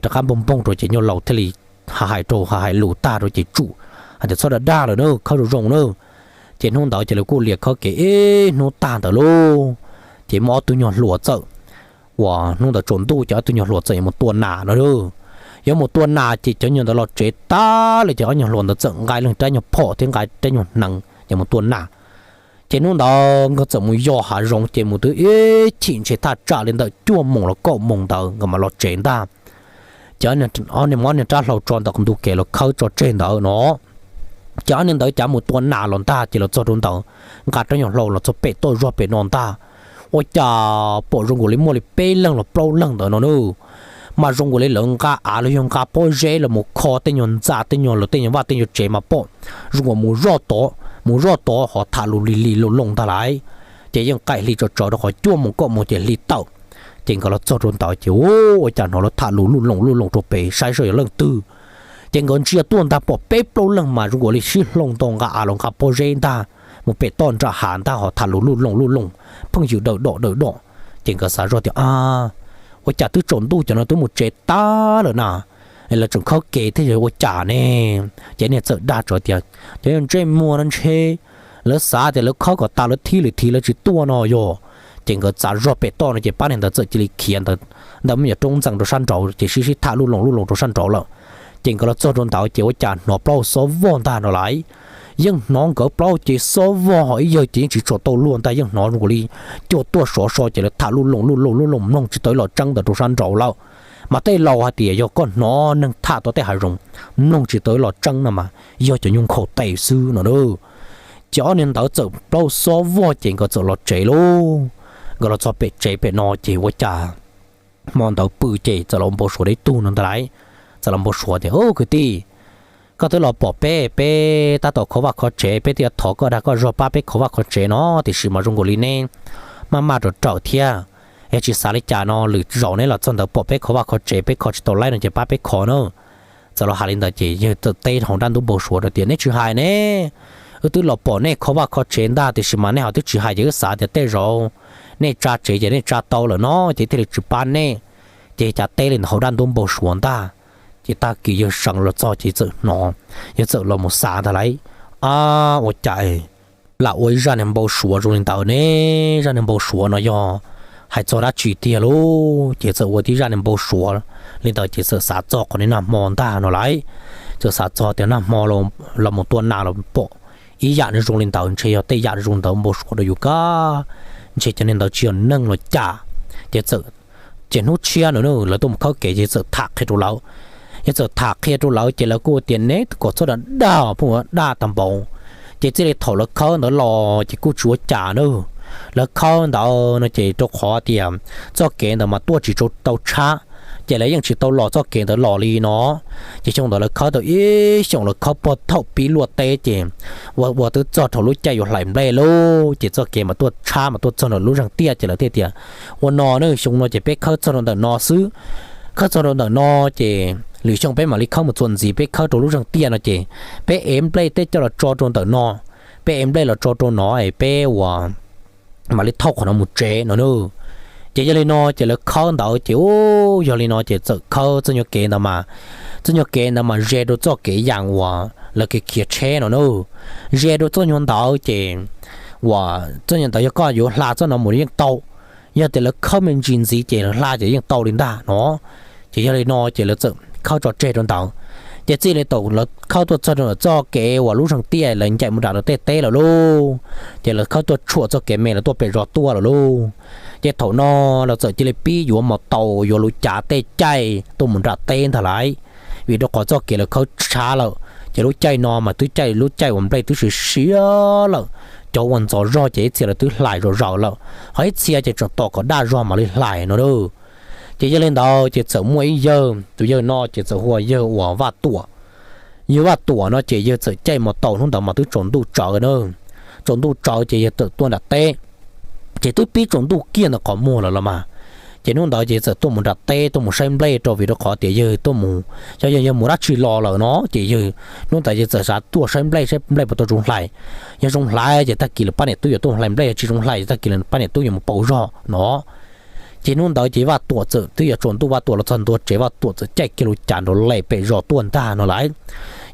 rov qab npog npoog rau ces nyuag laus thiaj li hais rau hais lus tag rau ces tsum hais tias, Txhob dag dag lawm na, khawb zoo zoo na. Ces hnub ntawd ces lawv kuj lias khawb kev ib hnub tag ntawd lauj, ces muaj ob tug nyuag hluas txawm, uas hnub ntawd tsaus ntuj ces ob tug nyuag hluas txawm yuav mus tua nas no. Yuav mus tua nas ces cov nyuag ntawd los tsev tag lawm ces ob nyuag hluas ntawd txawm nqa leej rab nyuag phom thiab nqa rab nyuag hneev yuav mus tua nas. Ces hnub ntawd nkawd txawm mus yos hav zoov ces mus twb ib chim ntshe thaj tsam li ntawm cuaj moos los kaum moos ntawd nkawd mam los tsev ntag. Ces ob niag muab ob niag rab hlau tso ntawm qhov ntug kev los khawb tso tseg ntawd no. Ces ob niag ntawd cav mus tua nas los ntag ces los txog rau ntawd, nqa rab nyuag hlau los txog pem toj zog pem no ntag, ua cas pom zoo nkaus li muaj li peb leeg los plaub leeg ntawd no na. Mas zoo nkaus li lawv nqa av los yog nqa pob zeb los mus kho tej nyuag ntxa tej nyuag lawv tej nyuag vaj tej nyuag tsev mas pom zoo nkaus mus zoj tod mus zoj tod ho tham lus lig lig loo loo ntag lauj. Ces yeej qaim hli tsawv tsawv rau qhov cuaj moos kaum moos ces hli tawm. Ces nkawd los txog rau ntawd ces ua cas hnov lawv tham lus luj loos luj loos rau pem saib seb yog leej twg. Ces nkawd ntsia tuaj ntag pom peb plaub leeg mas zoo nkaus li sib hloov ntau nqa av los nqa pob zeb ntag, mus pem toj nram hav ntag ho tham lus luj loos luj loos, pheej yws dawm dom dawm dom. Ces nkawd xav zoj tias, A, ua cas twb tsaus ntuj cov no twb mus tsev tag lawm na, lawv tseem khawb kev thiab yog ua cas ne? Ces niag txawm dag tsawv tias, Cov yog ntsej muag no ntshe lawv xav tias lawv khawb kom tas lawv thib lwm thib lawv tsis tuaj no yog. Ces nkawd txav zog pem toj no ces pab niag ntawd txawm cia li khiav ntawd, ntawd me nyuam roob ntxees rau sab nraud ces sib sib tham luj loos luj loos rau sab nraud lawm. Ces nkawd los txog rau ntawd ces ua cas hnov plaub xob vog ntag no lauj. Yeej hnov nkawd plaub ces xob vog ho ib yawg ces yeej tsis tshua tau luag ntag, yeej hnov zoo nkaus li cuag tuaj sov so ces lawv tham luj loos luj loos luj loos mloog tsis tau ib los tseeb ntawd rau sab nraud lawm. Mas tej laus hais tias yog koj hnov neeg tham tau tej hav zoov mloog tsis tau ib los tseeb no mas yog cov nyuag nkhaus tes xwb no na. Ces ob niag ntawd txawm plaub xob vog ces nkawd txawm los tsev lauj. Nkawd los txog pem tsev pem no ces ua cas hmo ntawd pw ces txawm los npau suav deb tug no ntag lauj. Txawm los npau suav tias, Kwv tij, koj twb los pom peb, peb tab tom kho vaj kho tsev, peb twb yuav thov koj dag koj zog pab peb kho vaj kho tsev no, tiam sis mas zoo nkaus li neb maj maj rawm rawm thiab. Yog tsis xav li cas no lwm zaus neb los txog ntawd pom peb kho vaj kho tsev, peb kho tsis tau laib no ces pab peb kho na. Txawm los hais li ntawd ces yawg txawm teb hauv dab ntub npau suav rau tias, Neb tsis hais ne, wb twb los pom nej kho vaj kho tsev ntag, tiam sis mas nej ho twb tsis hais ces wb xav tias tej zaum nej tsa tsev ces nej tsa tau lawm no ces thiaj li tsis pab nej. Ces cas teb li ntawd hauv dab ntub npau suav ntag. Ces tag kis yawg sawv los txog ces txawm hnov, yawg txawm los mus xav ntag lauj, Ab, ua cas lam ua ib zaj niag npau suav zoo li ntawd ne? Zaj niag npau suav no yog hais txog dab tsi tiag lauj? Ces txawm ua tib zaj niag npau suav li ntawd ces txawm xav txog qhov niag nag hmo ntag no lauj. Txawm xav txog tias nag hmo los mus tua nas los pom ib yam zoo li ntawd, ntshe yog tej yam zoo ntawd npau suav rau yus kab, ntshe cov niag ntawd tsis yog neeg los cas. Ces txawm, ces hnub tshiab no lawv tuaj mus khawb kev ces txawm tham qhia rau lawv. Yawg txawm tham qhia rau lawv ces lawv kuj tias, Neb kom txhob dag dag, pheej ua dag tag npaum. Ces txij li thaum lawv khawb ntawd los ces kuj tsis ua cas na. Lawv khawb ntawd no ces rau qhov tias txoj kev ntawd mas tuaj tsis tau tshab, ces lawv yeej tsis tau los txoj kev ntawd los li no. Ces xyoo ntawd lawv khawb tau ib xyoos, lawv khawb puag thaum pib luaj teb ces ua ua twb txog rau lub caij yuav hlais nplej lauj, ces txoj kev mas tuaj tshab mas tuaj txog rau lub zeeg tiaj ces lawv thiaj tias, Ua no na, xyoo no ces peb khawb txog rau ntawm no xwb. Khawb txog rau ntawm no ces lwm xyoo peb mam li khawb mus txuas ntxiv, peb khawb rau lub zeeg tiaj no ces peb ev nplej tej coj los tso rau ntawm no, peb ev nplej los tso rau no es peb ua mam li thauj qhov no mus tsev no na. Ces yog li no ces lawv khawb ntawd ces, u, yog li no ces txawm khawb txoj nyuag kev ntawd mas, txoj nyuag kev ntawd mas ze rau txoj kev yas uas lawv kev khiav tsheb no na. Ze rau txoj nyuag ntawd ces uas txoj nyuag ntawd yog koj yuav hla txoj no mus yeej tau, yog tias lawv khawb me ntsis ntxiv ces lawv hla ces yeej tau li ntag no. Ces yog li no ces lawv txawm khawb tso tseg rau ntawd. Ces txij li thaum lawv khawb tuaj txog rau ntawm txoj kev uas lub zeeg tiaj lawv ncaim mus nram lawv tej teb lawm lauj, ces lawv khawb tuaj tshuam txoj kev me lawv tuaj pem zos tuaj lawm lauj. Ces thaum no lawv txawm cia li pib yuav mos taus yuav luv cav tej caij tuaj mus nram teb ntag lauj, vim rau qhov txoj kev lawv khawb tshab lawm. Ces lub caij no mas twb caij lub caij uas nplej twb siav siav lawm, cov uas ntxov zog ces ib txhia lawv twb hlais zom zaws lawm, ho ib txhia ces tseem tos kom daj zog mam li hlais no lauj. Ces yog li ntawd ces txawm muaj ib yawg, tus yawg no ces txawm hu ua yawg uas Vaj Tuam. Yawg Vaj Tuam no ces yawg txawm caij mos taus hnub ntawd mas twb tsaus ntuj tsawv na. Tsaus ntuj tsawv ces yawg txawm tuaj nram teb, ces twb pib tsaus ntuj kiag ntawm qhov muag lawm los mas. Ces hnub ntawd ces txawm tuaj mus nram teb tuaj mus saib nplej rau, vim rau qhov tias yawg tuaj mus, yog yawg mus dab tsi los lawm no ces yawg hnub ntawd yawg txawm xav tuaj saib nplej, saib nplej puas tau zoo hlais. Yog zoo hlais ces tag kis lawv pab niam tub yuav tuaj mus hlais nplej, yog tsis zoo hlais ces tag kis lawv pab niam tub yuav mus pauv zog no. Ces hnub ntawd ces Vaj Tuam txawm twb yuav tsaus ntuj, Vaj Tuam los txog ntua tsev, Vaj Tuam txawm caij kiag lub cav nrov leg pem zos tuaj ntag no lauj.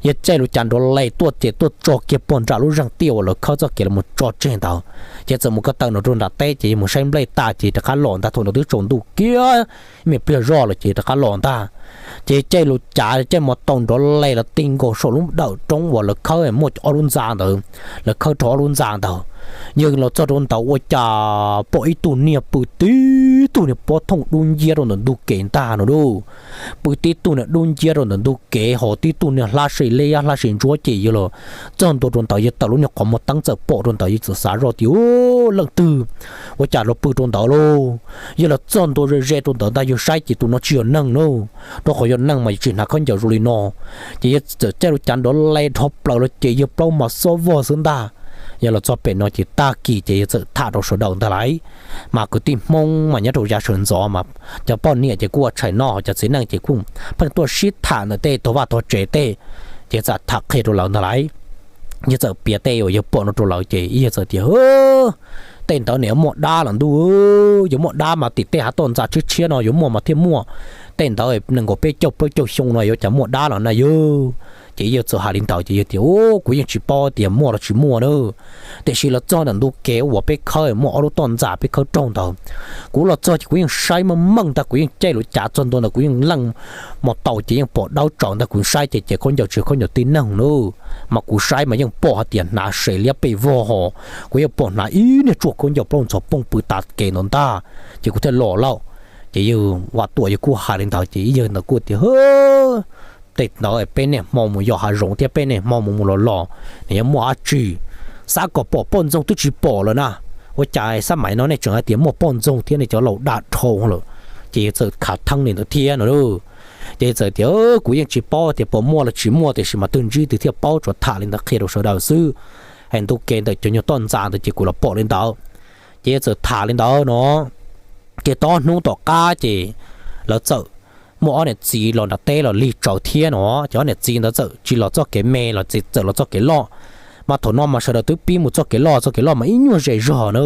Yawg caij lub cav nrov leg tuaj ces tuaj tso kiag puag nram lub zeeg tiaj uas lawv khawb txoj kev los mus tso tseg ntawd, ces txawm mus ko taw no rau nram teb ces yawg mus saib nplej tas ces rov qab los ntag. Thaum ntawd twb tsaus ntuj kiag, me pliag zoj lawm ces rov qab los ntag. Ces caij lub cav caij mos taus nrov leg los tig nkaus saum lub dawm roob uas lawv khawb muaj ob lub ntxa ntawd, lawv khawb rau ob lub ntxa ntawd. Yawg los txog rau ntawd ua cas pom ib tug niag pw tib tug niag pob thooj dub nciab rau ntawm ntug kev ntag no lauj. Pw tib tug niag dub nciab rau ntawm ntug kev, ho tib tug niag hlab se liab hlab se ntsuab ces yawg los txog ntua rau ntawd yawg tawm lub niag qhov muag teeb txawm pom rau ntawd yawg txawm xav zoj tias, U, leej twg ua cas los pw rau ntawd lauj? Yawg los txog ntua ze ze rau ntawd ntag yawg saib ces tus no tsis yog neeg na, rau qhov yog neeg mas yawg tsis hnav khaub ncaws zoo li no. Ces yawg txawm caij lub cav nrov leg dhov plaws los ces yawg plaub mas xob vog xwb ntag. Yawg los txog pem no ces tag kis ces yawg txawm tham rau sawv daws ntag lauj. Mas kwv tij Hmoob mas nyob rau yav sawv ntxov mas cov poj niam ces kuj ua tshais noj, cov txiv neej ces kuj pheej tuaj sib tham ntawm tej tog vaj tog tsev tej, ces txawm tham qhia rau lawv ntag lauj. Yawg txawm piav tej uas yawg pom no rau lawv ces yawg txawm tias, Tej ntawd nws yuav muaj dab los ntuj, yuav muaj dab mas tim tej hav toj ntxa tshiab tshiab no yuav muaj mas thiaj muaj. Tej ntawd nees nkaum peb caug plaub caug xyoo no yuav cas muaj dab los na yawg. Ces yawg txawm hais li ntawd ces yawg tias, U, kuv yeej tsis paub tias muaj los tsis muaj na. Tiam sis los txog ntawm ntug kev uas peb khawb muaj ob lub toj ntxa peb khawb raug ntawd, kuv los txog ces kuv yeej saib meej meej ntag, kuv yeej caij lub cav txog ntua ntawd kuv yeej leej mos taus ces yeej pom dawb tsaus ntag, kuv saib ces ces khaub ncaws tsis yog khaub ncaws tib neeg na. Mas kuv saib mas yeej pom hais tias hnav se liab pes vog ho, kuv yeej pom hnav ib niag tsuag khaub ncaws plaub ntxhov poog pw tas kev ntawd ntag, ces kuv thiaj los lauj. Ces yawg Vaj Tuam yawg kuj hais li ntawd ces ib yawg ntawd kuj tias, Tej ntawd peb niaj hmo mus yos hav zoov thiab peb niaj hmo mus mus los los, nws yuav muaj dab tsi? Xav kom pom poj ntxoog twb tsis pom lawm na. Ua cas xab maim no nej tseem hais tias muaj poj ntxoog thiab, nej cov laus dag dhau lawm. Ces yawg txawm khav theeb li ntawd thiab no lauj. Ces txawm tias, Kuv yeej tsis paub tias puas muaj los tsis muaj, tiam sis mas twg ntsib twg thiaj paub, tsuas tham li ntawd qhia rau sawv daws xwb. Hais ntu kev ntawm cov nyuag toj ntxas ntawd ces kuv los pom li ntawd. Ces txawm tham li ntawd no, ces tau ob hnub tom qab ces lawv txawm muaj ob niam txiv los nram teb los lig tsawv thiab no. Ces ob niam txiv ntawd txawm tsis los txoj kev me los txawm los txoj kev loj. Mas thaum no mas sawv daws twb pib mus txoj kev loj, txoj kev loj mas ib nyuag ze zog na,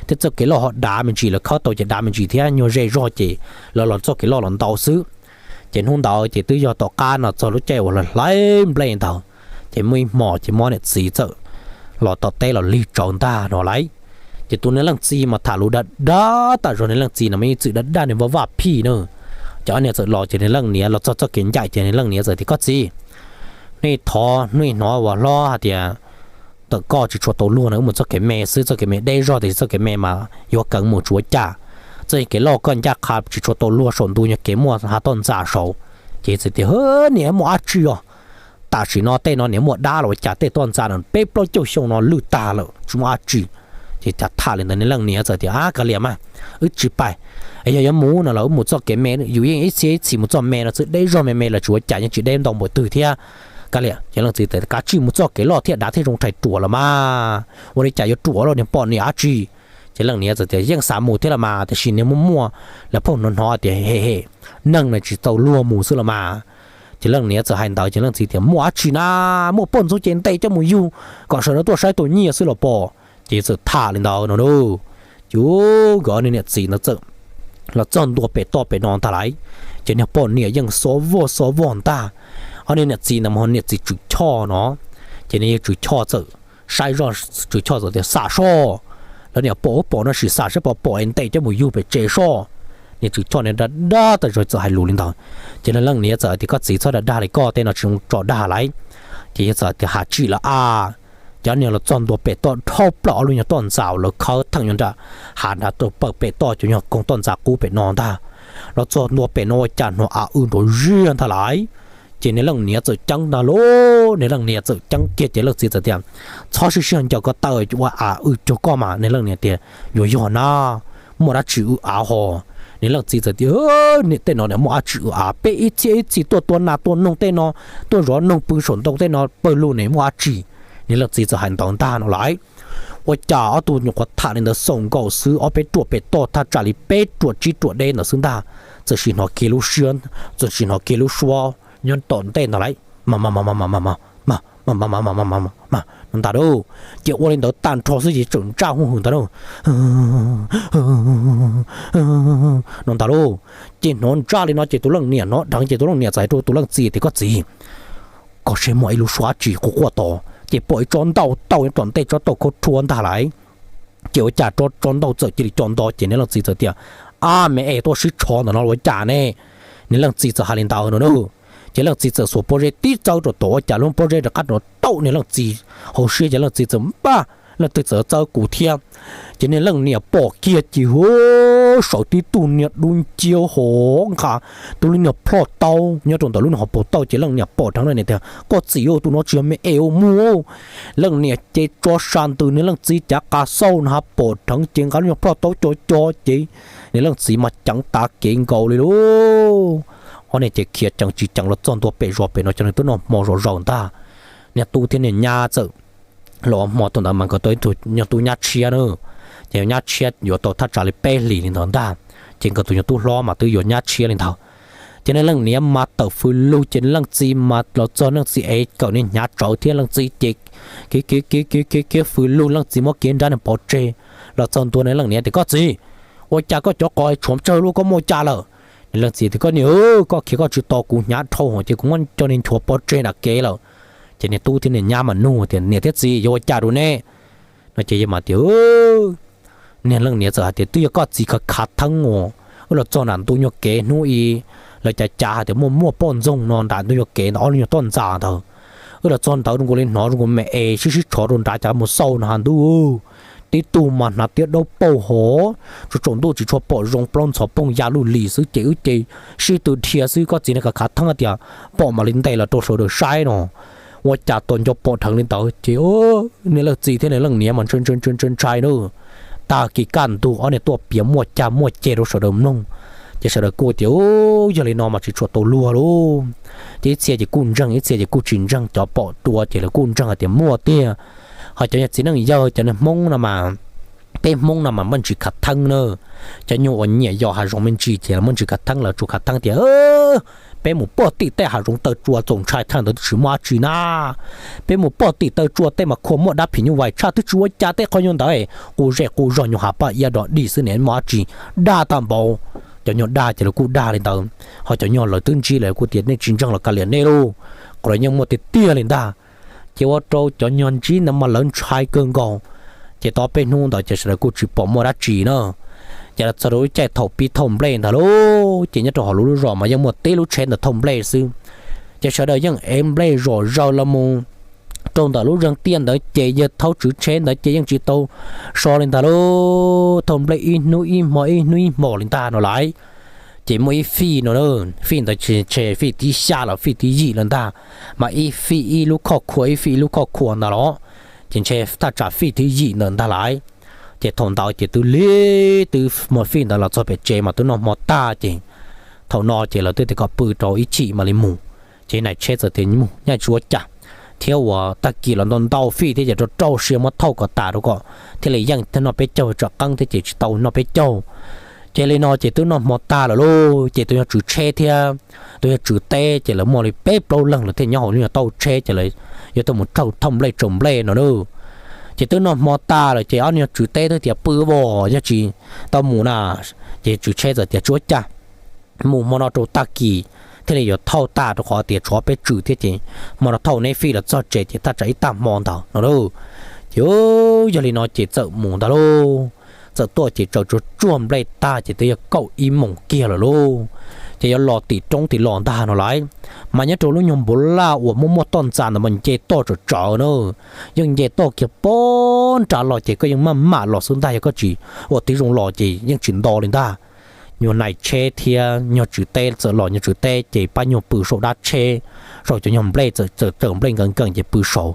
thiab txoj kev loj ho dav me ntsis, lawv khawb tau ces dav me ntsis thiab nyuag ze zog ces lawv los txoj kev loj los ntau xwb. Ces hnub ntawd ces twb yog tom qab no txog lub caij uas lawv hlais nplej ntawd, ces muaj ib hmos ces muaj ob niam txiv txawm los tom teb los lig tsawv ntag no lauj. Ces tus niag leej txiv mas tham lus dag dag tas zog, niag leej txiv no mas ib txwm dag dag niag vaj vaj phij na. Ces ob niag txawm los ces niag leej niam los txog txoj kev ncaim ces niag leej niam txawm tias, Koj txiv, nej thov nej hnov uas hlob hais tias tawm koj tsis tshua tau luag no, wb mus txoj kev me xwb, txoj kev me deb zog tiam sis txoj kev me mas yuav kawg mus tsis ua cas. Txoj kev loj koj ncaj qha tsis tshua tau luag, saum ntu nyuag kev muaj hav toj ntxas saud. Ces txawm tias, Niam, muaj dab tsi os? Tam sim no tej no niam muaj dab los ua cas, tej toj ntxas no peb plaub caug xyoo no lwj tag lawm tsis muaj dab tsi. Ces tham tham li ntawd niag leej niam txawm tias, Ab, kav liam mas, wb tsis pais. Yog yuav mus no los wb mus txoj kev me, yus yeej ib txhia ib txhis mus txoj me no xwb, deb zog me me los tsis ua cas, yeej tsis deb ntau npaum twg thiab. Kav liam. Ces leej txiv tias, Kav tsij mus txoj kev loj thiab, dav thiab zoo rhais ruam los mas, ua li cas yuav ruam los niag poj niam dab tsi? Ces leej niam txawm tias, Yeej xav mus thiab los mas, tiam sis niag muaj muaj lawv pheej hnov hnov tias hem hem, neeg no tsis tau luag mus xwb los mas. Ces leej niam txawm hais ntawd ces leej txiv tias, Muaj dab tsi na, muaj poj ntxoog ces ntes coj mus yug kom sawv daws tuaj saib tau nyiaj xwb los pom. Ces txawm tham li ntawd no lauj. Ces nkawd ob niag niam txiv ntawd txawm los txog ntua pem toj pem no ntag lauj. Ces niag poj niam yeej xob vog xob vog ntag. Ob niag niam txiv ntawd mas niam txiv Tswv Choj no, ces niag yawg Tswv Choj txawm saib zoj, Tswv Choj txawm tias, Xam soj, lawv niam pom ub pom no sim xam saib puas pom es ntes coj mus yug pem tsev soj. Niag Tswv Choj niag dag dag tas zog txawm hais lus li ntawd. Ces niag leej niam txawm tias, Koj txiv, txhob dag dag li koj, tej no tsis zoo tso dag lauj. Ces yawg txawm tias, Has tsim lawm a. Ces ob niag los txog ntua pem toj dhau plaws ob lub nyuag toj ntxas uas lawv khawb theem nyob nram hav nrad rau pawg pem toj cov nyuag koog toj ntxas qub pem no ntag. Los txog ntua pem no ua cas hnov av w nrov ziag ntag lauj. Ces niag leej niam txawm ceeb ntag lauj, niag leej niam txawm ceeb kiag ces leej txiv txawm tias, Txhob sib sib ncaws ko taw, ua av w cuag koj mas. Niag leej niam tias, Yuav yog na, muaj dab tsi w av hos? Niag leej txiv txawm tias, Niam, tej no niam muaj dab tsi w av, peb ib txhia ib txhis tuaj tua nas tua noog tej no, tuaj zov noog pw saum ntoo tej no pawg lug ne, muaj dab tsi? Niag leej txiv txawm hais ntawd ntag no lauj. Ua cas ob tug nyuam qhuav tham li ntawd xaus nkaus xwb, ob peb ruam pem toj thaj tsam li peb ruam tsib ruam deb ntawd xwb ntag, txawm sim hnov kiag lub siab, txawm sim hnov kiag lub suab nyob tom ntej ntag lauj. Mas mas mas mas mas mas mas mas mas mas mas no ntag lauj. Ces ua li ntawd tag nrho xwb ces tseem ntsaj huj hwm ntag lauj, no ntag lauj. Ces hnov ntsaj li no ces tus leej niam hnov dheev ces tus leej niam txawm hais rau tus leej txiv tias, Koj txiv, koj saib muaj ib lub suab dab tsi quaj quaj tod, ces pom ib tsob ntaub tauj nyob tom ntej tsob tauj khaub rhuab ntag lauj. Ces ua cas tsob ntaub txawm cia li co nto ces niag leej txiv txawm tias, Ab, me es tuaj sib tshov ntawm no ua cas ne? Niag leej txiv txawm hais li ntawd no na. Ces leej txiv txawm xuas pob zeb tib txawb rau tod ua cas lub pob zeb rov qab rov tauj niag leej txiv hauv siab ces leej txiv txawm npaj, Leej twg txawm txawb kuv thiab? Ces niag leej niam pom kiag ces hu, sawv tib tug niag dub nciab hov nqa tus lub niag plhoj taub nyob rau ntawm lub niag hauv paus taub ces leej niam pom dheev leej niam tias, Koj txiv, tus no tsis yog me es ua muag. Leej niam ces tso sa ntws niag leej txiv cav qas xauj no ha, pom dheev ces nqa lub niag plhoj taub co co ces niag leej txiv mas ceev tav kev nkaus li lauj. Ob niag ces khiav ceev tsis ceev los txog ntua pem zos pem no cov neeg twb noj hmo zom zaws ntag. Niag tub thiab niag nyab txawm los ua hmo thaum ntawd mas nkawd tau ib tug nyuag tub nyab tshiab na. Ces nyab tshiab yuav tau thaj tsam li peb hlis li ntawd ntag. Ces nkawd tus nyuag tub hlob mas twb yuav nyab tshiab li ntawd. Ces niag leej niam mas tawm fws lug ces niag leej txiv mas los txog, leej txiv ev kawm niag hnyav tsawv thiab leej txiv ces khiav khiav khiav khiav khiav fws lug, leej txiv muab kiag nrab niag pov tseg. Los txog ntua niag leej niam tias, Koj txiv, ua cas koj cov qos tshuav tsawg lub, koj muaj cas lawm? Niag leej txiv tias, Koj niam, koj khiav koj tsis tos kuv, hnyav dhau hwv ces kuv muab cov niag nchuav pov tseg nram kev lawm. Ces niag tub thiab niag nyab mas nug tias, Niam thiab txiv, yog ua cas rau neb? No ces yawg mas tias, niag leej niam txawm hais tias, Twb yog koj txiv khav khav theeb uas wb los txog nram ntu nyuag kev hnub i, lawv cav cav hais tias muaj muaj poj ntxoog no nram ntu nyuag kev ntawm ob lub nyuag toj ntxas ntawd. Wb los txog ntawd zoo nkaus li hnov zoo nkaus me es sib sib tshov rau nrad, cas mus xauj no has ntuj, tib tug mas hnav tiab daub paug hov, tsaus tsaus ntuj tsis tshua pom zoo, plaub ntxhov poog ya luj lis xwb ces wb ces sib tw dhia xwb, koj txiv niag khav khav theeb tias pom mam li ntes los rau sawv daws saib no. Ua cas tos nco pom dheev li ntawd ces niag leej txiv thiab niag leej niam mas ntshai ntshai ntshai ntshai na. Tag kis kaj ntug ob niag tuaj piav muaj cag muaj ceg rau sawv daws mloog, Ces sawv daws kuj tias, Ub, yog li no mas tsis tshua tau luag lauj. Ces ib txhia ces kuj ntseeg, ib txhia ces kuj tsis ntseeg, cov pom dua ces lawv kuj ntseeg hais tias muaj tiag. Ho cov niag txiv neej yawg, cov niag Hmoob no mas, peb Hmoob no mas muaj ntsis khav theeb na. Cov nyuag uas nyiam yos hav zoov me ntsis ces muaj ntsis khav theeb, lawv tsuas khav theeb tias peb mus pog tim tej hav zoov taw tsua txaus ntshai tshaj ntawd twb tsis muaj dab tsi na. Peb mus pog tim taw tsua tej mas khuas muaj dab phim nyuj vais tshaj twb tsis ua cas, tej qhov nyuag ntawd qus zej qus zog nyuag hav paj iab dog dig xwb ne muaj dab tsi, dag tag npaum. Cov nyuag dag ces lawv kuj dag li ntawd, ho cov nyuag lawv twb ntsib lawv kuj tias nej tsis ntseeg los kav liam nej lauj, qhov lawv yeej muaj tiag tiag li ntag. Ces ua rau cov nyuag ntsib ntawd mas lawv ntshai kawg nkaus. Ces tau peb hnub ntawd ces sawv daws kuj tsis pom muaj dab tsi na. Ces los txog rau lub caij thaum pib thauj nplej ntag lauj, ces nyob rau hauv lub lub zos mas yeej muaj tib lub tsheb ntawd thauj nplej xwb. Ces sawv daws yeej ev nplej zom zaws los mus rau ntawm lub zeeg tiaj ntawd ces yawg thauj tswv tsheb ntawd ces yeej tsis tau so li ntag lauj, thauj nplej ib hnub ib hmo ib hnub ib hmo li ntag no lauj. Ces muaj ib fij no, fij ntawd ntshe fij thib xya los fij thib yim lawm ntag, mas ib fij ib lub khoj khua ib fij ib lub khoj khua ntag los, ces ntshe thaj tsam fij thib yim ntawd ntag lauj. Ces thaum ntawd ces twb lig twb muaj fij ntawd los txog pem tsev mas twb noj hmo tag ces thaum no ces lawv twb tias kom pw rau ib chim mam li mus. Ces nais tsheb txawm tias mus nyaj tsis ua cas, thiab uas tag kis los ntau ntau fij thiab ces rau rau siab muab thauj kom tas rau kom thiaj li yeej thiab noj peb caug tsam qeeb thiab ces tsis tau noj peb caug. Ces li no ces twb noj hmo tag lawm lauj, ces tus yog tswv tsheb thiab tus yog tswv teb ces lawv muaj li peb plaub leeg lawv thiaj nyob hauv lub nyuag taub tsheb ces lawv yuav tuaj mus thauj nplej tsaus nplej no lauj. Ces twb noj hmo tag lawm ces ob niag tswv teb twb tias pw os, yog tsis tau mus na. Ces tswv tsheb txawm tias tsis ua cas, mus hmo no rau tag kis thiaj li yuav thauj tag rau qhov tias tshuav peb tswv thiab ces hmo no thauj neb fij los txog tsev ces thaj tsam ib tag hmo ntawd no lauj. Ces yog li no ces txawm mus ntag lauj. Txawm tuaj ces tsaws tsuag tsuag nplej tag ces twb yog kaum ib moos kiag lawm lauj. Ces yuav los tim roob tim los ntag no lauj. Mas nyob rau lub nyuag npav laj uas muaj muaj toj ntxas ntawd mas nce toj tsawv tsawv na, yeej nce toj kiag pog nrad los ces koj yeej maj mam los xwb ntag, yog koj tsis ua tib zoo los ces yeej tsis nto li ntag. Nyuag nais tsheb thiab nyuag tswv teb txawm los, nyuag tswv teb ces pab nyuag pw saum dab tsheb, saum cov nyuag nplej txawm tsaws nplej nkees nkees ces pw saud.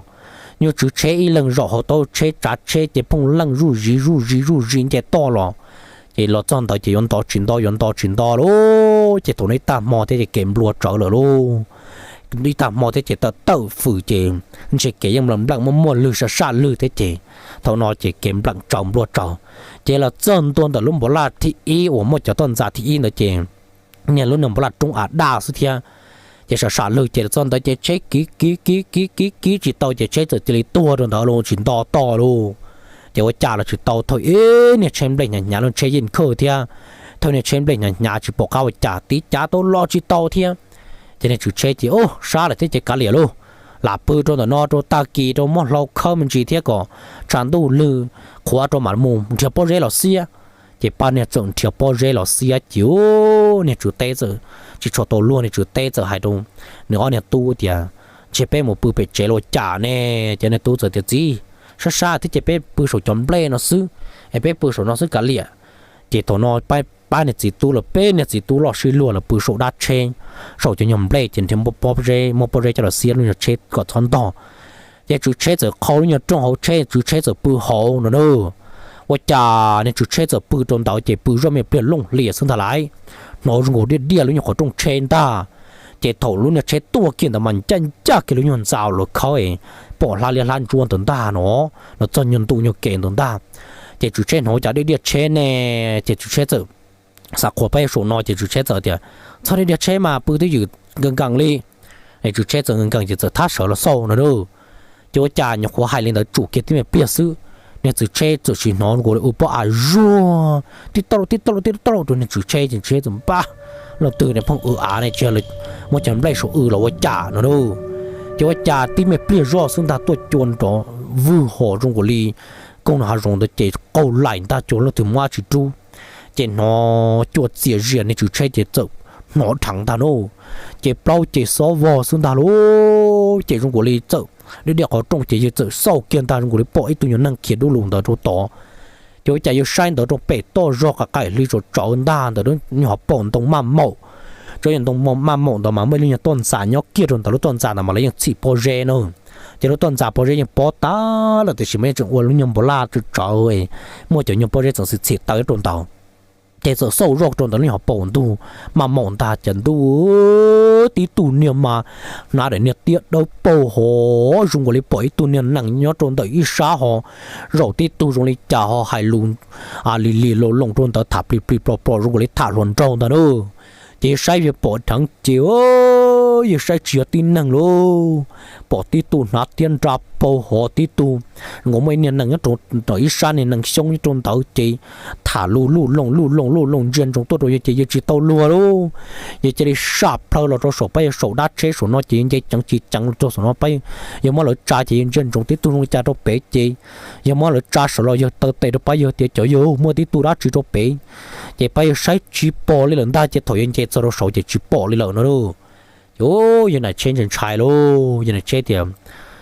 Nyuag tswv tsheb ib leeg zaum hauv taub tsheb tsav tsheb ces phooj leej zuj zus zuj zus zuj zus nce toj los. Ces los txog ntawd ces yuav nto tsis nto yuav nto tsis nto lauj, ces thaum no ib tag hmo thiab ces kev nplua tsawv lawm lauj. Ib tag hmo thiab ces tawm tawm fws ces ntshe kev yeej npleem npleem muaj muaj lwg saj saj lwg thiab ces thaum no ces kev npleem tsawv nplua tsawv. Ces los txog ntua ntawm lub npav laj thib ib uas muaj cov toj ntxas thib ib ntawd ces niag lub niag npav laj roob av daj xwb thiab. Ces sam sam lwg ces los txog ntawd ces tsheb kiv kiv kiv kiv kiv kiv tsis tau ces tsheb txawm cia li tuag rau ntawd los tsis nto toj lauj. Ces ua cas los tsis tau, thauj ib niag tsheb nplej hnyav hnyav los tsheb yeej khawj thiab, thauj niag tsheb nplej hnyav hnyav tsis pom qab ua cas tib cav tau los tsis tau thiab. Ces niag tswv tsheb ces ub sab lawm thiab ces kav liam lauj, lam pw rau ntawm no rau tag kis rau muab hlau khawb me ntsis thiab kom tshav ntuj lwg qhuav rau mam mus nrhiav pob zeb los xiab. Ces pab niag txawm nrhiav pob zeb los xiab ces ub niag tswv teb txawm tsis tshua tau luag, niag tswv teb txawm hais rau nws ob niag tub tias, ntshe peb mus pw pem tsev los ua cas ne? Ces niag tub txawm tias txiv, sab sab thiab ces peb pw saum cov nplej no xwb, es peb pw saum no xwb kav liam. Ces thaum no pab niag txiv tub los peb niag txiv tub loj sib luag los pw saum dab tsheb, saum cov nyuag nplej ces nrhiav pob zeb, muab pob zeb coj los xiab lub nyuag tsheb kom txhob ntog. Ces tswv tsheb txawm qhau lub nyuag rooj hauv tsheb, tswv tsheb txawm pw hauv no na. Ua cas niag tswv tsheb txawm pw rau ntawd ces pw zoj me pliag looj hlias xwb ntag lauj, hnov zoo nkaus diaj diaj lub nyuag qhov rooj tsheb ntag. Ces thaum lub niag tsheb tuaj kiag ntawd mas ncaj ncaj kiag lub nyuag ntxa uas lawv khawb pom hlab liab hlab ntsuab ntawd ntag no, los txog nyuag ntu nyuag kev ntawd ntag. Ces tswv tsheb hnov cas diaj diaj tsheb ne, ces tswv tsheb txawm xav qhuas pab saum no ces tswv tsheb txawm tias, txhob diaj diaj tsheb mas pw twj ywm nkees nkees li. Es tswv tsheb txawm nkees nkees ces txawm thab sawv los xauj no lauj. Ces ua cas nyuam qhuav hais li ntawd tsum kiag tib me pliag xwb, niag tswv tsheb txawm sim hnov zoo nkaus li ua pob av zuag tib tauj tib tauj tib tauj rau niag tswv tsheb ces tswv tsheb txawm npaj, leej twg ne pheej w av ne, tsis yog muab cov nplej saum w los ua cas no lauj. Ces ua cas tib me pliag zoj xwb ntag tuaj cua nrov vwg hos zoo nkaus li koog hav zoov ntawd ces qaug laim ntag, cuag leej twg muab dab tsi rub. Ces hnov cua txias zias, niag tswv tsheb ces txawm hnov dheev ntag no, ces plaub ces xob vog xwb ntag lauj. Ces zoo nkaus li txawm diaj diaj qhov rooj ces yawg txawm xauj kiag ntag zoo nkaus li pom ib tug nyuag neeg khiav dub lus ntawd rau tod. Ces ua cas yawg saib ntawd rau pem toj zog qaim hli tsawv tsawv ntag ntawm lub nyuag hauv paus ntoo maj maum. Tsob yog ntoo maj maum ntawd mas muaj ib lub nyuag toj ntxas nyob kiag rau ntawm lub toj ntxas ntawd mas lawv yeej txhim pob zeb na. Ces lub toj ntxas pob zeb yeej pob tas lawm tiam sis mas yeej tseem ua lub nyuag npav laj tsawv tsawv, muaj cov nyuag pob zeb txeem txhim txhim taw rau ntawd. Ces txawm xauj zoj rau ntawm lub nyuag hauv paus ntug, maj maum ntag ces ntuj, tib tug niag mas hnav daim niag tiab dawb paug hov zoo nkaus li pom ib tug niag nees nyob rau ntawm ib sab ho zaum tib tug zoo li cas ho hais lus lig lig loo loo rau ntawd tham plig plig plom plom zoo nkaus li tham hluas nraug ntag na. Ces yawg saib yawg pom dheev ces yawg saib tsis yog tib neeg lauj, pom tib tug hnav tiab nra paug hov tib tug, zoo nkaus muaj ib niag nees nyob rau ib sab niag nees xyoob nyob rau ntawd ces tham lus luj loo luj loo luj loo ntsia ntsoov tuaj rau yawg ces yawg tsis tau luag lauj. Yawg cia li sam plhaw los rau saum pab yawg saum dab tsheb saum no ces yawg nce ceev tsis ceev los rau saum no pab yawg muab lawv tsa ces yawg ntsia ntsoov tib tug zoo li cas rau pem ces yawg muab lawv tsa saum los yawg taw tes rau pab yawg tias cov yawg muaj tib tug dab tsi rau pem. Ces pab yawg saib tsis pom li lawm ntag ces thaum yawg nce txog rau saud ces tsis pom li lawm no lauj. Ces yawg Nais Tsheb ntshai ntshai lauj, yawg Nais Tsheb tias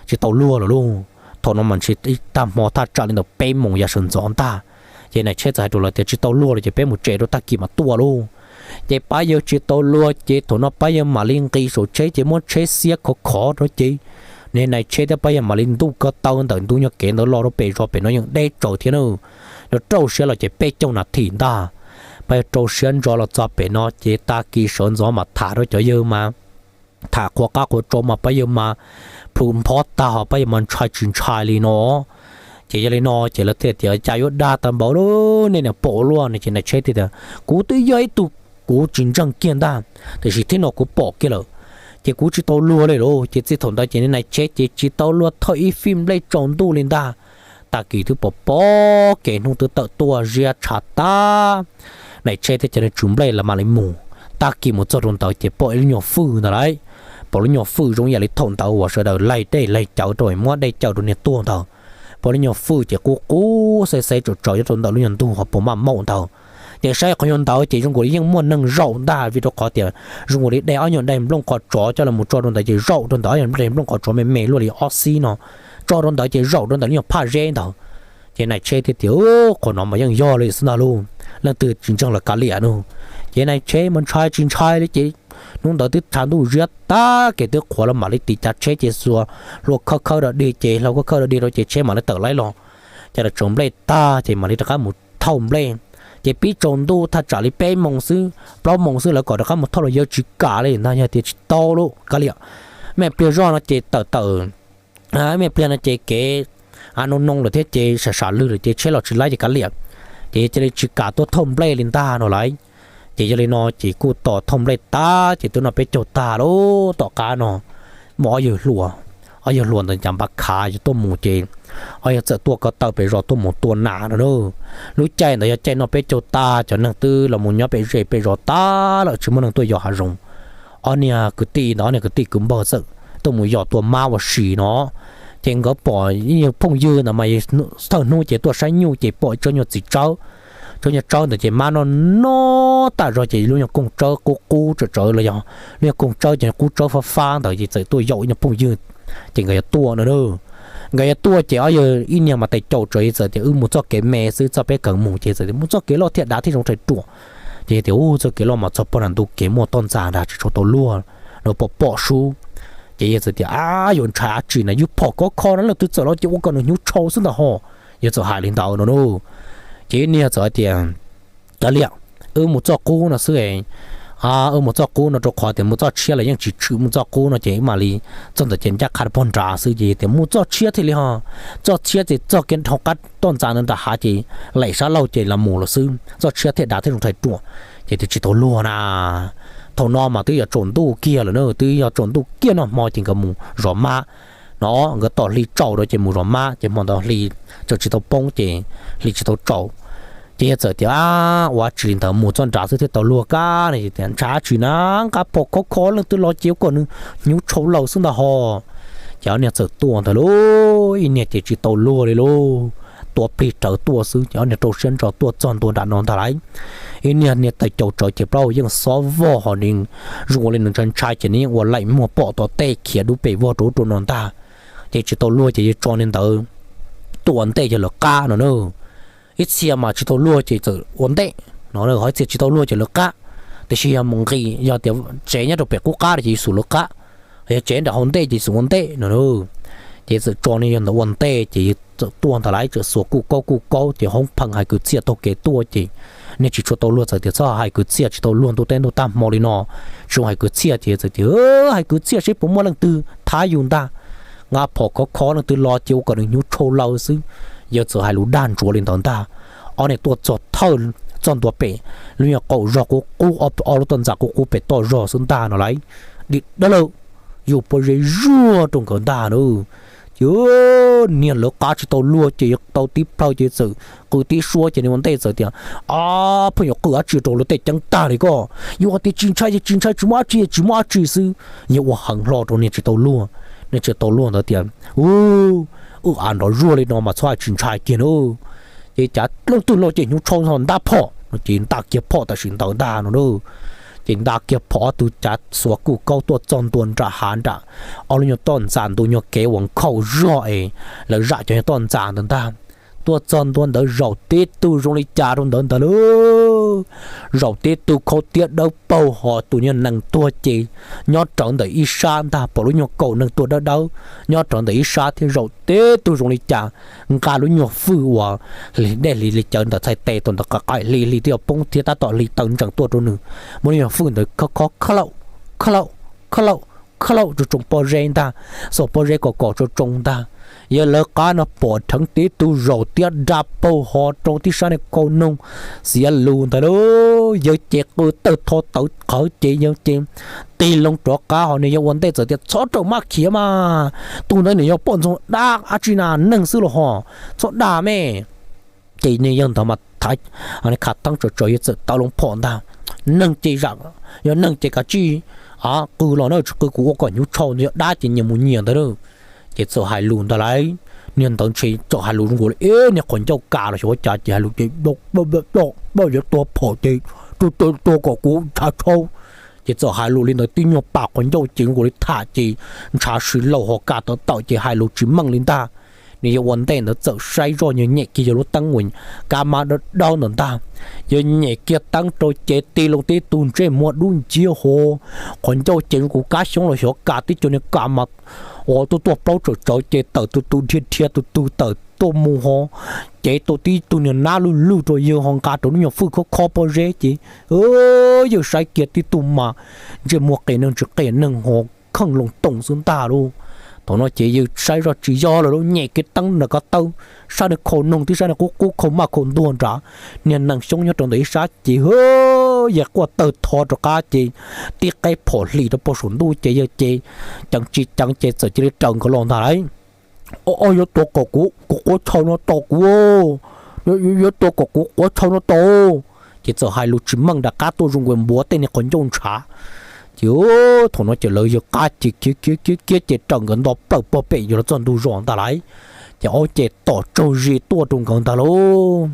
tsis tau luag lawm lauj. Thaum no mas ntshe ib tag hmo thaj tsam li ntawm peb moos yav sawv ntxov ntag. Ces Nais Tsheb txawm hais rau lawv tias tsis tau luag lawm ces peb mus tsev rau tag kis mam tuaj lauj. Ces pab yawg tsis tau luag ces thaum no pab yawg mam li nqis saum tsheb ces muab tsheb xiab khov khov rau ces niag Nais Tsheb thiab pab yawg mam li ntuj ko taw ntawm ntu nyuag kev ntawd los rau pem zos pem no yeej deb tsaus thiab na. Rau rau siab los ces peb caug nas this ntag. Pab yawg rau siab ntso los txog pem no ces tag kis sawv ntxov mas tham rau cov yawg mas tham qhuav qab qhuav tsau mas pab yawg mas plhu nphob tag ho pab yawg mas ntshai tsis ntshai li no. Ces yog li no ces lawv thiaj tias cas yuav dag tag npaum li nej niam pom luaj no ces Nais Tsheb thiaj tias kuv twb yog ib tug kuv tsis ntseeg kiag ntag, tiam sis thiab no kuv pom kiag lawm ces kuv tsis tau luag li lauj. Ces txij thaum ntawd ces niag Nais Tsheb ces tsis tau luag thawj ib fij nplej tsaus ntuj li ntag. Tag kis twb pom pom kev hnub twb tawm tuaj ziab tshav tag, Nais Tsheb thiab cov niag tswv nplej los mam li mus. Tag kis mus txog rau ntawd ces pom ib lub nyuag fwj ntag lauj. Pom lub nyuag fwj zoo yam li thaum ntawd uas sawv daws laig dej laig cawv rau muab dej cawv rau niag tuag ntawd. Pom lub nyuag fwj ces qub qub xeb xeb tsaus tsaus nyob rau ntawm lub nyuag ntug ho puas maj maum ntawd. Ces saib qhov nyuag ntawd ces zoo nkaus li yeej muaj neeg zaum ntag vim rau qhov tias zoo nkaus li de ob nyuag daim nplooj qos tsov coj los tso rau ntawd ces zaum rau ntawm ob nyuag daim nplooj qos tsov me me luaj li ob xib no, tso rau ntawd ces zaum rau ntawm lub nyuag phaj zeb ntawd. Ces Nais Tsheb thiaj tias qhov no mas yeej yog li xwb ntag lauj, leej twg tsis ntseeg los kav liam no. Ces Nais Tsheb mas ntshai tsis ntshai li ces hnub ntawd twb tshav ntuj ziab tag kev twb qhuav los mam li tiv cav tsheb ces xuas hlua khawb khawb rau dig ces hlua khawb khawb rau dig rau ces tsheb mam li tawm laib los. Ces los tsaus nplej tag ces mam li rov qab mus thauj nplej. Ces pib tsaus ntuj thaj tsam li peb moos xwb plaub moos xwb lawv kom rov qab mus thauj los yawg tsis kam li ntag, yawg tias tsis tau lauj kav liam. Mej pliag zoj no ces tawm tawm, mej pliag no ces kev noo noo lawm thiab ces sam sam lwg lawm ces tsheb los tsis laib ces kav liam. Ces yawg cia li tsis kam tuaj thauj nplej li ntag no lauj. Ces yog li no ces kuj tos thauj nplej tag ces twb noj peb caug tag lauj tom qab no muaj ob yawg hluas, ob yawg hluas ntawd cas npaj khav yuav tuaj mus ces ob yawg txawm tuaj ko taw pem zos tuaj mus tua nas no na. Lub caij ntawd yog caij noj peb caug tag cov neeg twb los mus nyob pem zej pem zos tag lawm tsis muaj neeg tuaj yos hav zoov. Ob niag kwv tij ntawd ob niag kwv tij kwv npawg txawm tuaj mus yos tua mab ua si no. Ces nkawd pom ib nyuag phooj ywg ntawd mas thawj hnub ces tuaj saib nyuj ces pom ib tsob nyuag txiv tsawb, tsob nyuag tsawb ntawd ces mab noj noj tas zog ces lub nyuag kooj tsawb qub qub tsawv tsawv los yog lub nyuag kooj tsawb ces qub tsawb fab fab ntawd ces txawm tuaj yaum ib nyuag phooj ywg. Ces nkawd yuav tuaj no na. Nkawd yuav tuaj ces ob yawg ib niag mas tes caum tsawv txawm tias wb mus txoj kev me xwb txoj peb kawg mus ces txawm tias mus txoj kev loj thiaj dav thiaj zoo rhais ruam. Ces yawg tias ub txoj kev loj mas txog pog nram ntu kev muaj toj ntxas nrad tsis tshua tau luag no pom pom sub. Ces yawg txawm tias ab yuav ntshai dab tsi na yus phom khov kho no leej twg txawm los ces ua kom nws hnyuv tshau xwb ntag ho. Yawg txawm hais li ntawd no na. Ces ib niag txawm hais tias kav liam, wb mus txoj qub no xwb. Wb mus txoj qub no rau qhov tias mus txoj tshiab los yeej tsis tshwm, mus txoj qub no ces wb mam li txog ntawd ces ncaj qha pog nrad xwb ces tias mus txoj tshiab thiaj li ho, txoj tshiab ces txog kiag dhau qab toj ntxas ntawd nram hav ces laim sab laug ces los mus lawm xwb, txoj tshiab thiaj dav thiaj zoo rhais ruam. Ces tias tsis tau luag na. Thaum no mas twb yog tsaus ntuj kiag lawm na, twb yog tsaus ntuj kiag noj hmo ces nkawd mus zov mab no, nkawd tom hli tsaus rau ces mus zov mab ces hmo ntawd hli tseem tsis tau poob ces hli tsis tau tsaus. Ces yawg txawm tias ab ua dab tsi li ntawd mus txoj nrad xwb thiaj tau luag kab no, tias ntshai dab tsi na, nqa phom khov kho leej twg los ces ua kom nws hnyuv tshau laws xwb ntag ho. Ces ob niag txawm tuaj ntag lauj, ib niag ces tsis tau luag li lauj, tua plig rawv tuaj xwb ces ob niag rau siab ntso tuaj txog ntua nram no ntag lauj. Ib niag niag tais caus tsawv ces plaub hau yeej xob vog ho nws zoo ua li nws ntshai ntshai ces nws yeej ua laim muag pom tom tej khiav dub pes vog rau ub rau no ntag. Ces tsis tau luag ces yawg tso niag ntawd tuaj ua ntej yawg lawv qab no na. Ib txhia mas tsis tau luag ces txawm ua ntej no, ho ib txhia tsis tau luag ces lawv qab. Tiam sis yog mus nqis yog tias tsev nyob rau pem qub qab ces yus xub lawv qab, yog tsev nram hauv ntej ces yus xub ua ntej no. Ces txawm tso niag yawg ntawd ua ntej ces yawg txawm tuaj ntag lauj, txawm xuas kuj kaub kuj kaub ces hoob pheej hais kwv txhiaj taug kev tuaj ces niag tsis tshua tau luag txawm tias txhob hais kwv txhiaj tsis tau luag ntuj teb ntuj tag hmo li no, tsis zoo hais kwv txhiaj ces txawm tias hais kwv txhiaj seb puas muaj leej twg thab yus ntag, nqa phom khov kho leej twg los ces ua kom nws hnyuv tshau laws xwb. Yawg txawm hais lus dag ntsuav li ntawd ntag. Ob niag tuaj txog thawj, txog ntua pem lub nyuag qaum zog qub qub, ob lub toj ntxas qub qub pem toj zog xwb ntag no lauj. Dim dawb lawm, yus pob zeb zuag rau nkawd ntag na. Ces niag lawv qab tsis tau luag ces tau tib plhaw ces txawm qw tib suab ces niag ua ntej txawm tias, a, pheej yuav qw dab tsi rau luag tej ceeb tag li koj, yuav hais tias tsis ntshai ces tsis ntshai, tsis muaj dab tsi tsis muaj dab tsi xwb. Yawg ua heev hlo rau niag tsis tau luag, niag tsis tau luag ntawd tias, u, wb av nrov zuag li no mas txhob hais tsis ntshai kiag na. Ces cav leej twg los ces hnyuv tshau ntab phom no ces nta kiag phom tam sim ntawd ntag no na. Ces nta kiag phom ob tug cav xuas kuj kaub tuaj txog ntua nram hav nram ob lub nyuag toj ntxas ntu nyuag kev uas nkhaus zog es lawv zam cov nyuag toj ntxas ntawd ntag. Tuaj txog ntua ntawd zaum tib tug zoo li cas rau ntawd ntag lauj. Zaum tib tug khau tiab dawb paug ho tus niag nees tuag ces nyob rawv ntawm ib sab ntag, pom lub nyuag kaus neeg tuag dawb dawb nyob rawv ntawm ib sab thiab zaum tib tug zoo li cas nqa lub nyuag fwj uas hli dej hli li cawv ntawm txhais tes tau ntawd qa qaim hli hli twb yuav poob thiab tab tom hli taw ntsees tuaj rau nws. Muab lub nyuag fwj ntawd khob khob khab laum, khab laum, khab laum, khab laum tsoo tsoo pob zeb ntag, xaus pob zeb kom kom tsoo tsoo ntag. Yawg lawv qab no pom dheev tib tug zaum tiab dawb paug ho rau tib sab niag khau noog xiav lus ntag lauj. Yawg ces qw tawg tho tawv qhawv ces yawg ces tig loo rov qab ho niag yawg ua ntej txawm tias txhob raws maj khiav mas, tus ntawd nws yog poj ntxoog dab dab tsi na, neeg xwb los ho, txhob dag me. Ces niag yawg ntawd mas khav theeb tsawv tsawv yawg txawm tawv loo phom ntag. Neeg ces zam, yog neeg ces kav tsij qw los na, tsis qw kuv ua kom hnyuv tshau, yog dab ces nyias mus nyias ntawd na. Ces txawm hais lus ntag lauj, niag ntawd ntshe txawm hais lus zoo nkaus li ib niag qhov ncauj kas los xyov ua cas ces hais lus ces, yuav tua phom ces, tua kom kuv ntshav tshau. Ces txawm hais lus li ntawd tib nyuag pas qhov ncauj ces zoo nkaus li tham ces ntshav si laus ho kas tawv tawm ces hais lus tsis meej li ntag. Nws yawg ua ntej ntawd txawm saib zoj nyem kiag yawg lub teeb uas kab mab dawb dawb ntawd ntag. Yawg nyem kiag teeb rau ces tig loo tib tug ntsej muag dub nciab ho, qhov ncauj ces zoo nkaus kab xyoob los xyov kas tib co niag kas mas uas tuaj tuaj plaub tsawm tsawv ces tawm tus tus dhia dhia tus tus tawm tuaj mus ho, cev tau tib tug niag nab lwj lwj rau yawg ho nqa rau lub nyuag fwj khob khob pob zeb ces yawg saib kiag tib tug mas ntsej muag qias neeg tsis qias neeg ho, kheej loo toom xwb ntag lauj. Thaum no ces yawg saib zoj tsis yog lawm lauj, nyem kiag teeb nram ko taw, sab niag khau noog tib sab niag qub qub khau maj khau ntuag nrad, niag nees xyoob nyob rau ntawm ib sab ces yawg quaj tawg tho rov qab ces tib qeb phom hlis rau puag saum ntuj ces yawg ces ceev tsis ceev ces txawm cia li raws nkawd los ntag lauj. O, yuav tua kom kuv, kuv quav tshau no tos kuv, yuav tua kom kuv quav tshau no tos. Ces txawm hais lus tsis meej nram qab tuaj zoo nkaus npuav tej niag qhov ncauj ntshav. Ces thaum no ces lawv yawg qab ces khiav khiav khiav khiav ces raws nkawd nto plaws pog pem yuav los txog ntug zos ntag lauj. Ces ob ces tom tsaug zis tuaj rau nkawd ntag lauj.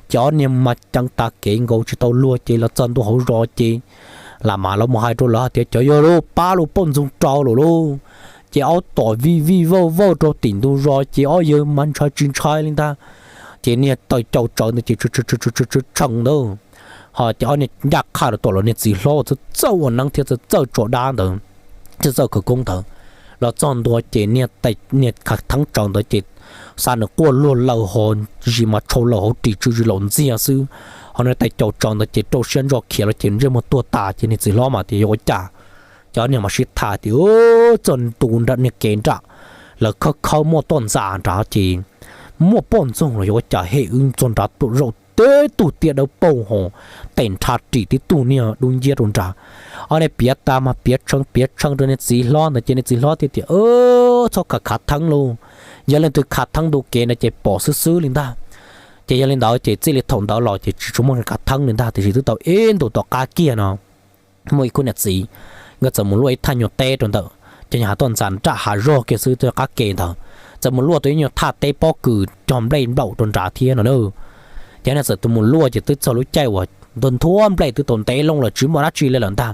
Ces ob niag mas ceev tas kev nkaus tsis tau luag ces los txog ntua hauv zos ces lam mas lawv mus hais rau lawv hais tias cov yawg lauj, pab lub poj ntxoog rau lawm lauj. Ces ob tom vij vij vauj vauj rau tim ntug zos ces ob yawg mas ntshai tsis ntshai li ntag. Ces niag taw caus tsawv ntawd ces tshee ntawd, ho ces ob niag ncaj qha rau tom lawv niag txiv hlob txawj txawj ua neeb thiab txawj txawj tso dab ntawd, txawj txawj khawv koob ntawd. Los txog ntua ces niag khav theeb tsawv ntawd ces xa nws quaj luag laws ho, zis mas tshau laws hauv ris tsw zis laus ntxiag xwb. Ho niag taw caus tsawv ntawd ces rau siab ntso khiav los ces ntsej muag tuag tas ces niag txiv hlob mas tias yuav ua cas. Ces ob niag mas sib tham tias txog ntua nram niag kev nram lawv khawb khawb muaj toj ntxas nrad ces muaj poj ntxoog los yuav ua cas hem wb txog nrad tuaj zaum tib tug tiaj dawb paug ho, tes nrha ris tib tug niag dub nciab rau nrad. Ob niag piav tas mas piav tshee piav tshee rau niag txiv hlob ntawd ces niag txiv hlob thiaj tias txhob khav khav theeb lauj, yog leej twg khav theeb ntu kev no ces pom xwb xwb li ntag. Ces yog li ntawd ces txij li thaum ntawd los ces tsis tshua muaj khav theeb li ntag, tiam sis twb tau ib ntus tom qab kiag no muaj ib khub niam txiv, nkawd txawm mus luaj ib thaj nyuag teb rau ntawm cov nyuag hav toj ntxas nram hav zog kiag xwb rau qab ke ntawd, txawm mus luaj tau ib nyuag thaj teb pob kws cog nplej nplaum rau nrad thiab no na. Ces nkawd txawm mus luaj ces twb txog lub caij uas ntuag nthua nplej twb tau ntev loo lawm tsis muaj dab tsi li lawm ntag.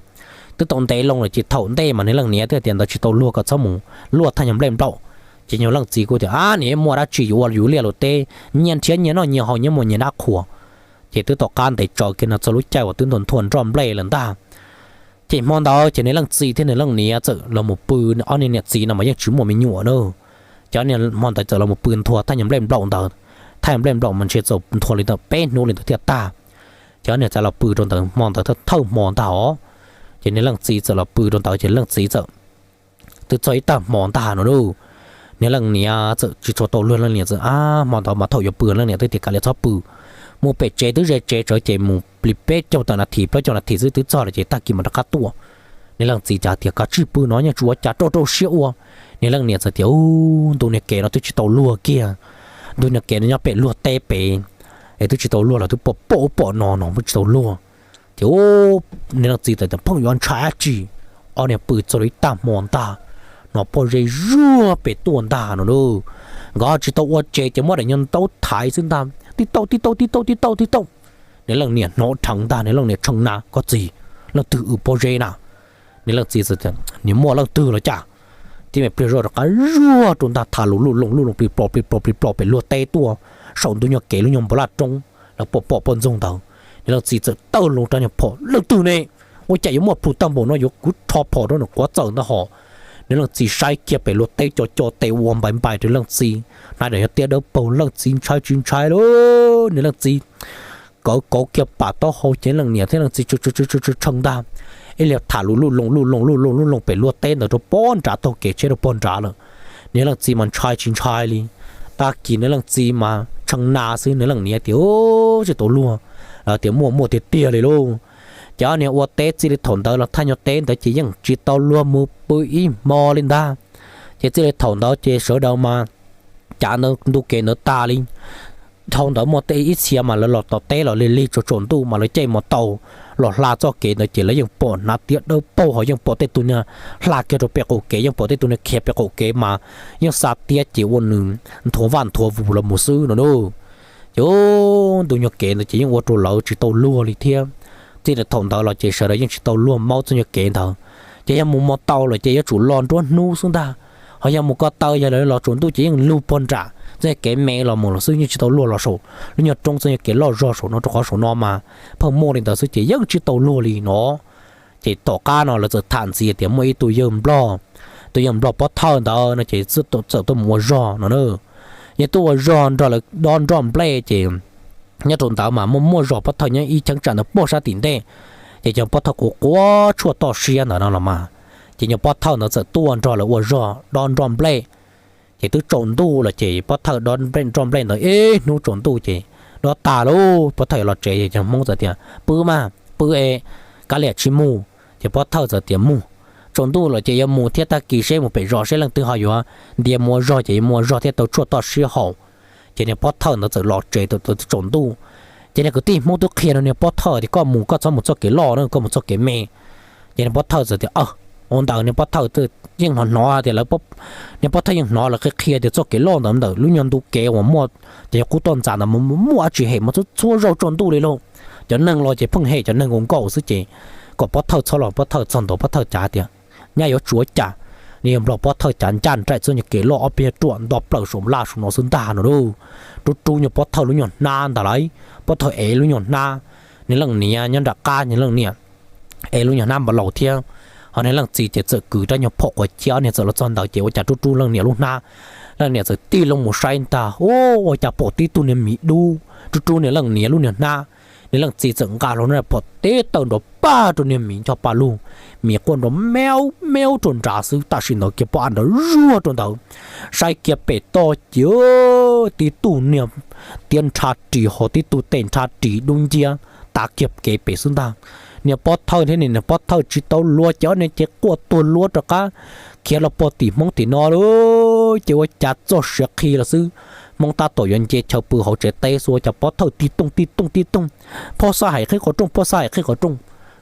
Twb tau ntev loo lawm ces thaum ntej mas nws leej niam twb tias ntawd tsis tau luag kom txhob mus luaj thaj nyuag nplej nplaum. Ces nyuag leej txiv kuj tias ab, nws muaj dab tsi yuav ua yuav liaj luag teb, nyias nrhiav nyias noj nyias haus nyias muaj nyias dab qhuas. Ces twb tom qab ntev tsawv kiag no txog lub caij uas twb ntuag nthua nroj nplej lawm ntag. Ces hmo ntawd ces nws leej txiv thiab nws leej niam txawm los mus pw, ob niag niam txiv no mas yeej tsis muaj me nyuam na. Ces niag hmo ntawd txawm los mus pw nthua thaj nyuag nplej nplaum ntawd. Thaj nyuag nplej nplaum mas ntshe txaus nthua li ntawm peb hnub li ntawd thiaj tag. Ces niag txawm los pw rau ntawd hmo ntawd thawj hmo ntag os. Ces niag leej txiv txawm los pw rau ntawd ces leej txiv txawm twb txog ib tag hmo ntag no lauj. Niag leej niam txawm tsis tshua tau luag, leej niam txawm, ab, hmo ntawd mas thaum yuav pw leej niam twb tias kav liam txhob pw, mus pem tsev twb ze tsev tsawv ces mus li peb caug tawm nas this plaub caug nas this xwb twb txog lawm ces tag kis mam rov qab tuaj. Niag leej txiv cas tias kav tsij pw no yeej tsis ua cas, rau rau siab ua. Niag leej niam txawm tias, ntu niag kev no twb tsis tau luag kiag, ntu niag kev no nyob pem luag teb pem, es twb tsis tau luag los twb pom pom ub pom no no twb tsis tau luag. Ces niag leej txiv txawm tias pheej yuav ntshai dab tsi, ob niag pw txog li ib tag hmo ntag, no pob zeb zuag pem tuaj ntag no lauj. Nkawd tsis tau ua tsev ces muab daim nyuag ntaub thaiv xwb ntag, tib tauj tib tauj tib tauj tib tauj tib tauj. Niag leej niam hnov dheev ntag, niag leej niam tshee na, koj txiv, leej twg w pob zeb na? Niag leej txiv txawm tias, niag muaj leej twg los cas? Tib me pliag zoj rov qab zuag rau ntag, tham lus luj loos luj loos plig plo plig plo plig plo pem luag teb tuaj, saum ntu nyuag kev lub nyuag npav laj roob lawv pom pom poj ntxoog ntawd. Niag leej txiv txawm tawg loo rab nyuag phom, leej twg ne? Ua cas yuav muaj plhus tag npaum no, yuav kuv rho phom rau nws quav txawm ntag hos. Niag leej txiv saib kiag pem luag teb co co tes ua npais npais rau leej txiv, hnav daim nyuag tiab dawb paug, leej txiv ntshai tsis ntshai lauj. Niag leej txiv kauv kauv kiag pam taub hau ces leej niam thiab leej txiv tshee ntag, ib leeg tham lus luj loos luj loos luj loos luj loos pem luag teb ntawd rau pog nrad, taug kev tsheb rau pog nrad lawm. Niag leej txiv mas ntshai tsis ntshai li. Tag kis niag leej txiv mas tshee na xwb, niag leej niam tias, tsis tau luag, lawv tias muaj muaj tiag tiag li lauj. Ces ob niag ua teb txij li thaum ntawd los thaj nyuag teb ntawd ces yeej tsis tau luag mus pw ib hmo li ntag. Ces txij li thaum ntawd ces sawv daws mas cav ntawd ntu kev ntawd tas li. Dhau ntawd muaj tej ib txhia mas lawv los tom teb los lig lig tsaus tsaus ntuj mas lawv caij mos taus los hla txoj kev ntawd ces lawv yeej pom hnav tiab dawb paug, ho yeej pom tej tug niag hla kiag rau pem qaum kev, yeej pom tej tug niag khiav pem qaum kev mas yeej xa tiab ces ua nws nthuav vaj nthuav vus los mus xwb no lauj. Ces ntu nyuag kev ntawd ces yeej ua rau lawv tsis tau luag li thiab. Txij li thaum ntawd los ces sawv daws yeej tsis tau luag maub txoj nyuag kev ntawd. Ces yog mus mos taus lawm ces yuav tsum los nruab hnub xwb ntag, ho yog mus ko taw yog lawv los tsaus ntuj ces yeej lug pog nram txoj nyuag kev me los mus lawm xwb, yeej tsis tau luag los saum lub nyuag roob txoj nyuag kev loj zog saum no, rau qhov saum no mas pheej muaj li ntawd xwb ces yeej tsis tau luag li no. Ces tom qab no lawv txawm tham ntxiv tias muaj ib tug yawg nplog, tus yawg nplog pob thawj ntawd no ces txawm tuaj mus ua zog no na. Yog tuaj ua zog nrog lawv dob nroj nplej ces nyob rau ntawd mas muaj muaj zog pob thawj nyob ib cheeb tsam ntawd pog sab tim ntej. Ces cov pob thawj quav quav tshuaj toj siab ntawd no los mas, ces nyuag pob thawj ntawd txawm tuaj nrog lawv ua zog dob nroj nplej. Ces twb tsaus ntuj lawm ces pob thawj dob nroj nplej ntawd ib hnub tsaus ntuj ces dob tag lauj, pob thawj yuav los tsev ces cov Hmoob txawm tias pw mas pw es kav liam tsis mus. Ces pob thawj txawm tias mus, tsaus ntuj lawm ces yuav mus thiab, tag kis seb mus pem zos seb leej twg ho yuav ntiav mus ua zog ces yuav mus ua zog thiab tau tshuaj toj siab haus. Ces niag pob thawj ntawd txawm los tsev thaum twb tsaus ntuj. Ces niag kwv tij Hmoob twb qhia rau niag pob thawj tias koj mus koj txhob mus txoj kev loj na, koj mus txoj kev me. Ces niag pob thawj txawm tias, ua ntawd niag pob thawj yeej hnov hnov tias lawv, niag pob thawj yeej hnov lawv qhia qhia tias txoj kev loj ntawd ntawm lub nyuag ntu kev uas muaj, ces yog qub toj ntxas ntawd muaj muaj dab tsi hem mas txhua txhua zaus tsaus ntuj li lauj. Cov neeg los ces pheej hem cov neeg nkaus nkaus xwb ces kom pob thawj txhob los, pob thawj txog ntua pob thawj cav tias nyab yuav tsuav cas, nws yog nplog pob thawj cav ncaj nraim txoj nyuag kev loj ob peb ruam nto plaws saum laj saum no xwb ntag no lauj. Rub rub nyuag pob thawj lub nyuag hnab ntag lauj, pob thawj ev lub nyuag hnab, niag leej niam nyob nram qab, niag leej niam ev lub nyuag hnab npav laus thiab. Ho niag leej txiv ces txawm kwv rab nyuag phom quav ciab, ob niag txawm los txog ntawd ces ua cas rub rub leej niam lub hnab, leej niam txawm tig loo mus saib ntag, ua cas pom tib tug niag miv dub rub rub niag leej niam lub nyuag hnab. Niag leej txiv txawm nqa hlo na phom teb tawm nrov pag rau niag miv ncho pa lug, miv quaj nrov meub meub rau nrad xwb, tam sim ntawd kiag pob ab nrov zuag rau ntawd. Saib kiag pem toj ces tib tug niag tiab nrhav ris ho tib tug tes nrhav ris dub nciab tav kiag kev pem xwb ntag. Niag pob thawj thiab niag pob thawj tsis tau luag ces ob niag ces quaj tuag luab rov qab khiav los pog tim Hmoob tim no lauj. Ces ua cas txoj siav qhi los xwb, Hmoob tab tom yuav nce chaw pw hauv tsev teb xwb ua cas pob thawj tib tooj tib tooj tib tooj, phob xab hais qhib qhov rooj, phob xab hais qhib qhov rooj.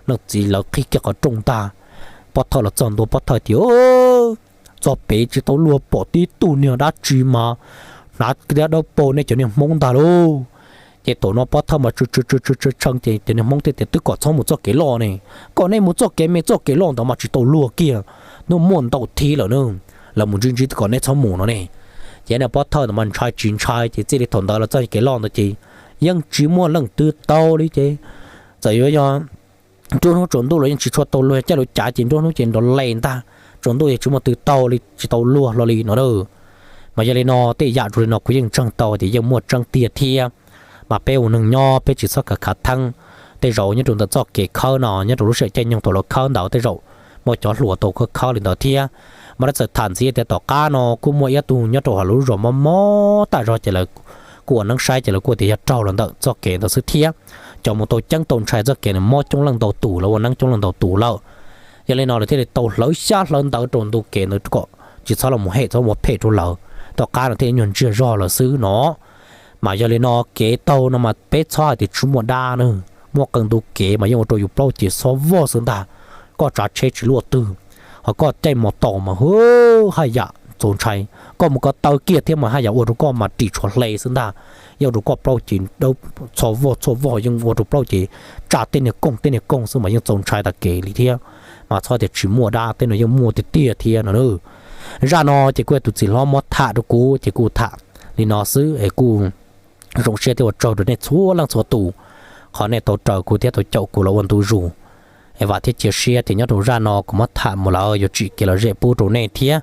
Leej txiv lawv qhib kiag qhov rooj ntag, pob thawj los txog ntua pob thawj tias txog pem tsis tau luag pom tib tug niag dab tsi mas hnav tiab dawb paug nej cov niag Hmoob ntag lauj. Ces thaum no pob thawj mas tshee tshee ces cov niag Hmoob thiaj tias twb kom txhob mus txoj kev loj ne, kom nej mus txoj kev me, txoj kev loj ntawd mas tsis tau luag kiag, hnub muaj ntaus thib lawm na, lawv mus ntsib ntsib twb kom nej txhob mus no ne. Ces niag pob thawj ntawd mas ntshai tsis ntshai ces txij li thaum ntawd los txog kev loj ntawd ces yeej tsis muaj leej twg taug li ces txawm yuav yog nruab hnub tsaus ntuj los yeej tsis tshua tau luag, caij lub cav ces nruab hnub ces nrov les ntag, tsaus ntuj yeej tsis muaj twg taug li, tsis tau luag hlo li no a. Mas yog li no tej yam zoo li no kuv yeej ntseeg tau tias yeej muaj tseeb tiag thiab. Mas peb ua neeg nyob peb tsis txhob khav khav theeb. Tej zaum nyob rau ntawm txoj kev khawb no nyob rau lub sij hawm caij nyoog thaum lawv khawb ntawd tej zaum muaj cov hluas tau khawb khawb li ntawd thiab. Mas lawv txawm tham ntxiv tias tom qab no kuj muaj ib tug nyob rau hauv lub zos mob mob tag zog ces lawv kuj ua neeb saib ces lawv kuj tias yog raug los ntawm txoj kev ntawd xwb thiab. Cov mus tau ceeb tau ntshai txoj kev nws mob coob leej ntau tus lawv ua neeb coob leej ntau tus lawm. Yog li no lawv thiaj li tau hlawv xyab hlawv ntawv rau ntu kev ntawd kom tsis txhob los mus hem txhob ua phem rau lawv. Tom qab no thiaj nyuag ntsiag zog lawm xwb no. Mas yog li no kev taug no mas peb txhob hais tias tsis muaj dab na. Muaj qee ntu kev mas yeej ua rau yus plaub cev txhob vog xwb ntag. Koj tsav tsheb tsis luaj twg, ho koj caij mos taus mas hwv haj yam txaus ntshai. Koj mus ko taw kiag thiab mas haj yam ua rau koj mas ris tshuav hle xwb ntag. Yeej ua rau koj plaub cev dawb txhob vog txhob vog yeej ua rau plaub cev tsa tej niag kooj tej niag kooj xwb mas yeej txaus ntshai tas kev li thiab. Mas txhob tias tsis muaj dab, tej no yeej muaj tiag tiag thiab no. Zaj no ces kuj yog tus txiv hlob muab tham rau kuv ces kuv tham li no xwb es kuj zoo siab thiab ua tsaug rau nej txhua leej txhua tus qhov nej tau raws kuv thiab tau caum kuv los ua ntu zus. Es vam thiab cia siab tias nyob rau zaj no kuv muab tham mus lawm yuav tsim kev lom zem pub rau nej thiab.